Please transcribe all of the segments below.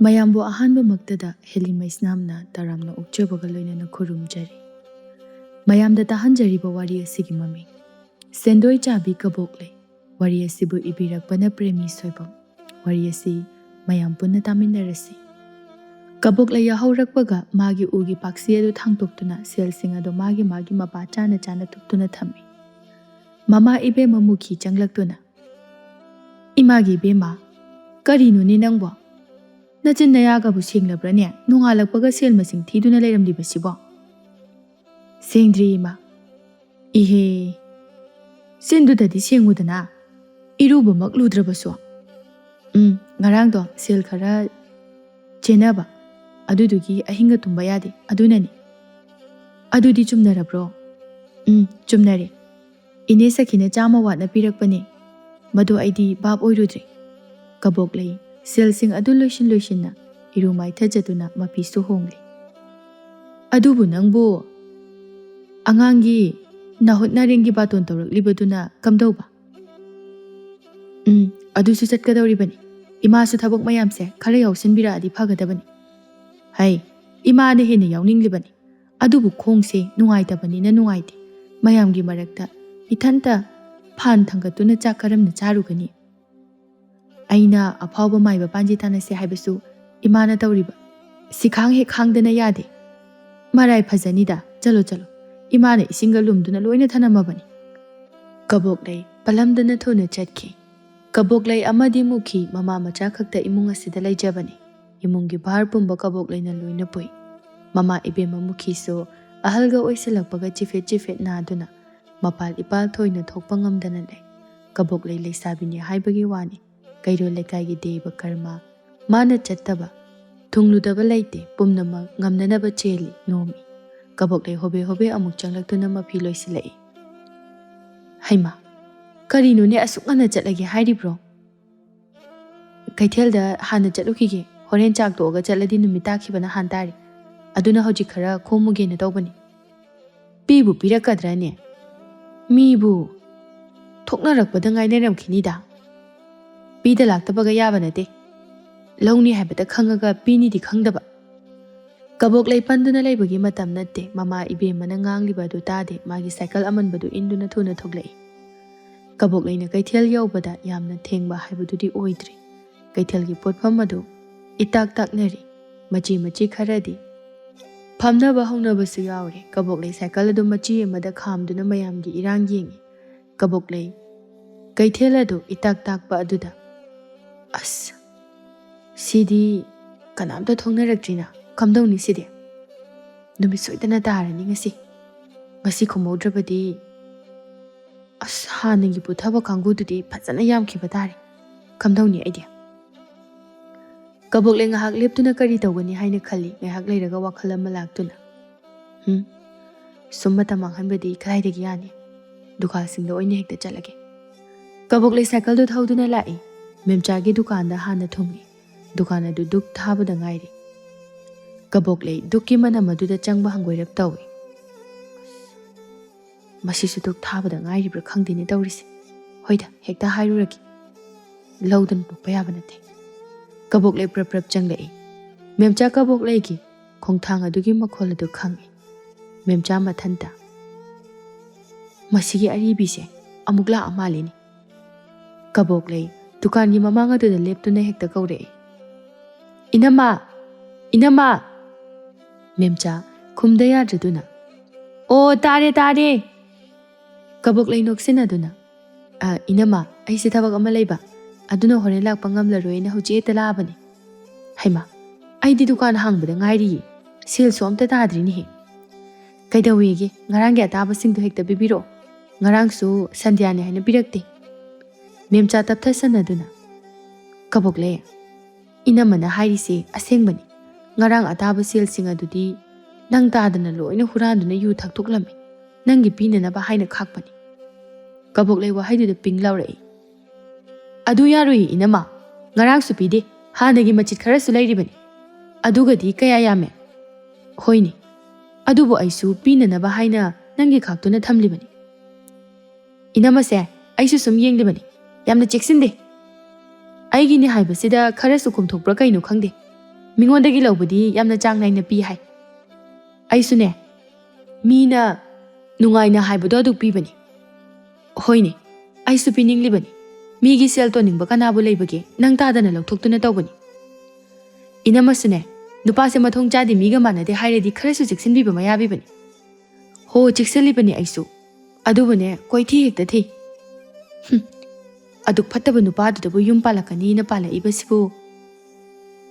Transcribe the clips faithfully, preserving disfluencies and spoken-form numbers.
ꯃꯌꯥꯝꯕꯨ ꯑꯍꯥꯟꯕꯃꯛꯇꯗ ꯍꯦꯂꯤ ꯃꯩꯁꯅꯥꯝꯅ ꯇꯔꯥꯝꯅ ꯑꯣꯛꯆꯕꯒ ꯂꯣꯏꯅꯅ ꯈꯨꯔꯨꯝꯖꯔꯤ꯫ ꯃꯌꯥꯝꯗ ꯇꯥꯍꯟꯖꯔꯤꯕ ꯋꯥꯔꯤ ꯑꯁꯤꯒꯤ ꯃꯃꯤꯡ ꯁꯦꯟꯗꯣꯏ ꯆꯥꯕꯤ ꯀꯕꯣꯛꯂꯩ꯫ ꯋꯥꯔꯤ ꯑꯁꯤꯕꯨ ꯏꯕꯤꯔꯛꯄꯅ ꯄ꯭ꯔꯦꯃꯤ ꯁꯣꯏꯕꯝ꯫ ꯋꯥꯔꯤ ꯑꯁꯤ ꯃꯌꯥꯝ ꯄꯨꯟꯅ ꯇꯥꯃꯤꯟꯅꯔꯁꯤ꯫ ꯀꯕꯣꯛꯂꯩ ꯌꯥꯍꯧꯔꯛꯄꯒ ꯃꯥꯒꯤ ꯎꯒꯤ ꯄꯥꯛꯁꯤ ꯑꯗꯨ ꯊꯥꯡꯇꯣꯛꯇꯨꯅ ꯁꯦꯜꯁꯤꯡ ꯑꯗꯨ ꯃꯥꯒꯤ ꯃꯥꯒꯤ ꯃꯄꯥ ꯆꯥꯅ ꯆꯥꯅ ꯇꯨꯞꯇꯨꯅ ꯊꯝꯃꯤ꯫ ꯃꯃꯥ ꯏꯕꯦꯝꯃ ꯃꯨꯈꯤ ꯆꯪꯂꯛꯇꯨꯅ, "ꯏꯃꯥꯒꯤ ꯏꯕꯦꯝꯃ, ꯀꯔꯤꯅꯣꯅꯦ ꯅꯪꯕꯣ? ꯅꯆꯤꯟ ꯅꯌꯥꯒꯕꯨ ꯁꯦꯡꯂꯕ꯭ꯔꯅꯦ? ꯅꯣꯡꯉꯥꯜꯂꯛꯄꯒ ꯁꯦꯜ ꯃꯁꯤꯡ ꯊꯤꯗꯨꯅ ꯂꯩꯔꯝꯂꯤꯕꯁꯤꯕꯣ?" "ꯁꯦꯡꯗ꯭ꯔꯤ ꯏꯃꯥ꯫ ꯏꯍꯦ, ꯆꯤꯟꯗꯨꯗꯗꯤ ꯁꯦꯡꯉꯨꯗꯅ, ꯏꯔꯨꯕꯃꯛ ꯂꯨꯗ꯭ꯔꯕꯁꯨ꯫ ꯎꯝ, ꯉꯔꯥꯡꯗꯣ ꯁꯦꯜ ꯈꯔ ꯆꯦꯟꯅꯕ, ꯑꯗꯨꯗꯨꯒꯤ ꯑꯍꯤꯡꯒ ꯇꯨꯝꯕ ꯌꯥꯗꯦ, ꯑꯗꯨꯅꯅꯤ꯫" "ꯑꯗꯨꯗꯤ ꯆꯨꯝꯅꯔꯕ꯭ꯔꯣ?" "ꯎꯝ, ꯆꯨꯝꯅꯔꯦ꯫ ꯏꯅꯦ ꯁꯈꯤꯅ ꯆꯥꯝꯃ ꯋꯥꯠꯅ ꯄꯤꯔꯛꯄꯅꯦ꯫ ꯃꯗꯨ ꯑꯩꯗꯤ ꯚꯥꯞ ꯑꯣꯏꯔꯨꯗ꯭ꯔꯦ꯫" ꯀꯕꯣꯛꯂꯩ ꯁꯦꯜꯁꯤꯡ ꯑꯗꯨ ꯂꯣꯏꯁꯤꯟ ꯂꯣꯏꯁꯤꯟꯅ ꯏꯔꯨ ꯃꯥꯏꯊꯖꯗꯨꯅ ꯃꯄꯤꯁꯨ ꯍꯣꯡꯂꯦ꯫ "ꯑꯗꯨꯕꯨ ꯅꯪꯕꯨ ꯑꯉꯥꯡꯒꯤ ꯅꯥꯍꯨꯠ ꯅꯥꯔꯦꯡꯒꯤ ꯕꯥꯇꯣꯟ ꯇꯧꯔꯛꯂꯤꯕꯗꯨꯅ ꯀꯝꯗꯧꯕ?" "ꯎꯝ, ꯑꯗꯨꯁꯨ ꯆꯠꯀꯗꯧꯔꯤꯕꯅꯤ꯫ ꯏꯃꯥꯁꯨ ꯊꯕꯛ ꯃꯌꯥꯝꯁꯦ ꯈꯔ ꯌꯥꯎꯁꯤꯟꯕꯤꯔꯛꯑꯗꯤ ꯐꯒꯗꯕꯅꯤ꯫" "ꯍꯩ, ꯏꯃꯥꯅ ꯍꯦꯟꯅ ꯌꯥꯎꯅꯤꯡꯂꯤꯕꯅꯤ꯫ ꯑꯗꯨꯕꯨ ꯈꯣꯡꯁꯦ ꯅꯨꯡꯉꯥꯏꯇꯕꯅꯤꯅ ꯅꯨꯡꯉꯥꯏꯇꯦ꯫ ꯃꯌꯥꯝꯒꯤ ꯃꯔꯛꯇ ꯏꯊꯟꯇ ꯐꯥꯟ ꯊꯥꯡꯒꯠꯇꯨꯅ ꯆꯥꯛ ꯀꯔꯝꯅ ꯆꯥꯔꯨꯒꯅꯤ? ꯑꯩꯅ ꯑꯐꯥꯎꯕ ꯃꯥꯏꯕ ꯄꯥꯟꯖꯤ ꯇꯥꯟꯅꯁꯦ ꯍꯥꯏꯕꯁꯨ ꯏꯃꯥꯅ ꯇꯧꯔꯤꯕ ꯁꯤꯈꯥꯡ ꯍꯦꯛ ꯈꯥꯡꯗꯅ ꯌꯥꯗꯦ꯫" "ꯃꯔꯥꯏ ꯐꯖꯅꯤꯗ, ꯆꯠꯂꯣ, ꯆꯠꯂꯣ꯫ ꯏꯃꯥꯅ ꯏꯁꯤꯡꯒ ꯂꯨꯝꯗꯨꯅ ꯂꯣꯏꯅ ꯊꯅꯝꯃꯕꯅꯤ꯫" ꯀꯕꯣꯛꯂꯩ ꯄꯂꯝꯗꯅ ꯊꯨꯅ ꯆꯠꯈꯤ꯫ ꯀꯕꯣꯛꯂꯩ ꯑꯃꯗꯤ ꯃꯨꯈꯤ ꯃꯃꯥ ꯃꯆꯥ ꯈꯛꯇ ꯏꯃꯨꯡ ꯑꯁꯤꯗ ꯂꯩꯖꯕꯅꯤ꯫ ꯏꯃꯨꯡꯒꯤ ꯚꯥꯔ ꯄꯨꯝꯕ ꯀꯕꯣꯛꯂꯩꯅ ꯂꯣꯏꯅ ꯄꯨꯏ꯫ ꯃꯃꯥ ꯏꯕꯦꯝꯃ ꯃꯨꯈꯤꯁꯨ ꯑꯍꯜꯒ ꯑꯣꯏꯁꯤꯜꯂꯛꯄꯒ ꯆꯤꯐꯦꯠ ꯆꯤꯐꯦꯠ ꯅꯥꯗꯨꯅ ꯃꯄꯥꯜ ꯏꯄꯥꯜ ꯊꯣꯏꯅ ꯊꯣꯛꯄ ꯉꯝꯗꯅ ꯂꯩ꯫ ꯀꯕꯣꯛꯂꯩ ꯂꯩꯁꯥꯕꯤꯅꯤ ꯍꯥꯏꯕꯒꯤ ꯋꯥꯅꯤ꯫ ꯀꯩꯔꯣꯜ ꯂꯩꯀꯥꯏꯒꯤ ꯗꯦꯕ ꯀꯔꯃ ꯃꯥꯅ ꯆꯠꯇꯕ, ꯊꯨꯡꯂꯨꯗꯕ ꯂꯩꯇꯦ꯫ ꯄꯨꯝꯅꯃꯛ ꯉꯝꯅꯅꯕ ꯆꯦꯜꯂꯤ, ꯅꯣꯝꯃꯤ꯫ ꯀꯕꯣꯛꯂꯩ ꯍꯣꯕꯦ ꯍꯣꯕꯦ ꯑꯃꯨꯛ ꯆꯪꯂꯛꯇꯨꯅ ꯃꯐꯤ ꯂꯣꯏꯁꯤꯜꯂꯛꯏ꯫ "ꯍꯩꯃꯥ, ꯀꯔꯤꯅꯣꯅꯦ, ꯑꯁꯨꯛ ꯉꯟꯅ ꯆꯠꯂꯒꯦ ꯍꯥꯏꯔꯤꯕ꯭ꯔꯣ?" "ꯀꯩꯊꯦꯜꯗ ꯍꯥꯟꯅ ꯆꯠꯂꯨꯈꯤꯒꯦ꯫ ꯍꯣꯔꯦꯟ ꯆꯥꯛ ꯇꯣꯛꯑꯒ ꯆꯠꯂꯗꯤ ꯅꯨꯃꯤꯠ ꯇꯥꯈꯤꯕꯅ ꯍꯥꯟ ꯇꯥꯔꯦ꯫ ꯑꯗꯨꯅ ꯍꯧꯖꯤꯛ ꯈꯔ ꯈꯣꯝꯃꯨꯒꯦꯅ ꯇꯧꯕꯅꯤ꯫" "ꯄꯤꯕꯨ ꯄꯤꯔꯛꯀꯗ꯭ꯔꯅꯦ? ꯃꯤꯕꯨ ꯊꯣꯛꯅꯔꯛꯄꯗ ꯉꯥꯏꯅꯔꯝꯈꯤꯅꯤꯗ꯫ ꯄꯤꯗ ꯂꯥꯛꯇꯕꯒ ꯌꯥꯕ ꯅꯠꯇꯦ꯫" ꯂꯧꯅꯤ ꯍꯥꯏꯕꯗ ꯈꯪꯉꯒ ꯄꯤꯅꯤꯗꯤ ꯈꯪꯗꯕ꯫ ꯀꯕꯣꯛꯂꯩ ꯄꯟꯗꯨꯅ ꯂꯩꯕꯒꯤ ꯃꯇꯝ ꯅꯠꯇꯦ꯫ ꯃꯃꯥ ꯏꯕꯦꯝꯃꯅ ꯉꯥꯡꯂꯤꯕ ꯑꯗꯨ ꯇꯥꯗꯦ꯫ ꯃꯥꯒꯤ ꯁꯥꯏꯀꯜ ꯑꯃꯟꯕꯗꯨ ꯏꯟꯗꯨꯅ ꯊꯨꯅ ꯊꯣꯛꯂꯛꯏ꯫ ꯀꯕꯣꯛꯂꯩꯅ ꯀꯩꯊꯦꯜ ꯌꯧꯕꯗ ꯌꯥꯝꯅ ꯊꯦꯡꯕ ꯍꯥꯏꯕꯗꯨꯗꯤ ꯑꯣꯏꯗ꯭ꯔꯤ꯫ ꯀꯩꯊꯦꯜꯒꯤ ꯄꯣꯠꯐꯝ ꯑꯗꯨ ꯏꯇꯥꯛ ꯇꯥꯛꯅꯔꯤ꯫ ꯃꯆꯤ ꯃꯆꯤ ꯈꯔꯗꯤ ꯐꯝꯅꯕ ꯍꯧꯅꯕꯁꯨ ꯌꯥꯎꯔꯦ꯫ ꯀꯕꯣꯛꯂꯩ ꯁꯥꯏꯀꯜ ꯑꯗꯨ ꯃꯆꯤ ꯑꯃꯗ ꯈꯥꯝꯗꯨꯅ ꯃꯌꯥꯝꯒꯤ ꯏꯔꯥꯡ ꯌꯦꯡꯏ꯫ ꯀꯕꯣꯛꯂꯩ ꯀꯩꯊꯦꯜ ꯑꯗꯨ ꯏꯇꯥꯛ ꯇꯥꯛꯄ ꯑꯗꯨꯗ, "ꯑꯁ, ꯁꯤꯗꯤ ꯀꯅꯥꯝꯇ ꯊꯣꯛꯅꯔꯛꯇ꯭ꯔꯤꯅ꯫ ꯀꯝꯗꯧꯅꯤ ꯁꯤꯗꯤ? ꯅꯨꯃꯤꯠ ꯁꯣꯏꯗꯅ ꯇꯥꯔꯅꯤ ꯉꯁꯤ꯫ ꯉꯁꯤ ꯈꯨꯝꯍꯧꯗ꯭ꯔꯕꯗꯤ, ꯑꯁ, ꯍꯥꯟꯅꯒꯤ ꯄꯨꯊꯕ ꯀꯥꯡꯕꯨꯗꯨꯗꯤ ꯐꯖꯅ ꯌꯥꯝꯈꯤꯕ ꯇꯥꯔꯦ꯫ ꯀꯝꯗꯧꯅꯤ ꯑꯩꯗꯤ?" ꯀꯕꯣꯛꯂꯩ ꯉꯥꯏꯍꯥꯛ ꯂꯦꯞꯇꯨꯅ ꯀꯔꯤ ꯇꯧꯒꯅꯤ ꯍꯥꯏꯅ ꯈꯜꯂꯤ꯫ ꯉꯥꯏꯍꯥꯛ ꯂꯩꯔꯒ ꯋꯥꯈꯜ ꯑꯃ ꯂꯥꯛꯇꯨꯅ, "ꯍꯨꯝ, ꯁꯨꯝ ꯃꯇꯝ ꯃꯥꯡꯍꯟꯕꯗꯤ ꯀꯗꯥꯏꯗꯒꯤ ꯌꯥꯅꯤ? ꯗꯨꯀꯥꯟꯁꯤꯡꯗ ꯑꯣꯏꯅ ꯍꯦꯛꯇ ꯆꯠꯂꯒꯦ꯫" ꯀꯕꯣꯛꯂꯩ ꯁꯥꯏꯀꯜꯗꯨ ꯊꯧꯗꯨꯅ ꯂꯥꯛꯏ꯫ ꯃꯦꯝꯆꯥꯒꯤ ꯗꯨꯀꯥꯟꯗ ꯍꯥꯟꯅ ꯊꯨꯡꯏ꯫ ꯗꯨꯀꯥꯟ ꯑꯗꯨ ꯗꯨꯛ ꯊꯥꯕꯗ ꯉꯥꯏꯔꯤ꯫ ꯀꯕꯣꯛꯂꯩ ꯗꯨꯛꯀꯤ ꯃꯅꯝ ꯑꯗꯨꯗ ꯆꯪꯕ ꯍꯪꯒꯣꯏꯔꯞ ꯇꯧꯏ꯫ "ꯃꯁꯤꯁꯨ ꯗꯨꯛ ꯊꯥꯕꯗ ꯉꯥꯏꯔꯤꯕ꯭ꯔꯥ ꯈꯪꯗꯦꯅꯦ ꯇꯧꯔꯤꯁꯦ꯫ ꯍꯣꯏꯗ, ꯍꯦꯛꯇ ꯍꯥꯏꯔꯨꯔꯒꯦ꯫ ꯂꯧꯗꯅ ꯇꯣꯛꯄ ꯌꯥꯕ ꯅꯠꯇꯦ꯫" ꯀꯕꯣꯛꯂꯩ ꯄ꯭ꯔꯞ ꯄ꯭ꯔꯞ ꯆꯪꯂꯛꯏ꯫ ꯃꯦꯝꯆꯥ ꯀꯕꯣꯛꯂꯩꯒꯤ ꯈꯣꯡꯊꯥꯡ ꯑꯗꯨꯒꯤ ꯃꯈꯣꯜ ꯑꯗꯨ ꯈꯪꯏ꯫ ꯃꯦꯝꯆꯥ ꯃꯊꯟꯇ, "ꯃꯁꯤꯒꯤ ꯑꯔꯤꯕꯤꯁꯦ ꯑꯃꯨꯛ ꯂꯥꯛꯑ ꯃꯥꯜꯂꯤꯅꯦ꯫" ꯀꯕꯣꯛꯂꯩ ꯗꯨꯀꯥꯟꯒꯤ ꯃꯃꯥꯡ ꯑꯗꯨꯗ ꯂꯦꯞꯇꯨꯅ ꯍꯦꯛꯇ ꯀꯧꯔꯛꯏ, "ꯏꯅꯝꯃ! ꯏꯅꯝꯃ!" ꯃꯦꯝꯆꯥ ꯈꯨꯝꯗ ꯌꯥꯗ꯭ꯔꯗꯨꯅ, "ꯑꯣ, ꯇꯥꯔꯦ, ꯇꯥꯔꯦ!" ꯀꯕꯣꯛꯂꯩ ꯅꯣꯛꯁꯤꯟꯅꯗꯨꯅ, "ꯑ, ꯏꯅꯝꯃ, ꯑꯩꯁꯦ ꯊꯕꯛ ꯑꯃ ꯂꯩꯕ, ꯑꯗꯨꯅ ꯍꯣꯔꯦꯟ ꯂꯥꯛꯄ ꯉꯝꯂꯔꯣꯏꯅ ꯍꯧꯖꯤꯛ ꯍꯦꯛꯇ ꯂꯥꯛꯑꯕꯅꯤ꯫ ꯍꯩꯃꯥ, ꯑꯩꯗꯤ ꯗꯨꯀꯥꯟ ꯍꯥꯡꯕꯗ ꯉꯥꯏꯔꯤꯌꯦ, ꯁꯦꯜꯁꯨ ꯑꯝꯇ ꯇꯥꯗ꯭ꯔꯤꯅꯦꯍꯦ꯫ ꯀꯩꯗꯧꯋꯦꯒꯦ, ꯉꯔꯥꯡꯒꯤ ꯑꯇꯥꯕꯁꯤꯡꯗꯣ ꯍꯦꯛꯇ ꯄꯤꯕꯤꯔꯛꯑꯣ꯫ ꯉꯔꯥꯡꯁꯨ ꯁꯟꯗ꯭ꯌꯥꯅꯦ ꯍꯥꯏꯅ ꯄꯤꯔꯛꯇꯦ꯫" ꯃꯦꯝꯆꯥ ꯇꯞꯊꯁꯟꯅꯗꯨꯅ, "ꯀꯕꯣꯛꯂꯩ, ꯏꯅꯝꯃꯅ ꯍꯥꯏꯔꯤꯁꯦ ꯑꯁꯦꯡꯕꯅꯤ꯫ ꯉꯔꯥꯡ ꯑꯇꯥꯕ ꯁꯦꯜꯁꯤꯡ ꯑꯗꯨꯗꯤ ꯅꯪ ꯇꯥꯗꯅ ꯂꯣꯏꯅ ꯍꯨꯔꯥꯟꯗꯨꯅ ꯌꯨ ꯊꯛꯇꯣꯛꯂꯝꯃꯤ꯫ ꯅꯪꯒꯤ ꯄꯤꯅꯅꯕ ꯍꯥꯏꯅ ꯈꯥꯛꯄꯅꯤ꯫" ꯀꯕꯣꯛꯂꯩ ꯋꯥꯍꯩꯗꯨꯗ ꯄꯤꯡ ꯂꯥꯎꯔꯛꯏ꯫ "ꯑꯗꯨ ꯌꯥꯔꯣꯏꯌꯦ ꯏꯅꯝꯃ, ꯉꯔꯥꯡꯁꯨ ꯄꯤꯗꯦ, ꯍꯥꯟꯅꯒꯤ ꯃꯆꯤꯠ ꯈꯔꯁꯨ ꯂꯩꯔꯤꯕꯅꯤ꯫ ꯑꯗꯨꯒꯗꯤ ꯀꯌꯥ ꯌꯥꯝꯃꯦ?" "ꯍꯣꯏꯅꯦ, ꯑꯗꯨꯕꯨ ꯑꯩꯁꯨ ꯄꯤꯅꯅꯕ ꯍꯥꯏꯅ ꯅꯪꯒꯤ ꯈꯥꯛꯇꯨꯅ ꯊꯝꯂꯤꯕꯅꯤ꯫" "ꯏꯅꯝꯃꯁꯦ, ꯑꯩꯁꯨ ꯁꯨꯝ ꯌꯦꯡꯂꯤꯕꯅꯤ, ꯌꯥꯝꯅ ꯆꯦꯛꯁꯤꯟꯗꯦ꯫" ꯑꯩꯒꯤꯅꯤ ꯍꯥꯏꯕꯁꯤꯗ ꯈꯔꯁꯨ ꯀꯣꯝꯊꯣꯛꯄ꯭ꯔꯥ ꯀꯩꯅꯣ ꯈꯪꯗꯦ, ꯃꯤꯉꯣꯟꯗꯒꯤ ꯂꯧꯕꯗꯤ ꯌꯥꯝꯅ ꯆꯥꯡ ꯅꯥꯏꯅ ꯄꯤ ꯍꯥꯏ꯫ ꯑꯩꯁꯨꯅꯦ, ꯃꯤꯅ ꯅꯨꯡꯉꯥꯏꯅ ꯍꯥꯏꯕꯗꯣ ꯑꯗꯨ ꯄꯤꯕꯅꯤ꯫ ꯍꯣꯏꯅꯦ, ꯑꯩꯁꯨ ꯄꯤꯅꯤꯡꯂꯤꯕꯅꯤ꯫ ꯃꯤꯒꯤ ꯁꯦꯜ ꯇꯣꯟꯅꯤꯡꯕ ꯀꯅꯥꯕꯨ ꯂꯩꯕꯒꯦ? ꯅꯪ ꯇꯥꯗꯅ ꯂꯧꯊꯣꯛꯇꯨꯅ ꯇꯧꯕꯅꯤ꯫ ꯏꯅꯝꯃꯁꯨꯅꯦ, ꯅꯨꯄꯥꯁꯦ ꯃꯊꯣꯡ ꯆꯥꯗꯦ, ꯃꯤꯒ ꯃꯥꯟꯅꯗꯦ ꯍꯥꯏꯔꯗꯤ ꯈꯔꯁꯨ ꯆꯦꯛꯁꯤꯟꯕꯤꯕ ꯃꯌꯥꯕꯤꯕꯅꯤ꯫ ꯍꯣ, ꯆꯦꯛꯁꯤꯜꯂꯤꯕꯅꯤ ꯑꯩꯁꯨ꯫ ꯑꯗꯨꯕꯨꯅꯦ, ꯀꯣꯏꯊꯤ ꯍꯦꯛꯇ ꯊꯤ꯫ ꯍꯨꯝ, ꯑꯗꯨꯛ ꯐꯠꯇꯕ ꯅꯨꯄꯥꯗꯨꯗꯕꯨ ꯌꯨꯝ ꯄꯥꯜꯂꯛꯀꯅꯤꯅ ꯄꯥꯜꯂꯛꯏꯕꯁꯤꯕꯨ?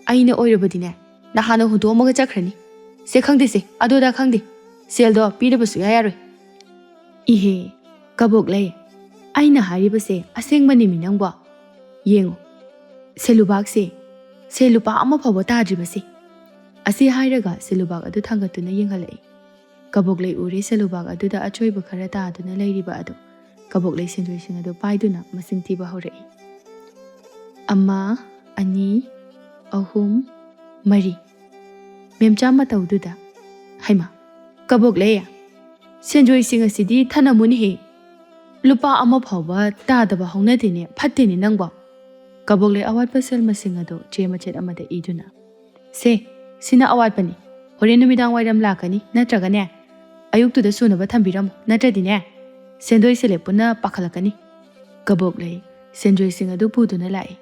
ꯑꯩꯅ ꯑꯣꯏꯔꯕꯗꯤꯅꯦ, ꯅꯍꯥꯟꯅ ꯍꯨꯟꯗꯣꯛꯑꯝꯃꯒ ꯆꯠꯈ꯭ꯔꯅꯤ꯫ ꯁꯦ ꯈꯪꯗꯦ ꯁꯦ, ꯑꯗꯨ ꯑꯗꯥ ꯈꯪꯗꯦ꯫ ꯁꯦꯜꯗꯣ ꯄꯤꯗꯕ ꯁꯨꯛꯌꯥ ꯌꯥꯔꯣꯏ꯫ ꯏꯍꯦ, ꯀꯕꯣꯛꯂꯩ, ꯑꯩꯅ ꯍꯥꯏꯔꯤꯕꯁꯦ ꯑꯁꯦꯡꯕꯅꯤꯃꯤ ꯅꯪꯕꯣ꯫ ꯌꯦꯡꯉꯨ, ꯁꯦꯂꯨꯕꯥꯛꯁꯦ, ꯁꯦ ꯂꯨꯄꯥ ꯑꯃ ꯐꯥꯎꯕ ꯇꯥꯗ꯭ꯔꯤꯕꯁꯦ꯫ ꯑꯁꯤ ꯍꯥꯏꯔꯒ ꯁꯦꯂꯨꯕꯥꯛ ꯑꯗꯨ ꯊꯥꯡꯒꯠꯇꯨꯅ ꯌꯦꯡꯍꯜꯂꯛꯏ꯫ ꯀꯕꯣꯛꯂꯩ ꯎꯔꯦ ꯁꯦꯂꯨꯕꯥꯛ ꯑꯗꯨꯗ ꯑꯆꯣꯏꯕ ꯈꯔ ꯇꯥꯗꯨꯅ ꯂꯩꯔꯤꯕ ꯑꯗꯨ꯫ ꯀꯕꯣꯛꯂꯩ ꯁꯦꯟꯗꯣꯏꯁꯤꯡ ꯑꯗꯨ ꯄꯥꯏꯗꯨꯅ ꯃꯁꯤꯡ ꯊꯤꯕ ꯍꯧꯔꯛꯏ꯫ ꯑꯃ, ꯑꯅꯤ, ꯑꯍꯨꯝ, ꯃꯔꯤ꯫ ꯃꯦꯝꯆꯥ ꯃꯇꯧꯗꯨꯗ, "ꯍꯩꯃꯥ, ꯀꯕꯣꯛꯂꯩ, ꯁꯦꯟꯖꯣꯏꯁꯤꯡ ꯑꯁꯤꯗꯤ ꯊꯅꯝꯃꯨꯅꯦꯍꯦ꯫ ꯂꯨꯄꯥ ꯑꯃ ꯐꯥꯎꯕ ꯇꯥꯗꯕ ꯍꯧꯅꯗꯦꯅꯦ, ꯐꯠꯇꯦꯅꯦ ꯅꯪꯕꯣ꯫" ꯀꯕꯣꯛꯂꯩ ꯑꯋꯥꯠꯄ ꯁꯦꯜ ꯃꯁꯤꯡ ꯑꯗꯨ ꯆꯦ ꯃꯆꯦꯠ ꯑꯃꯗ ꯏꯗꯨꯅ, "ꯁꯦ, ꯁꯤꯅ ꯑꯋꯥꯠꯄꯅꯤ꯫ ꯍꯣꯔꯦꯟ ꯅꯨꯃꯤꯗꯥꯡ ꯋꯥꯏꯔꯝ ꯂꯥꯛꯀꯅꯤ, ꯅꯠꯇ꯭ꯔꯒꯅꯦ, ꯑꯌꯨꯛꯇꯨꯗ ꯁꯨꯅꯕ ꯊꯝꯕꯤꯔꯝꯃꯨ, ꯅꯠꯇ꯭ꯔꯗꯤꯅꯦ, ꯁꯦꯟꯗꯣꯏ ꯁꯦꯂꯦꯞ ꯄꯨꯟꯅ ꯄꯥꯈꯠꯂꯛꯀꯅꯤ꯫" ꯀꯕꯣꯛꯂꯩ ꯁꯦꯟꯖꯣꯏꯁꯤꯡ ꯑꯗꯨ ꯄꯨꯗꯨꯅ ꯂꯥꯛꯏ꯫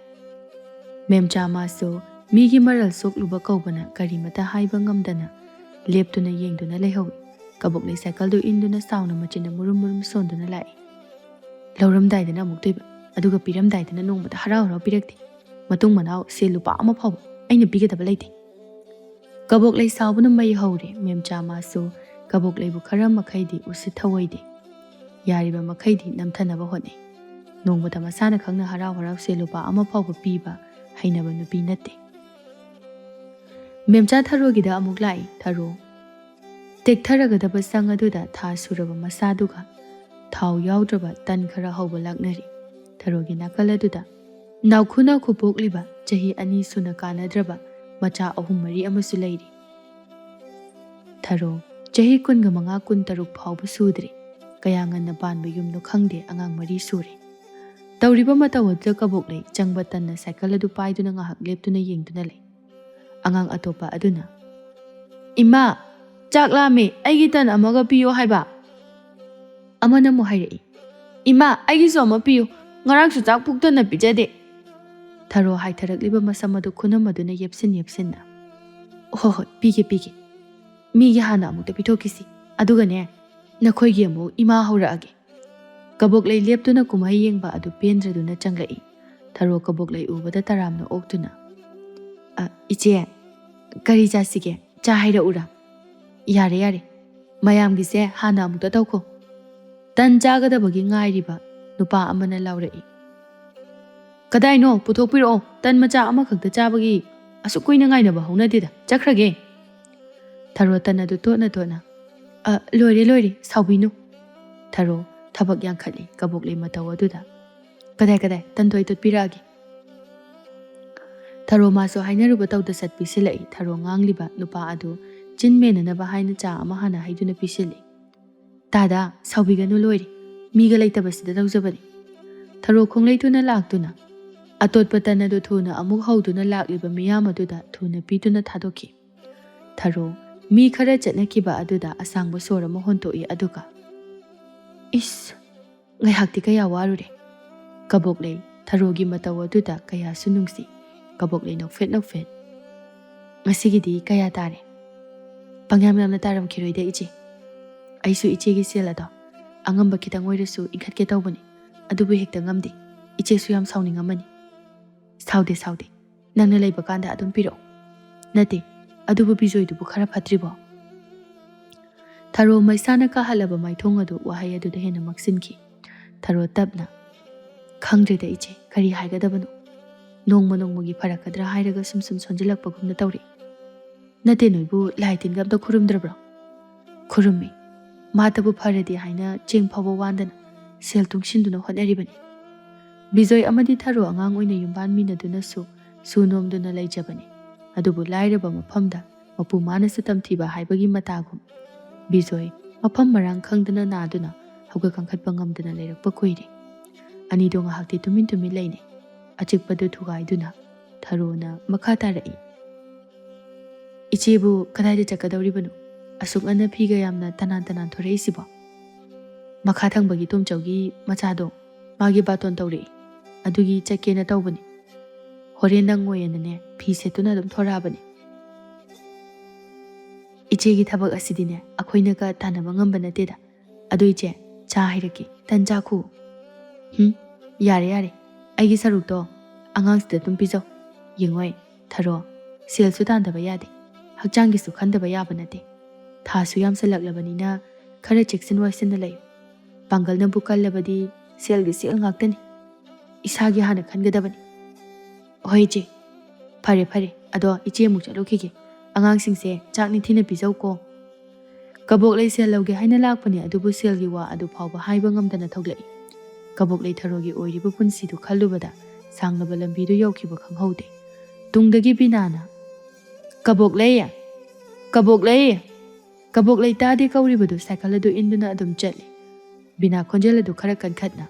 ꯃꯦꯝꯆꯥ ꯃꯥꯁꯨ ꯃꯤꯒꯤ ꯃꯔꯜ ꯁꯣꯛꯂꯨꯕ ꯀꯧꯕꯅ ꯀꯔꯤꯃꯇ ꯍꯥꯏꯕ ꯉꯝꯗꯅ ꯂꯦꯞꯇꯨꯅ ꯌꯦꯡꯗꯨꯅ ꯂꯩꯍꯧꯏ꯫ ꯀꯕꯣꯛꯂꯩ ꯁꯥꯏꯀꯜꯗꯨ ꯏꯟꯗꯨꯅ ꯁꯥꯎꯅ ꯃꯆꯤꯟꯗ ꯃꯨꯔꯨꯝ ꯃꯨꯔꯨꯝ ꯁꯣꯟꯗꯨꯅ ꯂꯥꯛꯏ꯫ ꯂꯧꯔꯝꯗꯥꯏꯗꯅ ꯑꯃꯨꯛ ꯇꯣꯏꯕ, ꯑꯗꯨꯒ ꯄꯤꯔꯝꯗꯥꯏꯗꯅ ꯅꯣꯡꯃꯇ ꯍꯔꯥꯎ ꯍꯔꯥꯎ ꯄꯤꯔꯛꯇꯦ꯫ ꯃꯇꯨꯡ ꯃꯅꯥꯎ ꯁꯦꯜ ꯂꯨꯄꯥ ꯑꯃ ꯐꯥꯎꯕ ꯑꯩꯅ ꯄꯤꯒꯗꯕ ꯂꯩꯇꯦ꯫ ꯀꯕꯣꯛꯂꯩ ꯁꯥꯎꯕꯅ ꯃꯩ ꯍꯧꯔꯦ꯫ ꯃꯦꯝꯆꯥ ꯃꯥꯁꯨ ꯀꯕꯣꯛꯂꯩꯕꯨ ꯈꯔ ꯃꯈꯩꯗꯤ ꯎꯁꯤꯠ ꯊꯧꯑꯣꯏꯗꯦ꯫ ꯌꯥꯔꯤꯕ ꯃꯈꯩꯗꯤ ꯅꯝꯊꯅꯕ ꯍꯣꯠꯅꯩ꯫ ꯅꯣꯡꯃꯇ ꯃꯁꯥꯅ ꯈꯪꯅ ꯍꯔꯥꯎ ꯍꯔꯥꯎ ꯁꯦꯜ ꯂꯨꯄꯥ ꯑꯃ ꯐꯥꯎꯕ ꯄꯤꯕ ꯍꯩꯅꯕ ꯅꯨꯄꯤ ꯅꯠꯇꯦ꯫ ꯃꯦꯝꯆꯥ ꯊꯔꯣꯒꯤꯗ ꯑꯃꯨꯛ ꯂꯥꯛꯏ꯫ ꯊꯔꯣ ꯇꯦꯛꯊꯔꯒꯗꯕ ꯁꯪ ꯑꯗꯨꯗ ꯊꯥ ꯁꯨꯔꯕ ꯃꯁꯥꯗꯨꯒ ꯊꯥꯎ ꯌꯥꯎꯗ꯭ꯔꯕ ꯇꯟ ꯈꯔ ꯍꯧꯕ ꯂꯥꯛꯅꯔꯤ꯫ ꯊꯔꯣꯒꯤ ꯅꯥꯀꯜ ꯑꯗꯨꯗ ꯅꯥꯎꯈꯨꯅ ꯈꯨꯄꯣꯛꯂꯤꯕ ꯆꯍꯤ ꯑꯅꯤ ꯁꯨꯅ ꯀꯥꯟꯅꯗ꯭ꯔꯕ ꯃꯆꯥ ꯑꯍꯨꯝ ꯃꯔꯤ ꯑꯃꯁꯨ ꯂꯩꯔꯤ꯫ ꯊꯔꯣ ꯆꯍꯤ ꯀꯨꯟꯒ ꯃꯉꯥ, ꯀꯨꯟꯇꯔꯨꯛ ꯐꯥꯎꯕ ꯁꯨꯗ꯭ꯔꯤ꯫ ꯀꯌꯥ ꯉꯟꯅ ꯄꯥꯟꯕ ꯌꯨꯝꯅꯣ ꯈꯪꯗꯦ, ꯑꯉꯥꯡ ꯃꯔꯤ ꯁꯨꯔꯦ꯫ ꯇꯧꯔꯤꯕ ꯃꯇꯧ ꯑꯗꯨꯗ ꯀꯕꯣꯛꯂꯩ ꯆꯪꯕ ꯇꯟꯅ ꯁꯥꯏꯀꯜ ꯑꯗꯨ ꯄꯥꯏꯗꯨꯅ ꯉꯥꯏꯍꯥꯛ ꯂꯦꯞꯇꯨꯅ ꯌꯦꯡꯗꯨꯅ ꯂꯩ꯫ ꯑꯉꯥꯡ ꯑꯇꯣꯞꯄ ꯑꯗꯨꯅ, "ꯏꯃꯥ, ꯆꯥꯛ ꯂꯥꯝꯃꯦ, ꯑꯩꯒꯤ ꯇꯟ ꯑꯃꯒ ꯄꯤꯌꯣ ꯍꯥꯏꯕ?" ꯑꯃꯅ ꯑꯃꯨꯛ ꯍꯥꯏꯔꯛꯏ, "ꯏꯃꯥ, ꯑꯩꯒꯤꯁꯨ ꯑꯃ ꯄꯤꯌꯨ, ꯉꯔꯥꯡꯁꯨ ꯆꯥꯛ ꯄꯨꯛ ꯊꯟꯅ ꯄꯤꯖꯗꯦ꯫" ꯊꯔꯣ ꯍꯥꯏꯊꯔꯛꯂꯤꯕ ꯃꯁꯝ ꯑꯗꯨ ꯈꯨꯅꯝ ꯑꯗꯨꯅ ꯌꯦꯞꯁꯤꯟ ꯌꯦꯞꯁꯤꯟꯅ, "ꯍꯣꯏ ꯍꯣꯏ, ꯄꯤꯒꯦ ꯄꯤꯒꯦ꯫ ꯃꯤꯒꯤ ꯍꯥꯟꯅ ꯑꯃꯨꯛꯇ ꯄꯤꯊꯣꯛꯈꯤꯁꯤ, ꯑꯗꯨꯒꯅꯦ, ꯅꯈꯣꯏꯒꯤ ꯑꯃꯨꯛ ꯏꯃꯥ ꯍꯧꯔꯛꯑꯒꯦ꯫" ꯀꯕꯣꯛꯂꯩ ꯂꯦꯞꯇꯨꯅ ꯀꯨꯝꯍꯩ ꯌꯦꯡꯕ ꯑꯗꯨ ꯄꯦꯟꯗ꯭ꯔꯗꯨꯅ ꯆꯪꯂꯛꯏ꯫ ꯊꯔꯣ ꯀꯕꯣꯛꯂꯩ ꯎꯕꯗ ꯇꯔꯥꯝꯅ ꯑꯣꯛꯇꯨꯅ, "ꯑ, ꯏꯆꯦ, ꯀꯔꯤ ꯆꯥꯁꯤꯒꯦ? ꯆꯥ ꯍꯩꯔꯛꯎꯔꯥ?" "ꯌꯥꯔꯦ, ꯌꯥꯔꯦ, ꯃꯌꯥꯝꯒꯤꯁꯦ ꯍꯥꯟꯅ ꯑꯃꯨꯛꯇ ꯇꯧꯈꯣ꯫" ꯇꯟ ꯆꯥꯒꯗꯕꯒꯤ ꯉꯥꯏꯔꯤꯕ ꯅꯨꯄꯥ ꯑꯃꯅ ꯂꯥꯎꯔꯛꯏ, "ꯀꯗꯥꯏꯅꯣ? ꯄꯨꯊꯣꯛꯄꯤꯔꯛꯑꯣ, ꯇꯟ ꯃꯆꯥ ꯑꯃꯈꯛꯇ ꯆꯥꯕꯒꯤ ꯑꯁꯨꯛ ꯀꯨꯏꯅ ꯉꯥꯏꯅꯕ ꯍꯧꯅꯗꯦꯗ, ꯆꯠꯈ꯭ꯔꯒꯦ꯫" ꯊꯔꯣ ꯇꯟ ꯑꯗꯨ ꯇꯣꯠꯅ ꯇꯣꯠꯅ, "ꯑ, ꯂꯣꯏꯔꯦ, ꯂꯣꯏꯔꯦ, ꯁꯥꯎꯕꯤꯅꯨ꯫" ꯊꯔꯣ ꯊꯕꯛ ꯌꯥꯡꯈꯠꯂꯤ ꯀꯕꯣꯛꯂꯩ ꯃꯇꯧ ꯑꯗꯨꯗ꯫ "ꯀꯗꯥꯏ, ꯀꯗꯥꯏ, ꯇꯟꯊꯣꯏ ꯇꯣꯠꯄꯤꯔꯛꯑꯒꯦ꯫" ꯊꯔꯣ ꯃꯥꯁꯨ ꯍꯥꯏꯅꯔꯨꯕ ꯇꯧꯗ ꯁꯠ ꯄꯤꯁꯤꯜꯂꯛꯏ꯫ ꯊꯔꯣ ꯉꯥꯡꯂꯤꯕ ꯅꯨꯄꯥ ꯑꯗꯨ ꯆꯤꯟ ꯃꯦꯟꯅꯅꯕ ꯍꯥꯏꯅ ꯆꯥ ꯑꯃ ꯍꯥꯟꯅ ꯍꯩꯗꯨꯅ ꯄꯤꯁꯤꯜꯂꯤ꯫ "ꯇꯥꯗ, ꯁꯥꯎꯕꯤꯒꯅꯨ, ꯂꯣꯏꯔꯦ, ꯃꯤꯒ ꯂꯩꯇꯕꯁꯤꯗ ꯇꯧꯖꯕꯅꯤ꯫" ꯊꯔꯣ ꯈꯣꯡꯂꯩ ꯊꯨꯅ ꯂꯥꯛꯇꯨꯅ ꯑꯇꯣꯠꯄ ꯇꯟ ꯑꯗꯨ ꯊꯨꯅ ꯑꯃꯨꯛ ꯍꯧꯗꯨꯅ ꯂꯥꯛꯂꯤꯕ ꯃꯤꯌꯥꯝ ꯑꯗꯨꯗ ꯊꯨꯅ ꯄꯤꯗꯨꯅ ꯊꯥꯗꯣꯛꯈꯤ꯫ ꯊꯔꯣ ꯃꯤ ꯈꯔ ꯆꯠꯅꯈꯤꯕ ꯑꯗꯨꯗ ꯑꯁꯥꯡꯕ ꯁꯣꯔ ꯑꯃ ꯍꯣꯟꯇꯣꯛꯏ, ꯑꯗꯨꯒ, "ꯏꯁ, ꯉꯥꯏꯍꯥꯛꯇꯤ ꯀꯌꯥ ꯋꯥꯔꯨꯔꯦ꯫" ꯀꯕꯣꯛꯂꯩ ꯊꯔꯣꯒꯤ ꯃꯇꯧ ꯑꯗꯨꯗ ꯀꯌꯥꯁꯨ ꯅꯨꯡꯁꯤ꯫ ꯀꯕꯣꯛꯂꯩ ꯅꯣꯛꯐꯦꯠ ꯅꯣꯛꯐꯦꯠ, "ꯉꯁꯤꯒꯤꯗꯤ ꯀꯌꯥ ꯇꯥꯔꯦ?" "ꯄꯪꯌꯥꯝ ꯌꯥꯝꯅ ꯇꯥꯔꯝꯈꯤꯔꯣꯏꯗ, ꯏꯆꯦ꯫ ꯑꯩꯁꯨ ꯏꯆꯦꯒꯤ ꯁꯦꯜ ꯑꯗꯣ ꯑꯉꯝꯕ ꯈꯤꯇꯪ ꯑꯣꯏꯔꯁꯨ ꯏꯟꯈꯠꯀꯦ ꯇꯧꯕꯅꯤ, ꯑꯗꯨꯕꯨ ꯍꯦꯛꯇ ꯉꯝꯗꯦ꯫ ꯏꯆꯦꯁꯨ ꯌꯥꯝ ꯁꯥꯎꯅꯤꯡꯉꯝꯃꯅꯤ꯫" "ꯁꯥꯎꯗꯦ, ꯁꯥꯎꯗꯦ꯫ ꯅꯪꯅ ꯂꯩꯕ ꯀꯥꯟꯗ ꯑꯗꯨꯝ ꯄꯤꯔꯛꯑꯣ꯫" "ꯅꯠꯇꯦ, ꯑꯗꯨꯕꯨ ꯕꯤꯖꯣꯏꯗꯨꯕꯨ ꯈꯔ ꯐꯠꯇ꯭ꯔꯤꯕꯣ?" ꯊꯔꯣ ꯃꯩꯁꯥꯅ ꯀꯥꯍꯜꯂꯕ ꯃꯥꯏꯊꯣꯡ ꯑꯗꯨ ꯋꯥꯍꯩ ꯑꯗꯨꯗ ꯍꯦꯟꯅ ꯃꯛꯁꯤꯟꯈꯤ꯫ ꯊꯔꯣ ꯇꯞꯅ, "ꯈꯪꯗ꯭ꯔꯦꯗ ꯏꯆꯦ, ꯀꯔꯤ ꯍꯥꯏꯒꯗꯕꯅꯣ꯫ ꯅꯣꯡꯃ ꯅꯣꯡꯃꯒꯤ ꯐꯔꯛꯀꯗ꯭ꯔꯥ ꯍꯥꯏꯔꯒ ꯁꯨꯝ ꯁꯨꯝ ꯁꯣꯟꯖꯤꯜꯂꯛꯄꯒꯨꯝꯅ ꯇꯧꯔꯦ꯫ ꯅꯠꯇꯦ, ꯅꯣꯏꯕꯨ ꯂꯥꯏ ꯇꯤꯟꯒ ꯑꯝꯇ ꯈꯨꯔꯨꯝꯗ꯭ꯔꯕ꯭ꯔꯣ?" "ꯈꯨꯔꯨꯝꯃꯤ꯫ ꯃꯥꯇꯕꯨ ꯐꯔꯗꯤ ꯍꯥꯏꯅ ꯆꯦꯡ ꯐꯥꯎꯕ ꯋꯥꯟꯗꯅ ꯁꯦꯜ ꯇꯨꯡꯁꯤꯟꯗꯨꯅ ꯍꯣꯠꯅꯔꯤꯕꯅꯤ꯫" ꯕꯤꯖꯣꯏ ꯑꯃꯗꯤ ꯊꯔꯣ ꯑꯉꯥꯡ ꯑꯣꯏꯅ ꯌꯨꯝꯕꯥꯟꯃꯤꯟꯅꯗꯨꯅꯁꯨ ꯁꯨ ꯅꯣꯝꯗꯨꯅ ꯂꯩꯖꯕꯅꯤ꯫ ꯑꯗꯨꯕꯨ ꯂꯥꯏꯔꯕ ꯃꯐꯝꯗ ꯃꯄꯨ ꯃꯥꯅꯁꯨ ꯇꯝꯊꯤꯕ ꯍꯥꯏꯕꯒꯤ ꯃꯇꯥꯒꯨꯝ, ꯕꯤꯖꯣꯏ ꯃꯐꯝ ꯃꯔꯥꯡ ꯈꯪꯗꯅ ꯅꯥꯗꯨꯅ ꯍꯧꯒꯠ ꯀꯥꯡꯈꯠꯄ ꯉꯝꯗꯅ ꯂꯩꯔꯛꯄ ꯀꯨꯏꯔꯦ꯫ ꯑꯅꯤꯗꯣ ꯉꯥꯏꯍꯥꯛꯇꯤ ꯇꯨꯃꯤꯟ ꯇꯨꯃꯤꯟ ꯂꯩꯅꯩ꯫ ꯑꯆꯤꯛꯄꯗꯨ ꯊꯨꯒꯥꯏꯗꯨꯅ ꯊꯔꯣꯅ ꯃꯈꯥ ꯇꯥꯔꯛꯏ, "ꯏꯆꯦꯕꯨ ꯀꯗꯥꯏꯗ ꯆꯠꯀꯗꯧꯔꯤꯕꯅꯣ? ꯑꯁꯨꯛ ꯉꯟꯅ ꯐꯤꯒ ꯌꯥꯝꯅ ꯇꯅꯥꯟ ꯇꯅꯥꯟ ꯊꯣꯔꯛꯏꯁꯤꯕꯣ?" "ꯃꯈꯥ ꯊꯪꯕꯒꯤ ꯇꯣꯝꯆꯧꯒꯤ ꯃꯆꯥꯗꯣ ꯃꯥꯒꯤ ꯕꯥꯇꯣꯟ ꯇꯧꯔꯛꯏ, ꯑꯗꯨꯒꯤ ꯆꯠꯀꯦꯅ ꯇꯧꯕꯅꯤ꯫ ꯍꯣꯔꯦꯟ ꯅꯪꯉꯣꯏꯌꯦꯅꯅꯦ ꯐꯤ ꯁꯦꯠꯇꯨꯅ ꯑꯗꯨꯝ ꯊꯣꯔꯛꯑꯕꯅꯤ꯫ ꯏꯆꯦꯒꯤ ꯊꯕꯛ ꯑꯁꯤꯗꯤꯅꯦ ꯑꯩꯈꯣꯏꯅꯒ ꯇꯥꯟꯅꯕ ꯉꯝꯕ ꯅꯠꯇꯦꯗ꯫ ꯑꯗꯨ ꯏꯆꯦ, ꯆꯥ ꯍꯩꯔꯛꯀꯦ, ꯇꯟ ꯆꯥꯈꯣ꯫" "ꯍꯨꯝ, ꯌꯥꯔꯦ ꯌꯥꯔꯦ, ꯑꯩꯒꯤ ꯁꯔꯨꯛꯇꯣ ꯑꯉꯥꯡꯁꯤꯗ ꯑꯗꯨꯝ ꯄꯤꯖꯧ꯫ ꯌꯦꯡꯉꯣꯏ, ꯊꯔꯣ, ꯁꯦꯜꯁꯨ ꯇꯥꯟꯗꯕ ꯌꯥꯗꯦ, ꯍꯛꯆꯥꯡꯒꯤꯁꯨ ꯈꯟꯗꯕ ꯌꯥꯕ ꯅꯠꯇꯦ꯫ ꯊꯥꯁꯨ ꯌꯥꯝꯁꯜꯂꯛꯂꯕꯅꯤꯅ ꯈꯔ ꯆꯦꯛꯁꯤꯟ ꯋꯥꯏꯁꯤꯟꯅ ꯂꯩꯌꯨ꯫ ꯄꯥꯡꯒꯜꯅꯕꯨ ꯀꯜꯂꯕꯗꯤ ꯁꯦꯜꯒꯤ ꯁꯦꯜ ꯉꯥꯛꯇꯅꯤ꯫ ꯏꯁꯥꯒꯤ ꯍꯥꯟꯅ ꯈꯟꯒꯗꯕꯅꯤ꯫" "ꯍꯣꯏ ꯏꯆꯦ, ꯐꯔꯦ ꯐꯔꯦ, ꯑꯗꯣ ꯏꯆꯦ ꯑꯃꯨꯛ ꯆꯠꯂꯨꯈꯤꯒꯦ꯫ ꯑꯉꯥꯡꯁꯤꯡꯁꯦ ꯆꯥꯛ ꯅꯤꯡꯊꯤꯅ ꯄꯤꯖꯧꯀꯣ꯫" ꯀꯕꯣꯛꯂꯩ ꯁꯦꯜ ꯂꯧꯒꯦ ꯍꯥꯏꯅ ꯂꯥꯛꯄꯅꯤ, ꯑꯗꯨꯕꯨ ꯁꯦꯜꯒꯤ ꯋꯥ ꯑꯗꯨ ꯐꯥꯎꯕ ꯍꯥꯏꯕ ꯉꯝꯗꯅ ꯊꯣꯛꯂꯛꯏ꯫ ꯀꯕꯣꯛꯂꯩ ꯊꯔꯣꯒꯤ ꯑꯣꯏꯔꯤꯕ ꯄꯨꯟꯁꯤꯗꯨ ꯈꯜꯂꯨꯕꯗ ꯁꯥꯡꯂꯕ ꯂꯝꯕꯤꯗꯨ ꯌꯧꯈꯤꯕ ꯈꯪꯍꯧꯗꯦ꯫ ꯇꯨꯡꯗꯒꯤ ꯕꯤꯅꯥꯅ, "ꯀꯕꯣꯛꯂꯩ! ꯀꯕꯣꯛꯂꯩ!" ꯀꯕꯣꯛꯂꯩ ꯇꯥꯗꯦ ꯀꯧꯔꯤꯕꯗꯨ ꯁꯥꯏꯀꯜ ꯑꯗꯨ ꯏꯟꯗꯨꯅ ꯑꯗꯨꯝ ꯆꯠꯂꯤ꯫ ꯕꯤꯅꯥ ꯈꯣꯟꯖꯦꯜ ꯑꯗꯨ ꯈꯔ ꯀꯟꯈꯠꯅ,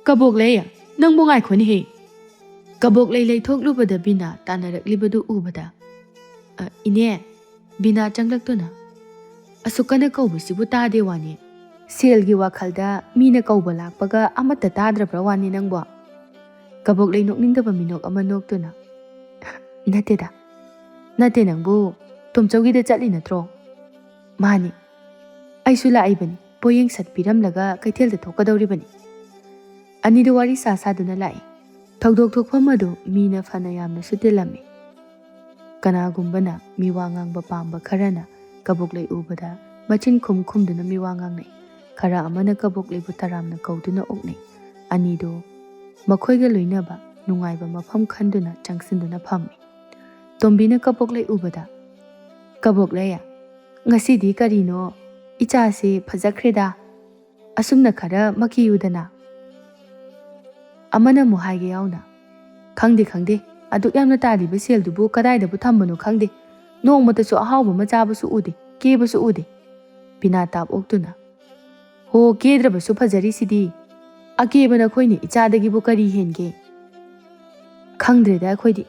"ꯀꯕꯣꯛꯂꯩ, ꯅꯪꯕꯨ ꯉꯥꯏꯈꯣꯅꯦꯍꯦ!" ꯀꯕꯣꯛꯂꯩ ꯂꯩꯊꯣꯛꯂꯨꯕꯗ ꯕꯤꯅꯥ ꯇꯥꯟꯅꯔꯛꯂꯤꯕꯗꯨ ꯎꯕꯗ, "ꯑ, ꯏꯅꯦ!" ꯕꯤꯅꯥ ꯆꯪꯂꯛꯇꯨꯅ, "ꯑꯁꯨꯛ ꯀꯟꯅ ꯀꯧꯕꯁꯤꯕꯨ ꯇꯥꯗꯦ ꯋꯥꯅꯦ꯫ ꯁꯦꯜꯒꯤ ꯋꯥꯈꯜꯗ ꯃꯤꯅ ꯀꯧꯕ ꯂꯥꯛꯄꯒ ꯑꯃꯠꯇ ꯇꯥꯗ꯭ꯔꯕ꯭ꯔꯥ ꯋꯥꯅꯦ ꯅꯪꯕꯣ?" ꯀꯕꯣꯛꯂꯩ ꯅꯣꯛꯅꯤꯡꯗꯕ ꯃꯤꯅꯣꯛ ꯑꯃ ꯅꯣꯛꯇꯨꯅ, "ꯅꯠꯇꯦꯗ, ꯅꯠꯇꯦ, ꯅꯪꯕꯨ ꯇꯣꯝꯆꯧꯒꯤꯗ ꯆꯠꯂꯤ ꯅꯠꯇ꯭ꯔꯣ?" "ꯃꯥꯅꯤ, ꯑꯩꯁꯨ ꯂꯥꯛꯏꯕꯅꯤ, ꯄꯣꯌꯦꯡ ꯁꯠ ꯄꯤꯔꯝꯂꯒ ꯀꯩꯊꯦꯜꯗ ꯊꯣꯛꯀꯗꯧꯔꯤꯕꯅꯤ꯫" ꯑꯅꯤꯗꯨ ꯋꯥꯔꯤ ꯁꯥ ꯁꯥꯗꯨꯅ ꯂꯥꯛꯏ꯫ ꯊꯧꯗꯣꯛ ꯊꯣꯛꯐꯝ ꯑꯗꯨ ꯃꯤꯅ ꯐꯅ ꯌꯥꯝꯅꯁꯨ ꯇꯤꯜꯂꯝꯃꯤ꯫ ꯀꯅꯥꯒꯨꯝꯕꯅ ꯃꯤꯋꯥ ꯉꯥꯡꯕ ꯄꯥꯝꯕ ꯈꯔꯅ ꯀꯕꯣꯛꯂꯩ ꯎꯕꯗ ꯃꯆꯤꯟ ꯈꯨꯝ ꯈꯨꯝꯗꯨꯅ ꯃꯤꯋꯥ ꯉꯥꯡꯅꯩ꯫ ꯈꯔ ꯑꯃꯅ ꯀꯕꯣꯛꯂꯩꯕꯨ ꯇꯔꯥꯝꯅ ꯀꯧꯗꯨꯅ ꯑꯣꯛꯅꯩ꯫ ꯑꯅꯤꯗꯨ ꯃꯈꯣꯏꯒ ꯂꯣꯏꯅꯕ ꯅꯨꯡꯉꯥꯏꯕ ꯃꯐꯝ ꯈꯟꯗꯨꯅ ꯆꯪꯁꯤꯟꯗꯨꯅ ꯐꯝꯃꯤ꯫ ꯇꯣꯝꯕꯤꯅ ꯀꯕꯣꯛꯂꯩ ꯎꯕꯗ, "ꯀꯕꯣꯛꯂꯩ, ꯉꯁꯤꯗꯤ ꯀꯔꯤꯅꯣ ꯏꯆꯥꯁꯦ ꯐꯖꯈ꯭ꯔꯦꯗ꯫ ꯑꯁꯨꯝꯅ ꯈꯔ ꯃꯀꯤꯌꯨꯗꯅ꯫" ꯑꯃꯅ ꯑꯃꯨꯛ ꯍꯥꯏꯒꯦ ꯌꯥꯎꯅ, "ꯈꯪꯗꯦ, ꯈꯪꯗꯦ, ꯑꯗꯨꯛ ꯌꯥꯝꯅ ꯇꯥꯜꯂꯤꯕ ꯁꯦꯜꯗꯨꯕꯨ ꯀꯗꯥꯏꯗꯕꯨ ꯊꯝꯕꯅꯣ ꯈꯪꯗꯦ꯫ ꯅꯣꯡꯃꯇꯁꯨ ꯑꯍꯥꯎꯕ ꯑꯃ ꯆꯥꯕꯁꯨ ꯎꯗꯦ, ꯀꯦꯕꯁꯨ ꯎꯗꯦ꯫" ꯕꯤꯅꯥ ꯇꯥꯞ ꯑꯣꯛꯇꯨꯅ, "ꯍꯣ, ꯀꯦꯗ꯭ꯔꯕꯁꯨ ꯐꯖꯔꯤꯁꯤꯗꯤ꯫ ꯑꯀꯦꯕ ꯅꯈꯣꯏꯅ ꯏꯆꯥꯗꯒꯤꯕꯨ ꯀꯔꯤ ꯍꯦꯟꯒꯦ? ꯈꯪꯗ꯭ꯔꯦꯗ ꯑꯩꯈꯣꯏꯗꯤ꯫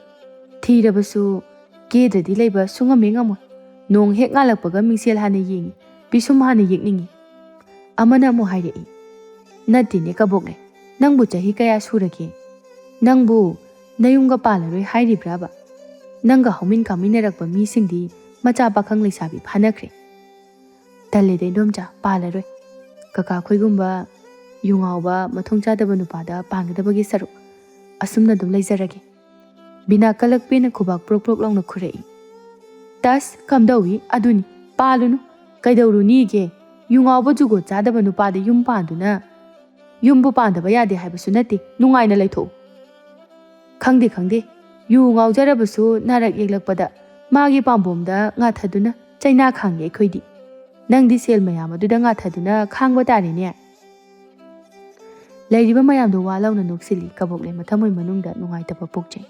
ꯊꯤꯔꯕꯁꯨ ꯀꯦꯗ꯭ꯔꯗꯤ ꯂꯩꯕ ꯁꯨꯡꯉꯝ ꯍꯦꯛ ꯉꯝꯃꯣꯏ꯫ ꯅꯣꯡ ꯍꯦꯛ ꯉꯥꯜꯂꯛꯄꯒ ꯃꯤꯡꯁꯦꯜ ꯍꯥꯟꯅ ꯌꯦꯡꯉꯤ, ꯄꯤꯁꯨꯝ ꯍꯥꯟꯅ ꯌꯦꯛꯅꯤꯡꯉꯤ꯫ ꯑꯃꯅ ꯑꯃꯨꯛ ꯍꯥꯏꯔꯛꯏ, "ꯅꯠꯇꯦꯅꯦ ꯀꯕꯣꯛꯂꯩ, ꯅꯪꯕꯨ ꯆꯍꯤ ꯀꯌꯥ ꯁꯨꯔꯒꯦ? ꯅꯪꯕꯨ ꯅꯌꯨꯝꯒ ꯄꯥꯜꯂꯔꯣꯏ ꯍꯥꯏꯔꯤꯕ꯭ꯔꯥꯕ? ꯅꯪꯒ ꯍꯧꯃꯤꯟ ꯀꯥꯃꯤꯟꯅꯔꯛꯄ ꯃꯤꯁꯤꯡꯗꯤ ꯃꯆꯥ ꯄꯥꯈꯪ ꯂꯩꯁꯥꯕꯤ ꯐꯥꯅꯈ꯭ꯔꯦ"꯫ "ꯇꯜꯂꯦꯗ ꯏꯟꯗꯣꯝꯆꯥ, ꯄꯥꯜꯂꯔꯣꯏ꯫ ꯀꯀꯥ ꯈꯣꯏꯒꯨꯝꯕ ꯌꯨ ꯉꯥꯎꯕ ꯃꯊꯣꯡ ꯆꯥꯗꯕ ꯅꯨꯄꯥꯗ ꯄꯥꯟꯒꯗꯕꯒꯤ ꯁꯔꯨꯛ꯫ ꯑꯁꯨꯝꯅ ꯑꯗꯨꯝ ꯂꯩꯖꯔꯒꯦ"꯫ ꯕꯤꯅꯥ ꯀꯂꯛꯄꯦꯅ ꯈꯨꯕꯥꯛ ꯄ꯭ꯔꯣꯛ ꯄ꯭ꯔꯣꯛ ꯂꯥꯎꯅ ꯈꯨꯔꯛꯏ꯫ "ꯇꯁ, ꯀꯝꯗꯧꯏ? ꯑꯗꯨꯅꯤ, ꯄꯥꯜꯂꯨꯅꯨ꯫ ꯀꯩꯗꯧꯔꯨꯅꯤꯒꯦ? ꯌꯨ ꯉꯥꯎꯕ ꯖꯨꯒꯣꯠ ꯆꯥꯗꯕ ꯅꯨꯄꯥꯗ ꯌꯨꯝ ꯄꯥꯟꯗꯨꯅ? ꯌꯨꯝꯕꯨ ꯄꯥꯟꯗꯕ ꯌꯥꯗꯦ ꯍꯥꯏꯕꯁꯨ ꯅꯠꯇꯦ, ꯅꯨꯡꯉꯥꯏꯅ ꯂꯩꯊꯣꯛꯎ"꯫ "ꯈꯪꯗꯦ, ꯈꯪꯗꯦ꯫ ꯌꯨ ꯉꯥꯎꯖꯔꯕꯁꯨ ꯅꯥꯔꯛ ꯌꯦꯛꯂꯛꯄꯗ ꯃꯥꯒꯤ ꯄꯥꯝꯕꯣꯝꯗ ꯉꯥꯊꯗꯨꯅ ꯆꯩꯅꯥ ꯈꯥꯡꯉꯤ ꯑꯩꯈꯣꯏꯗꯤ꯫ ꯅꯪꯗꯤ ꯁꯦꯜ ꯃꯌꯥꯝ ꯑꯗꯨꯗ ꯉꯥꯊꯗꯨꯅ ꯈꯥꯡꯕ ꯇꯥꯔꯦꯅꯦ"꯫ ꯂꯩꯔꯤꯕ ꯃꯌꯥꯝꯗꯣ ꯋꯥ ꯂꯥꯎꯅ ꯅꯣꯛꯁꯤꯜꯂꯤ꯫ ꯀꯕꯣꯛꯂꯩ ꯃꯊꯃꯣꯏ ꯃꯅꯨꯡꯗ ꯅꯨꯡꯉꯥꯏꯇꯕ ꯄꯣꯛꯆꯩ꯫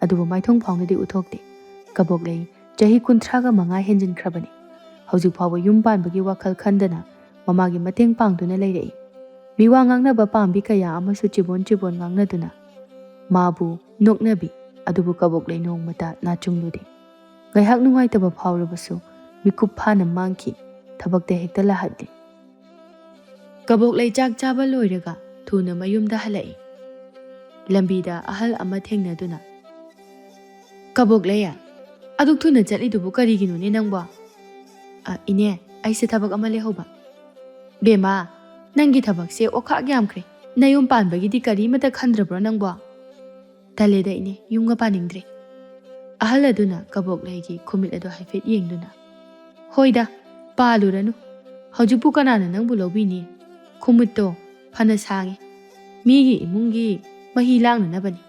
ꯑꯗꯨꯕꯨ ꯃꯥꯏꯊꯣꯡ ꯐꯥꯎꯅꯗꯤ ꯎꯠꯊꯣꯛꯇꯦ꯫ ꯀꯕꯣꯛꯂꯩ ꯆꯍꯤ ꯀꯨꯟꯊ꯭ꯔꯥꯒ ꯃꯉꯥ ꯍꯦꯟꯖꯤꯟꯈ꯭ꯔꯕꯅꯤ꯫ ꯍꯧꯖꯤꯛ ꯐꯥꯎꯕ ꯌꯨꯝ ꯄꯥꯟꯕꯒꯤ ꯋꯥꯈꯜ ꯈꯟꯗꯅ ꯃꯃꯥꯒꯤ ꯃꯇꯦꯡ ꯄꯥꯡꯗꯨꯅ ꯂꯩꯔꯛꯏ꯫ ꯃꯤꯋꯥ ꯉꯥꯡꯅꯕ ꯄꯥꯝꯕꯤ ꯀꯌꯥ ꯑꯃꯁꯨ ꯆꯤꯕꯣꯟ ꯆꯤꯕꯣꯟ ꯉꯥꯡꯅꯗꯨꯅ ꯃꯥꯕꯨ ꯅꯣꯛꯅꯕꯤ꯫ ꯑꯗꯨꯕꯨ ꯀꯕꯣꯛꯂꯩ ꯅꯣꯡꯃꯇ ꯅꯥꯆꯨꯡꯂꯨꯗꯦ꯫ ꯉꯥꯏꯍꯥꯛ ꯅꯨꯡꯉꯥꯏꯇꯕ ꯐꯥꯎꯔꯕꯁꯨ ꯃꯤꯀꯨꯞ ꯐꯥꯅ ꯃꯥꯡꯈꯤ꯫ ꯊꯕꯛꯇ ꯍꯦꯛꯇ ꯂꯥꯍꯠꯂꯤ꯫ ꯀꯕꯣꯛꯂꯩ ꯆꯥꯛ ꯆꯥꯕ ꯂꯣꯏꯔꯒ ꯊꯨꯅ ꯃꯌꯨꯝꯗ ꯍꯜꯂꯛꯏ꯫ ꯂꯝꯕꯤꯗ ꯑꯍꯜ ꯑꯃ ꯊꯦꯡꯅꯗꯨꯅ, "ꯀꯕꯣꯛꯂꯩ, ꯑꯗꯨꯛ ꯊꯨꯅ ꯆꯠꯂꯤꯗꯨꯕꯨ ꯀꯔꯤꯒꯤꯅꯣꯅꯦ ꯅꯪꯕꯣ?" "ꯑ, ꯏꯅꯦ, ꯑꯩꯁꯦ ꯊꯕꯛ ꯑꯃ ꯂꯩꯍꯧꯕ"꯫ "ꯕꯦꯝꯃ, ꯅꯪꯒꯤ ꯊꯕꯛꯁꯦ ꯑꯣꯈꯥꯛ ꯌꯥꯝꯈ꯭ꯔꯦ꯫ ꯅꯌꯨꯝ ꯄꯥꯟꯕꯒꯤꯗꯤ ꯀꯔꯤꯃꯇ ꯈꯟꯗ꯭ꯔꯕ꯭ꯔꯣ ꯅꯪꯕꯣ?" "ꯇꯜꯂꯦꯗ ꯏꯅꯦ, ꯌꯨꯝꯒ ꯄꯥꯅꯤꯡꯗ꯭ꯔꯦ"꯫ ꯑꯍꯜ ꯑꯗꯨꯅ ꯀꯕꯣꯛꯂꯩꯒꯤ ꯈꯨꯃꯤꯠ ꯑꯗꯨ ꯍꯥꯏꯐꯦꯠ ꯌꯦꯡꯗꯨꯅ, "ꯍꯣꯏꯗ, ꯄꯥꯜꯂꯨꯔꯅꯨ꯫ ꯍꯧꯖꯤꯛꯄꯨ ꯀꯅꯥꯅ ꯅꯪꯕꯨ ꯂꯧꯕꯤꯅꯤ? ꯈꯨꯃꯨꯠꯇꯣ ꯐꯅ ꯁꯥꯡꯉꯤ꯫ ꯃꯤꯒꯤ ꯏꯃꯨꯡꯒꯤ ꯃꯍꯤ ꯂꯥꯡꯅꯅꯕꯅꯤ"꯫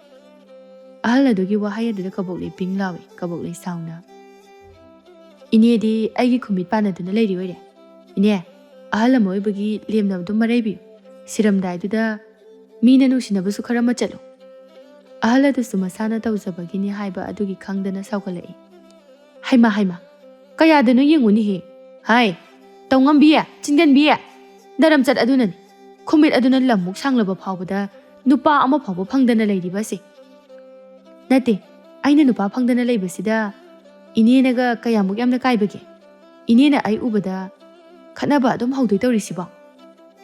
ꯑꯍꯜ ꯑꯗꯨꯒꯤ ꯋꯥꯍꯩ ꯑꯗꯨꯗ ꯀꯕꯣꯛꯂꯩ ꯄꯤꯡ ꯂꯥꯎꯏ꯫ ꯀꯕꯣꯛꯂꯩ ꯁꯥꯎꯅ, "ꯏꯅꯦꯗꯤ ꯑꯩꯒꯤ ꯈꯨꯃꯤꯠ ꯄꯥꯟꯅꯗꯨꯅ ꯂꯩꯔꯤ ꯑꯣꯏꯔꯦ꯫ ꯏꯅꯦ, ꯑꯍꯜ ꯑꯃ ꯑꯣꯏꯕꯒꯤ ꯂꯦꯝꯅꯕꯗꯨ ꯃꯔꯩꯕꯤꯌꯨ꯫ ꯁꯤꯔꯝꯗꯥꯏꯗꯨꯗ ꯃꯤꯅ ꯅꯨꯡꯁꯤꯅꯕꯁꯨ ꯈꯔ ꯃꯆꯠꯂꯨ"꯫ ꯑꯍꯜ ꯑꯗꯨꯁꯨ ꯃꯁꯥꯅ ꯇꯧꯖꯕꯒꯤꯅꯤ ꯍꯥꯏꯕ ꯑꯗꯨꯒꯤ ꯈꯪꯗꯅ ꯁꯥꯎꯒꯠꯂꯛꯏ꯫ "ꯍꯩꯃꯥ, ꯍꯩꯃꯥ, ꯀꯌꯥꯗꯅꯣ ꯌꯦꯡꯉꯨꯅꯦꯍꯦ꯫ ꯍꯥꯏ, ꯇꯧꯉꯝꯕꯤ, ꯆꯤꯟꯒꯟꯕꯤ, ꯅꯔꯝꯆꯠ ꯑꯗꯨꯅꯅꯤ"꯫ ꯈꯨꯃꯤꯠ ꯑꯗꯨꯅ ꯂꯝꯃꯨꯛ ꯁꯥꯡꯂꯕ ꯐꯥꯎꯕꯗ ꯅꯨꯄꯥ ꯑꯃ ꯐꯥꯎꯕ ꯐꯪꯗꯅ ꯂꯩꯔꯤꯕ ꯑꯁꯤ? ꯅꯠꯇꯦ, ꯑꯩꯅ ꯅꯨꯄꯥ ꯐꯪꯗꯅ ꯂꯩꯕꯁꯤꯗ ꯏꯅꯦꯅꯒ ꯀꯌꯥꯃꯨꯛ ꯌꯥꯝꯅ ꯀꯥꯏꯕꯒꯦ? ꯏꯅꯦꯅ ꯑꯩ ꯎꯕꯗ ꯈꯠꯅꯕ ꯑꯗꯨꯝ ꯍꯧꯗꯣꯏ ꯇꯧꯔꯤꯁꯤꯕꯣ?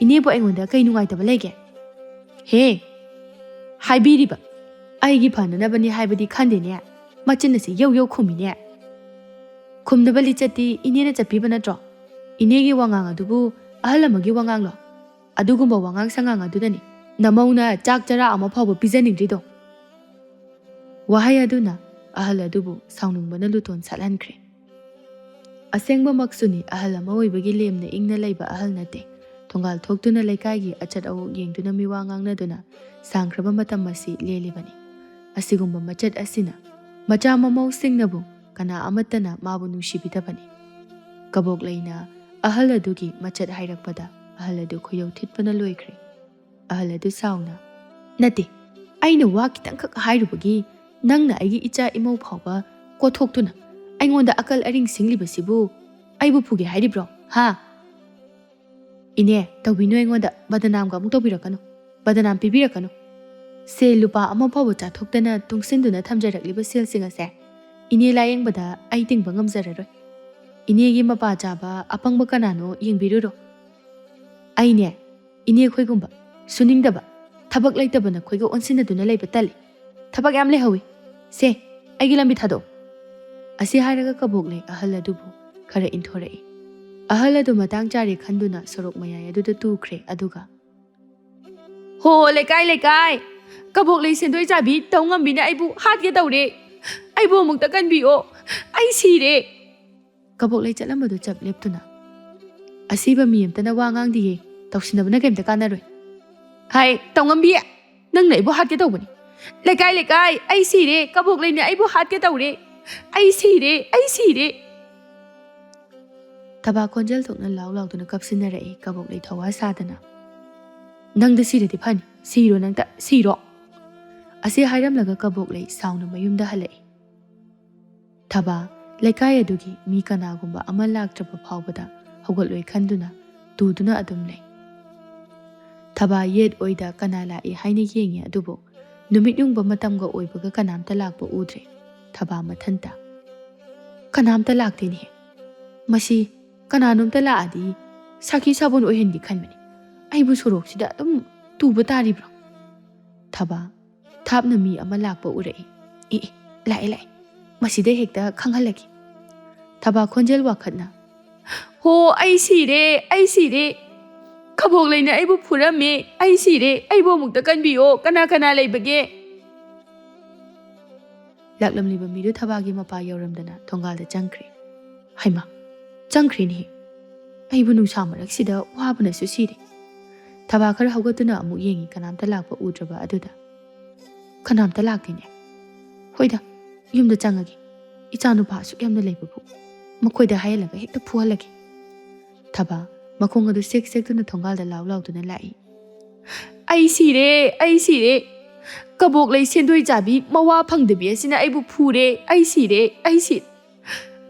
ꯏꯅꯦꯕꯨ ꯑꯩꯉꯣꯟꯗ ꯀꯩ ꯅꯨꯡꯉꯥꯏꯇꯕ ꯂꯩꯒꯦ? ꯍꯦ, ꯍꯥꯏꯕꯤꯔꯤꯕ, ꯑꯩꯒꯤ ꯐꯅꯅꯕꯅꯤ ꯍꯥꯏꯕꯗꯤ ꯈꯟꯗꯦꯅꯦ꯫ ꯃꯆꯤꯟ ꯑꯁꯤ ꯌꯧ ꯌꯧ ꯈꯨꯝꯃꯤꯅꯦ꯫ ꯈꯨꯝꯅꯕ ꯂꯤꯆꯠꯇꯤ ꯏꯅꯦꯅ ꯆꯠꯄꯤꯕ ꯅꯠꯇ꯭ꯔꯣ? ꯏꯅꯦꯒꯤ ꯋꯥꯉꯥꯡ ꯑꯗꯨꯕꯨ ꯑꯍꯜ ꯑꯃꯒꯤ ꯋꯥꯉꯥꯡꯂꯣ? ꯑꯗꯨꯒꯨꯝꯕ ꯋꯥꯉꯥꯡ ꯁꯉꯥꯡ ꯑꯗꯨꯅꯅꯤ ꯅꯃꯧꯅ ꯆꯥꯛ ꯆꯔꯥ ꯑꯃ ꯐꯥꯎꯕ ꯄꯤꯖꯅꯤꯡꯗ꯭ꯔꯤꯗꯣ꯫ ꯋꯥꯍꯩ ꯑꯗꯨꯅ ꯑꯍꯜ ꯑꯗꯨꯕꯨ ꯁꯥꯎꯅꯤꯡꯕꯅ ꯂꯨꯇꯣꯟ ꯁꯥꯠꯍꯟꯈ꯭ꯔꯦ꯫ ꯑꯁꯦꯡꯕꯃꯛꯁꯨꯅꯤ, ꯑꯍꯜ ꯑꯃ ꯑꯣꯏꯕꯒꯤ ꯂꯦꯝꯅ ꯏꯪꯅ ꯂꯩꯕ ꯑꯍꯜ ꯅꯠꯇꯦ꯫ ꯊꯣꯡꯒꯥꯜ ꯊꯣꯛꯇꯨꯅ ꯂꯩꯀꯥꯏꯒꯤ ꯑꯆꯠ ꯑꯋꯣꯛ ꯌꯦꯡꯗꯨꯅ ꯃꯤꯋꯥ ꯉꯥꯡꯅꯗꯨꯅ ꯁꯥꯡꯈ꯭ꯔꯕ ꯃꯇꯝ ꯑꯁꯤ ꯂꯦꯜꯂꯤꯕꯅꯤ꯫ ꯑꯁꯤꯒꯨꯝꯕ ꯃꯆꯠ ꯑꯁꯤꯅ ꯃꯆꯥ ꯃꯃꯧꯁꯤꯡꯅꯕꯨ ꯀꯅꯥ ꯑꯃꯠꯇꯅ ꯃꯥꯕꯨ ꯅꯨꯡꯁꯤꯕꯤꯗꯕꯅꯤ꯫ ꯀꯕꯣꯛꯂꯩꯅ ꯑꯍꯜ ꯑꯗꯨꯒꯤ ꯃꯆꯠ ꯍꯥꯏꯔꯛꯄꯗ ꯑꯍꯜ ꯑꯗꯨ ꯈꯣꯏꯌꯧ ꯊꯤꯠꯄꯅ ꯂꯣꯏꯈ꯭ꯔꯦ꯫ ꯑꯍꯜ ꯑꯗꯨ ꯁꯥꯎꯅ, "ꯅꯠꯇꯦ, ꯑꯩꯅ ꯋꯥ ꯈꯤꯇꯪꯈꯛ ꯍꯥꯏꯔꯨꯕꯒꯤ ꯅꯪꯅ ꯑꯩꯒꯤ ꯏꯆꯥ ꯏꯃꯧ ꯐꯥꯎꯕ ꯀꯣꯊꯣꯛꯇꯨꯅ ꯑꯩꯉꯣꯟꯗ ꯑꯀꯜ ꯑꯔꯤꯡ ꯁꯤꯡꯂꯤꯕꯁꯤꯕꯨ ꯑꯩꯕꯨ ꯐꯨꯒꯦ ꯍꯥꯏꯔꯤꯕ꯭ꯔꯣ? ꯍꯥ?" "ꯏꯅꯦ, ꯇꯧꯕꯤꯅꯨ ꯑꯩꯉꯣꯟꯗ, ꯕꯗꯅꯥꯝꯒ ꯑꯃꯨꯛ ꯇꯧꯕꯤꯔꯛꯀꯅꯨ, ꯕꯗꯅꯥꯝ ꯄꯤꯕꯤꯔꯛꯀꯅꯨ꯫ ꯁꯦꯜ ꯂꯨꯄꯥ ꯑꯃ ꯐꯥꯎꯕ ꯆꯥꯊꯣꯛꯇꯅ ꯇꯨꯡꯁꯤꯟꯗꯨꯅ ꯊꯝꯖꯔꯛꯂꯤꯕ ꯁꯦꯜꯁꯤꯡ ꯑꯁꯦ ꯏꯅꯦ ꯂꯥꯌꯦꯡꯕꯗ ꯑꯩ ꯇꯤꯡꯕ ꯉꯝꯖꯔꯔꯣꯏ꯫ ꯏꯅꯦꯒꯤ ꯃꯄꯥ ꯆꯥꯕ ꯑꯄꯪꯕ ꯀꯅꯥꯅꯣ ꯌꯦꯡꯕꯤꯔꯨꯔꯣ꯫ ꯑꯩꯅꯦ, ꯏꯅꯦ ꯈꯣꯏꯒꯨꯝꯕ ꯁꯨꯅꯤꯡꯗꯕ, ꯊꯕꯛ ꯂꯩꯇꯕ ꯅꯈꯣꯏꯒ ꯑꯣꯟꯁꯤꯟꯅꯗꯨꯅ ꯂꯩꯕ ꯇꯜꯂꯤ꯫ ꯊꯕꯛ ꯌꯥꯝ ꯂꯩꯍꯧꯋꯤ꯫ ꯁꯦ, ꯑꯩꯒꯤ ꯂꯝꯕꯤ ꯊꯥꯗꯣꯛꯑꯣ꯫" ꯑꯁꯤ ꯍꯥꯏꯔꯒ ꯀꯕꯣꯛꯂꯩ ꯑꯍꯜ ꯑꯗꯨꯕꯨ ꯈꯔ ꯏꯟꯊꯣꯔꯛꯏ꯫ ꯑꯍꯜ ꯑꯗꯨ ꯃꯇꯥꯡ ꯆꯥꯔꯦ ꯈꯟꯗꯨꯅ ꯁꯣꯔꯣꯛ ꯃꯌꯥꯏ ꯑꯗꯨꯗ ꯇꯨꯈ꯭ꯔꯦ꯫ ꯑꯗꯨꯒ, "ꯍꯣ, ꯂꯩꯀꯥꯏ, ꯂꯩꯀꯥꯏ! ꯀꯕꯣꯛꯂꯩ ꯁꯦꯟꯗꯣꯏ ꯆꯥꯕꯤ ꯇꯧ ꯉꯝꯕꯤꯅ ꯑꯩꯕꯨ ꯍꯥꯠꯀꯦ ꯇꯧꯔꯦ꯫ ꯑꯩꯕꯨ ꯑꯃꯨꯛꯇ ꯀꯟꯕꯤꯌꯣ꯫ ꯑꯩ ꯁꯤꯔꯦ!" ꯀꯕꯣꯛꯂꯩ ꯆꯠꯂꯝꯕꯗꯨ ꯆꯞ ꯂꯦꯞꯇꯨꯅ, "ꯑꯁꯤꯕ ꯃꯤ ꯑꯝꯇꯅ ꯋꯥ ꯉꯥꯡꯗꯤꯌꯦ꯫ ꯇꯧꯁꯤꯟꯅꯕꯅ ꯀꯩꯝꯇ ꯀꯥꯟꯅꯔꯣꯏ꯫ ꯍꯥꯏ, ꯇꯧꯉꯝꯕꯤ, ꯅꯪꯅ ꯑꯩꯕꯨ ꯍꯥꯠꯀꯦ ꯇꯧꯕꯅꯤ꯫ ꯂꯩꯀꯥꯏ, ꯂꯩꯀꯥꯏ, ꯑꯩ ꯁꯤꯔꯦ! ꯀꯕꯣꯛꯂꯩꯅ ꯑꯩꯕꯨ ꯍꯥꯠꯀꯦ ꯇꯧꯔꯦ! ꯑꯩ ꯁꯤꯔꯦ! ꯑꯩ ꯁꯤꯔꯦ!" ꯊꯕꯥꯛ ꯈꯣꯟꯖꯦꯜ ꯊꯣꯛꯅ ꯂꯥꯎ ꯂꯥꯎꯗꯨꯅ ꯀꯞꯁꯤꯟꯅꯔꯛꯏ ꯀꯕꯣꯛꯂꯩ ꯊꯧꯋꯥ ꯁꯥꯗꯅ꯫ "ꯅꯪꯗ ꯁꯤꯔꯗꯤ ꯐꯅꯤ꯫ ꯁꯤꯔꯣ ꯅꯪꯗ, ꯁꯤꯔꯣ!" ꯑꯁꯤ ꯍꯥꯏꯔꯝꯂꯒ ꯀꯕꯣꯛꯂꯩ ꯁꯥꯎꯅ ꯃꯌꯨꯝꯗ ꯍꯜꯂꯛꯏ꯫ ꯊꯕꯥ ꯂꯩꯀꯥꯏ ꯑꯗꯨꯒꯤ ꯃꯤ ꯀꯅꯥꯒꯨꯝꯕ ꯑꯃ ꯂꯥꯛꯇ꯭ꯔꯕ ꯐꯥꯎꯕꯗ ꯍꯧꯒꯠꯂꯣꯏ ꯈꯟꯗꯨꯅ ꯇꯨꯗꯨꯅ ꯑꯗꯨꯝ ꯂꯩ꯫ ꯊꯕꯥ ꯌꯦꯠ ꯑꯣꯏꯗ ꯀꯅꯥ ꯂꯥꯛꯏ ꯍꯥꯏꯅ ꯌꯦꯡꯉꯤ, ꯑꯗꯨꯕꯨ ꯅꯨꯃꯤꯠ ꯌꯨꯡꯕ ꯃꯇꯝꯒ ꯑꯣꯏꯕꯒ ꯀꯅꯥꯝꯇ ꯂꯥꯛꯄ ꯎꯗ꯭ꯔꯦ꯫ ꯊꯕꯥ ꯃꯊꯟꯇ꯫ "ꯀꯅꯥꯝꯇ ꯂꯥꯛꯇꯦꯅꯦ꯫ ꯃꯁꯤ ꯀꯅꯥꯅꯣꯝꯇ ꯂꯥꯛꯑꯗꯤ ꯁꯥꯈꯤ ꯁꯥꯕꯣꯟ ꯑꯣꯏꯍꯟꯒꯦ ꯈꯟꯕꯅꯤ꯫ ꯑꯩꯕꯨ ꯁꯣꯔꯣꯛꯁꯤꯗ ꯑꯗꯨꯝ ꯇꯨꯕ ꯇꯥꯔꯤꯕ꯭ꯔꯣ?" ꯊꯕꯥ ꯊꯥꯞꯅ ꯃꯤ ꯑꯃ ꯂꯥꯛꯄ ꯎꯔꯛꯏ꯫ "ꯑꯦ, ꯑꯦ, ꯂꯥꯛꯑꯦ, ꯂꯥꯛꯑꯦ꯫ ꯃꯁꯤꯗ ꯍꯦꯛꯇ ꯈꯪꯍꯜꯂꯒꯦ꯫" ꯊꯕꯥ ꯈꯣꯟꯖꯦꯜ ꯋꯥꯈꯠꯅ, "ꯍꯣ, ꯑꯩ ꯁꯤꯔꯦ, ꯑꯩ ꯁꯤꯔꯦ꯫ ꯀꯕꯣꯛ ꯂꯩꯅ ꯑꯩꯕꯨ ꯐꯨꯔꯝꯃꯦ꯫ ꯑꯩ ꯁꯤꯔꯦ꯫ ꯑꯩꯕꯨ ꯑꯃꯨꯛꯇ ꯀꯟꯕꯤꯌꯣ꯫ ꯀꯅꯥ ꯀꯅꯥ ꯂꯩꯕꯒꯦ?" ꯂꯥꯛꯂꯝꯂꯤꯕ ꯃꯤꯗꯨ ꯊꯕꯥꯒꯤ ꯃꯄꯥ ꯌꯧꯔꯝꯗꯅ ꯊꯣꯡꯒꯥꯜꯗ ꯆꯪꯈ꯭ꯔꯦ꯫ "ꯍꯩꯃꯥ, ꯆꯪꯈ꯭ꯔꯦꯅꯦꯍꯦ꯫ ꯑꯩꯕꯨ ꯅꯨꯡꯁꯥ ꯃꯔꯛꯁꯤꯗ ꯋꯥꯕꯅꯁꯨ ꯁꯤꯔꯦ꯫" ꯊꯕꯥ ꯈꯔ ꯍꯧꯒꯠꯇꯨꯅ ꯑꯃꯨꯛ ꯌꯦꯡꯉꯤ, ꯀꯅꯥꯝꯇ ꯂꯥꯛꯄ ꯎꯗ꯭ꯔꯕ ꯑꯗꯨꯗ꯫ "ꯀꯅꯥꯝꯇ ꯂꯥꯛꯇꯦꯅꯦ꯫ ꯍꯣꯏꯗ, ꯌꯨꯝꯗ ꯆꯪꯉꯒꯦ꯫ ꯏꯆꯥꯅꯨꯄꯥ ꯑꯁꯨꯛ ꯌꯥꯝꯅ ꯂꯩꯕꯕꯨ ꯃꯈꯣꯏꯗ ꯍꯥꯏꯍꯜꯂꯒ ꯍꯦꯛꯇ ꯐꯨꯍꯜꯂꯒꯦ꯫" ꯊꯕꯥ ꯃꯈꯣꯡ ꯑꯗꯨ ꯁꯦꯛ ꯁꯦꯛꯇꯨꯅ ꯊꯣꯡꯒꯥꯜꯗ ꯂꯥꯎ ꯂꯥꯎꯗꯨꯅ ꯂꯥꯛꯏ꯫ "ꯑꯩ ꯁꯤꯔꯦ, ꯑꯩ ꯁꯤꯔꯦ꯫ ꯀꯕꯣꯛ ꯂꯩ ꯁꯦꯟꯗꯣꯏ ꯆꯥꯕꯤ ꯃꯋꯥ ꯐꯪꯗꯕꯤ ꯑꯁꯤꯅ ꯑꯩꯕꯨ ꯐꯨꯔꯦ꯫ ꯑꯩ ꯁꯤꯔꯦ, ꯑꯩ ꯁꯤꯔꯦ꯫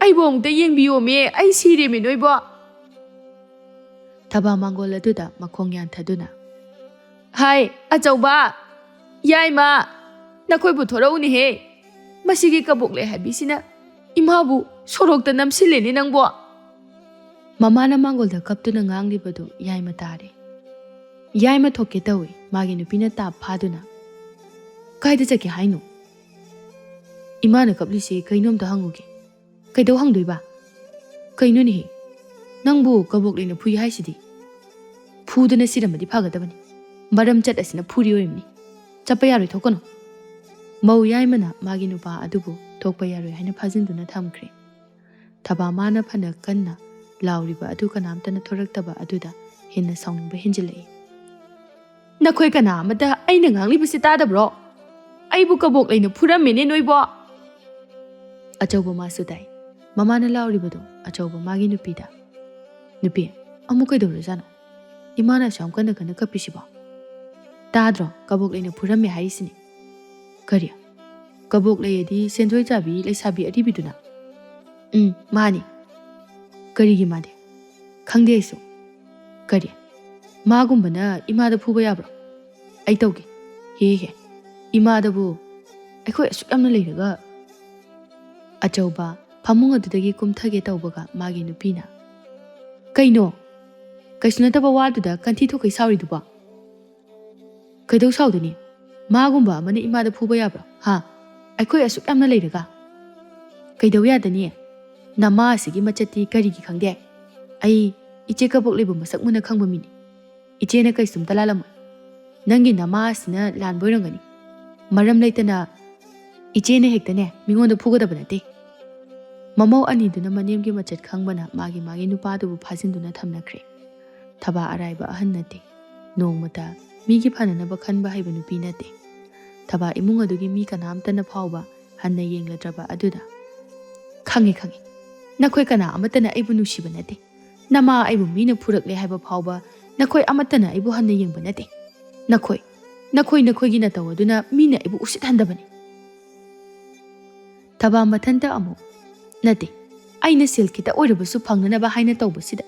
ꯑꯩꯕꯨ ꯑꯃꯨꯛꯇ ꯌꯦꯡꯕꯤꯌꯣꯃꯦ꯫ ꯑꯩ ꯁꯤꯔꯦꯃꯦ ꯅꯣꯏꯕꯣ꯫" ꯊꯕꯥ ꯃꯥꯡꯒꯣꯜ ꯑꯗꯨꯗ ꯃꯈꯣꯡ ꯌꯥꯟꯊꯗꯨꯅ, "ꯍꯥꯏ, ꯑꯆꯧꯕ, ꯌꯥꯏꯃ, ꯅꯈꯣꯏꯕꯨ ꯊꯣꯔꯛꯎꯅꯦꯍꯦ꯫ ꯃꯁꯤꯒꯤ ꯀꯕꯣꯛ ꯂꯩ ꯍꯥꯏꯕꯤꯁꯤꯅ ꯏꯃꯥꯕꯨ ꯁꯣꯔꯣꯛꯇ ꯅꯝꯁꯤꯜꯂꯦꯅꯦ ꯅꯪꯕꯣ꯫" ꯃꯃꯥꯅ ꯃꯥꯡꯒꯣꯜꯗ ꯀꯞꯇꯨꯅ ꯉꯥꯡꯂꯤꯕꯗꯨ ꯌꯥꯏꯃ ꯇꯥꯔꯦ꯫ ꯌꯥꯏꯃ ꯊꯣꯛꯀꯦ ꯇꯧꯏ, ꯃꯥꯒꯤ ꯅꯨꯄꯤꯅ ꯇꯥꯞ ꯐꯥꯗꯨꯅ, "ꯀꯥꯏꯗ ꯆꯠꯀꯦ ꯍꯥꯏꯅꯣ? ꯏꯃꯥꯅ ꯀꯞꯂꯤꯁꯦ ꯀꯩꯅꯣꯝꯇ ꯍꯪꯉꯨꯒꯦ꯫" "ꯀꯩꯗꯧ ꯍꯪꯗꯣꯏꯕ? ꯀꯩꯅꯣꯅꯦꯍꯦ? ꯅꯪꯕꯨ ꯀꯕꯣꯛ ꯂꯩꯅ ꯐꯨꯏ ꯍꯥꯏꯁꯤꯗꯤ?" "ꯐꯨꯗꯅ ꯁꯤꯔꯝꯃꯗꯤ ꯐꯒꯗꯕꯅꯤ꯫ ꯃꯔꯝ ꯆꯠ ꯑꯁꯤꯅ ꯐꯨꯔꯤ ꯑꯣꯏꯔꯤꯕꯅꯤ꯫ ꯆꯠꯄ ꯌꯥꯔꯣꯏ, ꯊꯣꯛꯀꯅꯨ꯫" ꯃꯧ ꯌꯥꯏꯃꯅ ꯃꯥꯒꯤ ꯅꯨꯄꯥ ꯑꯗꯨꯕꯨ ꯊꯣꯛꯄ ꯌꯥꯔꯣꯏ ꯍꯥꯏꯅ ꯐꯥꯖꯤꯟꯗꯨꯅ ꯊꯝꯈ꯭ꯔꯦ꯫ ꯊꯕꯥ ꯃꯥꯅ ꯐꯅ ꯀꯟꯅ ꯂꯥꯎꯔꯤꯕ ꯑꯗꯨ ꯀꯅꯥꯝꯇꯅ ꯊꯣꯔꯛꯇꯕ ꯑꯗꯨꯗ ꯍꯦꯟꯅ ꯁꯥꯎꯅꯤꯡꯕ ꯍꯦꯟꯖꯤꯜꯂꯛꯏ꯫ "ꯅꯈꯣꯏ ꯀꯅꯥ ꯑꯃꯇ ꯑꯩꯅ ꯉꯥꯡꯂꯤꯕꯁꯤ ꯇꯥꯗꯕ꯭ꯔꯣ? ꯑꯩꯕꯨ ꯀꯕꯣꯛ ꯂꯩꯅ ꯐꯨꯔꯝꯃꯦꯅꯦ ꯅꯣꯏꯕꯣ!" ꯑꯆꯧꯕ ꯃꯥꯁꯨ ꯇꯥꯏ꯫ ꯃꯃꯥꯅ ꯂꯥꯎꯔꯤꯕꯗꯣ ꯑꯆꯧꯕ ꯃꯥꯒꯤ ꯅꯨꯄꯤꯗ꯫ "ꯅꯨꯄꯤ, ꯑꯃꯨꯛ ꯀꯩꯗꯧꯔꯖꯥꯠꯅꯣ? ꯏꯃꯥꯅ ꯑꯁꯨꯛ ꯌꯥꯝ ꯀꯟꯅ ꯀꯟꯅ ꯀꯞꯄꯤꯁꯤꯕꯣ? ꯇꯥꯗ꯭ꯔꯣ? ꯀꯕꯣꯛ ꯂꯩꯅ ꯐꯨꯔꯝꯃꯦ ꯍꯥꯏꯔꯤꯁꯤꯅꯤ꯫" "ꯀꯔꯤ? ꯀꯕꯣꯛ ꯂꯩ ꯑꯗꯤ ꯁꯦꯟꯗꯣꯏ ꯆꯥꯕꯤ ꯂꯩꯁꯥꯕꯤ ꯑꯔꯤꯕꯤꯗꯨꯅ?" "ꯎꯝ, ꯃꯥꯅꯤ꯫" "ꯀꯔꯤꯒꯤ ꯃꯥꯗꯤ?" "ꯈꯪꯗꯦ ꯑꯩꯁꯨ꯫" "ꯀꯔꯤ?" ꯃꯥꯒꯨꯝꯕꯅ ꯏꯃꯥꯗ ꯐꯨꯕ ꯌꯥꯕ꯭ꯔꯣ? ꯑꯩ ꯇꯧꯒꯦ꯫ ꯍꯦ ꯍꯦ, ꯏꯃꯥꯗꯕꯨ ꯑꯩꯈꯣꯏ ꯑꯁꯨꯛ ꯌꯥꯝꯅ ꯂꯩꯔꯒ꯫ ꯑꯆꯧꯕ ꯐꯃꯨꯡ ꯑꯗꯨꯗꯒꯤ ꯀꯨꯝꯊꯒꯦ ꯇꯧꯕꯒ ꯃꯥꯒꯤ ꯅꯨꯄꯤꯅ, "ꯀꯩꯅꯣ? ꯀꯩꯁꯨ ꯅꯠꯇꯕ ꯋꯥꯗꯨꯗ ꯀꯟꯊꯤ ꯊꯣꯛꯈꯩ ꯁꯥꯎꯔꯤꯗꯨꯕꯣ? ꯀꯩꯗꯧ ꯁꯥꯎꯗꯅꯤ? ꯃꯥꯒꯨꯝꯕ ꯑꯃꯅ ꯏꯃꯥꯗ ꯐꯨꯕ ꯌꯥꯕ꯭ꯔꯣ? ꯍꯥ? ꯑꯩꯈꯣꯏ ꯑꯁꯨꯛ ꯌꯥꯝꯅ ꯂꯩꯔꯒ?" "ꯀꯩꯗꯧ ꯌꯥꯗꯅꯤ? ꯅꯃꯥ ꯑꯁꯤꯒꯤ ꯃꯆꯠꯇꯤ ꯀꯔꯤꯒꯤ ꯈꯪꯗꯦ? ꯑꯩ ꯏꯆꯦ ꯀꯕꯣꯛ ꯂꯩꯕ ꯃꯁꯛ ꯃꯨꯟꯅ ꯈꯪꯕ ꯃꯤꯅꯤ꯫ ꯏꯆꯦꯅ ꯀꯩꯁꯨꯝꯇ ꯂꯥꯜꯂꯝꯃꯣꯏ꯫ ꯅꯪꯒꯤ ꯅꯃꯥ ꯑꯁꯤꯅ ꯂꯥꯟꯕ ꯑꯣꯏꯔꯝꯒꯅꯤ꯫ ꯃꯔꯝ ꯂꯩꯇꯅ ꯏꯆꯦꯅ ꯍꯦꯛꯇꯅꯦ ꯃꯤꯉꯣꯟꯗ ꯐꯨꯒꯗꯕ ꯅꯠꯇꯦ꯫" ꯃꯃꯧ ꯑꯅꯤꯗꯨꯅ ꯃꯅꯦꯝꯒꯤ ꯃꯆꯠ ꯈꯪꯕꯅ ꯃꯥꯒꯤ ꯃꯥꯒꯤ ꯅꯨꯄꯥꯗꯨꯕꯨ ꯐꯥꯖꯤꯟꯗꯨꯅ ꯊꯝꯅꯈ꯭ꯔꯦ꯫ ꯊꯕꯥ ꯑꯔꯥꯏꯕ ꯑꯍꯟ ꯅꯠꯇꯦ꯫ ꯅꯣꯡꯃꯇ ꯃꯤꯒꯤ ꯐꯅꯅꯕ ꯈꯟꯕ ꯍꯩꯕ ꯅꯨꯄꯤ ꯅꯠꯇꯦ꯫ ꯊꯕꯥ ꯏꯃꯨꯡ ꯑꯗꯨꯒꯤ ꯃꯤ ꯀꯅꯥꯝꯇꯅ ꯐꯥꯎꯕ ꯍꯟꯅ ꯌꯦꯡꯂꯗ꯭ꯔꯕ ꯑꯗꯨꯗ, "ꯈꯪꯉꯦ, ꯈꯪꯉꯦ꯫ ꯅꯈꯣꯏ ꯀꯅꯥ ꯑꯃꯠꯇꯅ ꯑꯩꯕꯨ ꯅꯨꯡꯁꯤꯕ ꯅꯠꯇꯦ꯫ ꯅꯃꯥ ꯑꯩꯕꯨ ꯃꯤꯅ ꯐꯨꯔꯛꯂꯦ ꯍꯥꯏꯕ ꯐꯥꯎꯕ ꯅꯈꯣꯏ ꯑꯃꯠꯇꯅ ꯑꯩꯕꯨ ꯍꯟꯅ ꯌꯦꯡꯕ ꯅꯠꯇꯦ꯫ ꯅꯈꯣꯏ, ꯅꯈꯣꯏ, ꯅꯈꯣꯏꯒꯤ ꯅꯇꯧ ꯑꯗꯨꯅ ꯃꯤꯅ ꯑꯩꯕꯨ ꯎꯁꯤꯠꯍꯟꯗꯕꯅꯤ꯫" ꯊꯕꯥ ꯃꯊꯟꯇ ꯑꯃꯨꯛ, "ꯅꯠꯇꯦ, ꯑꯩꯅ ꯁꯦꯜ ꯈꯤꯇ ꯑꯣꯏꯔꯕꯁꯨ ꯐꯪꯅꯅꯕ ꯍꯥꯏꯅ ꯇꯧꯕꯁꯤꯗ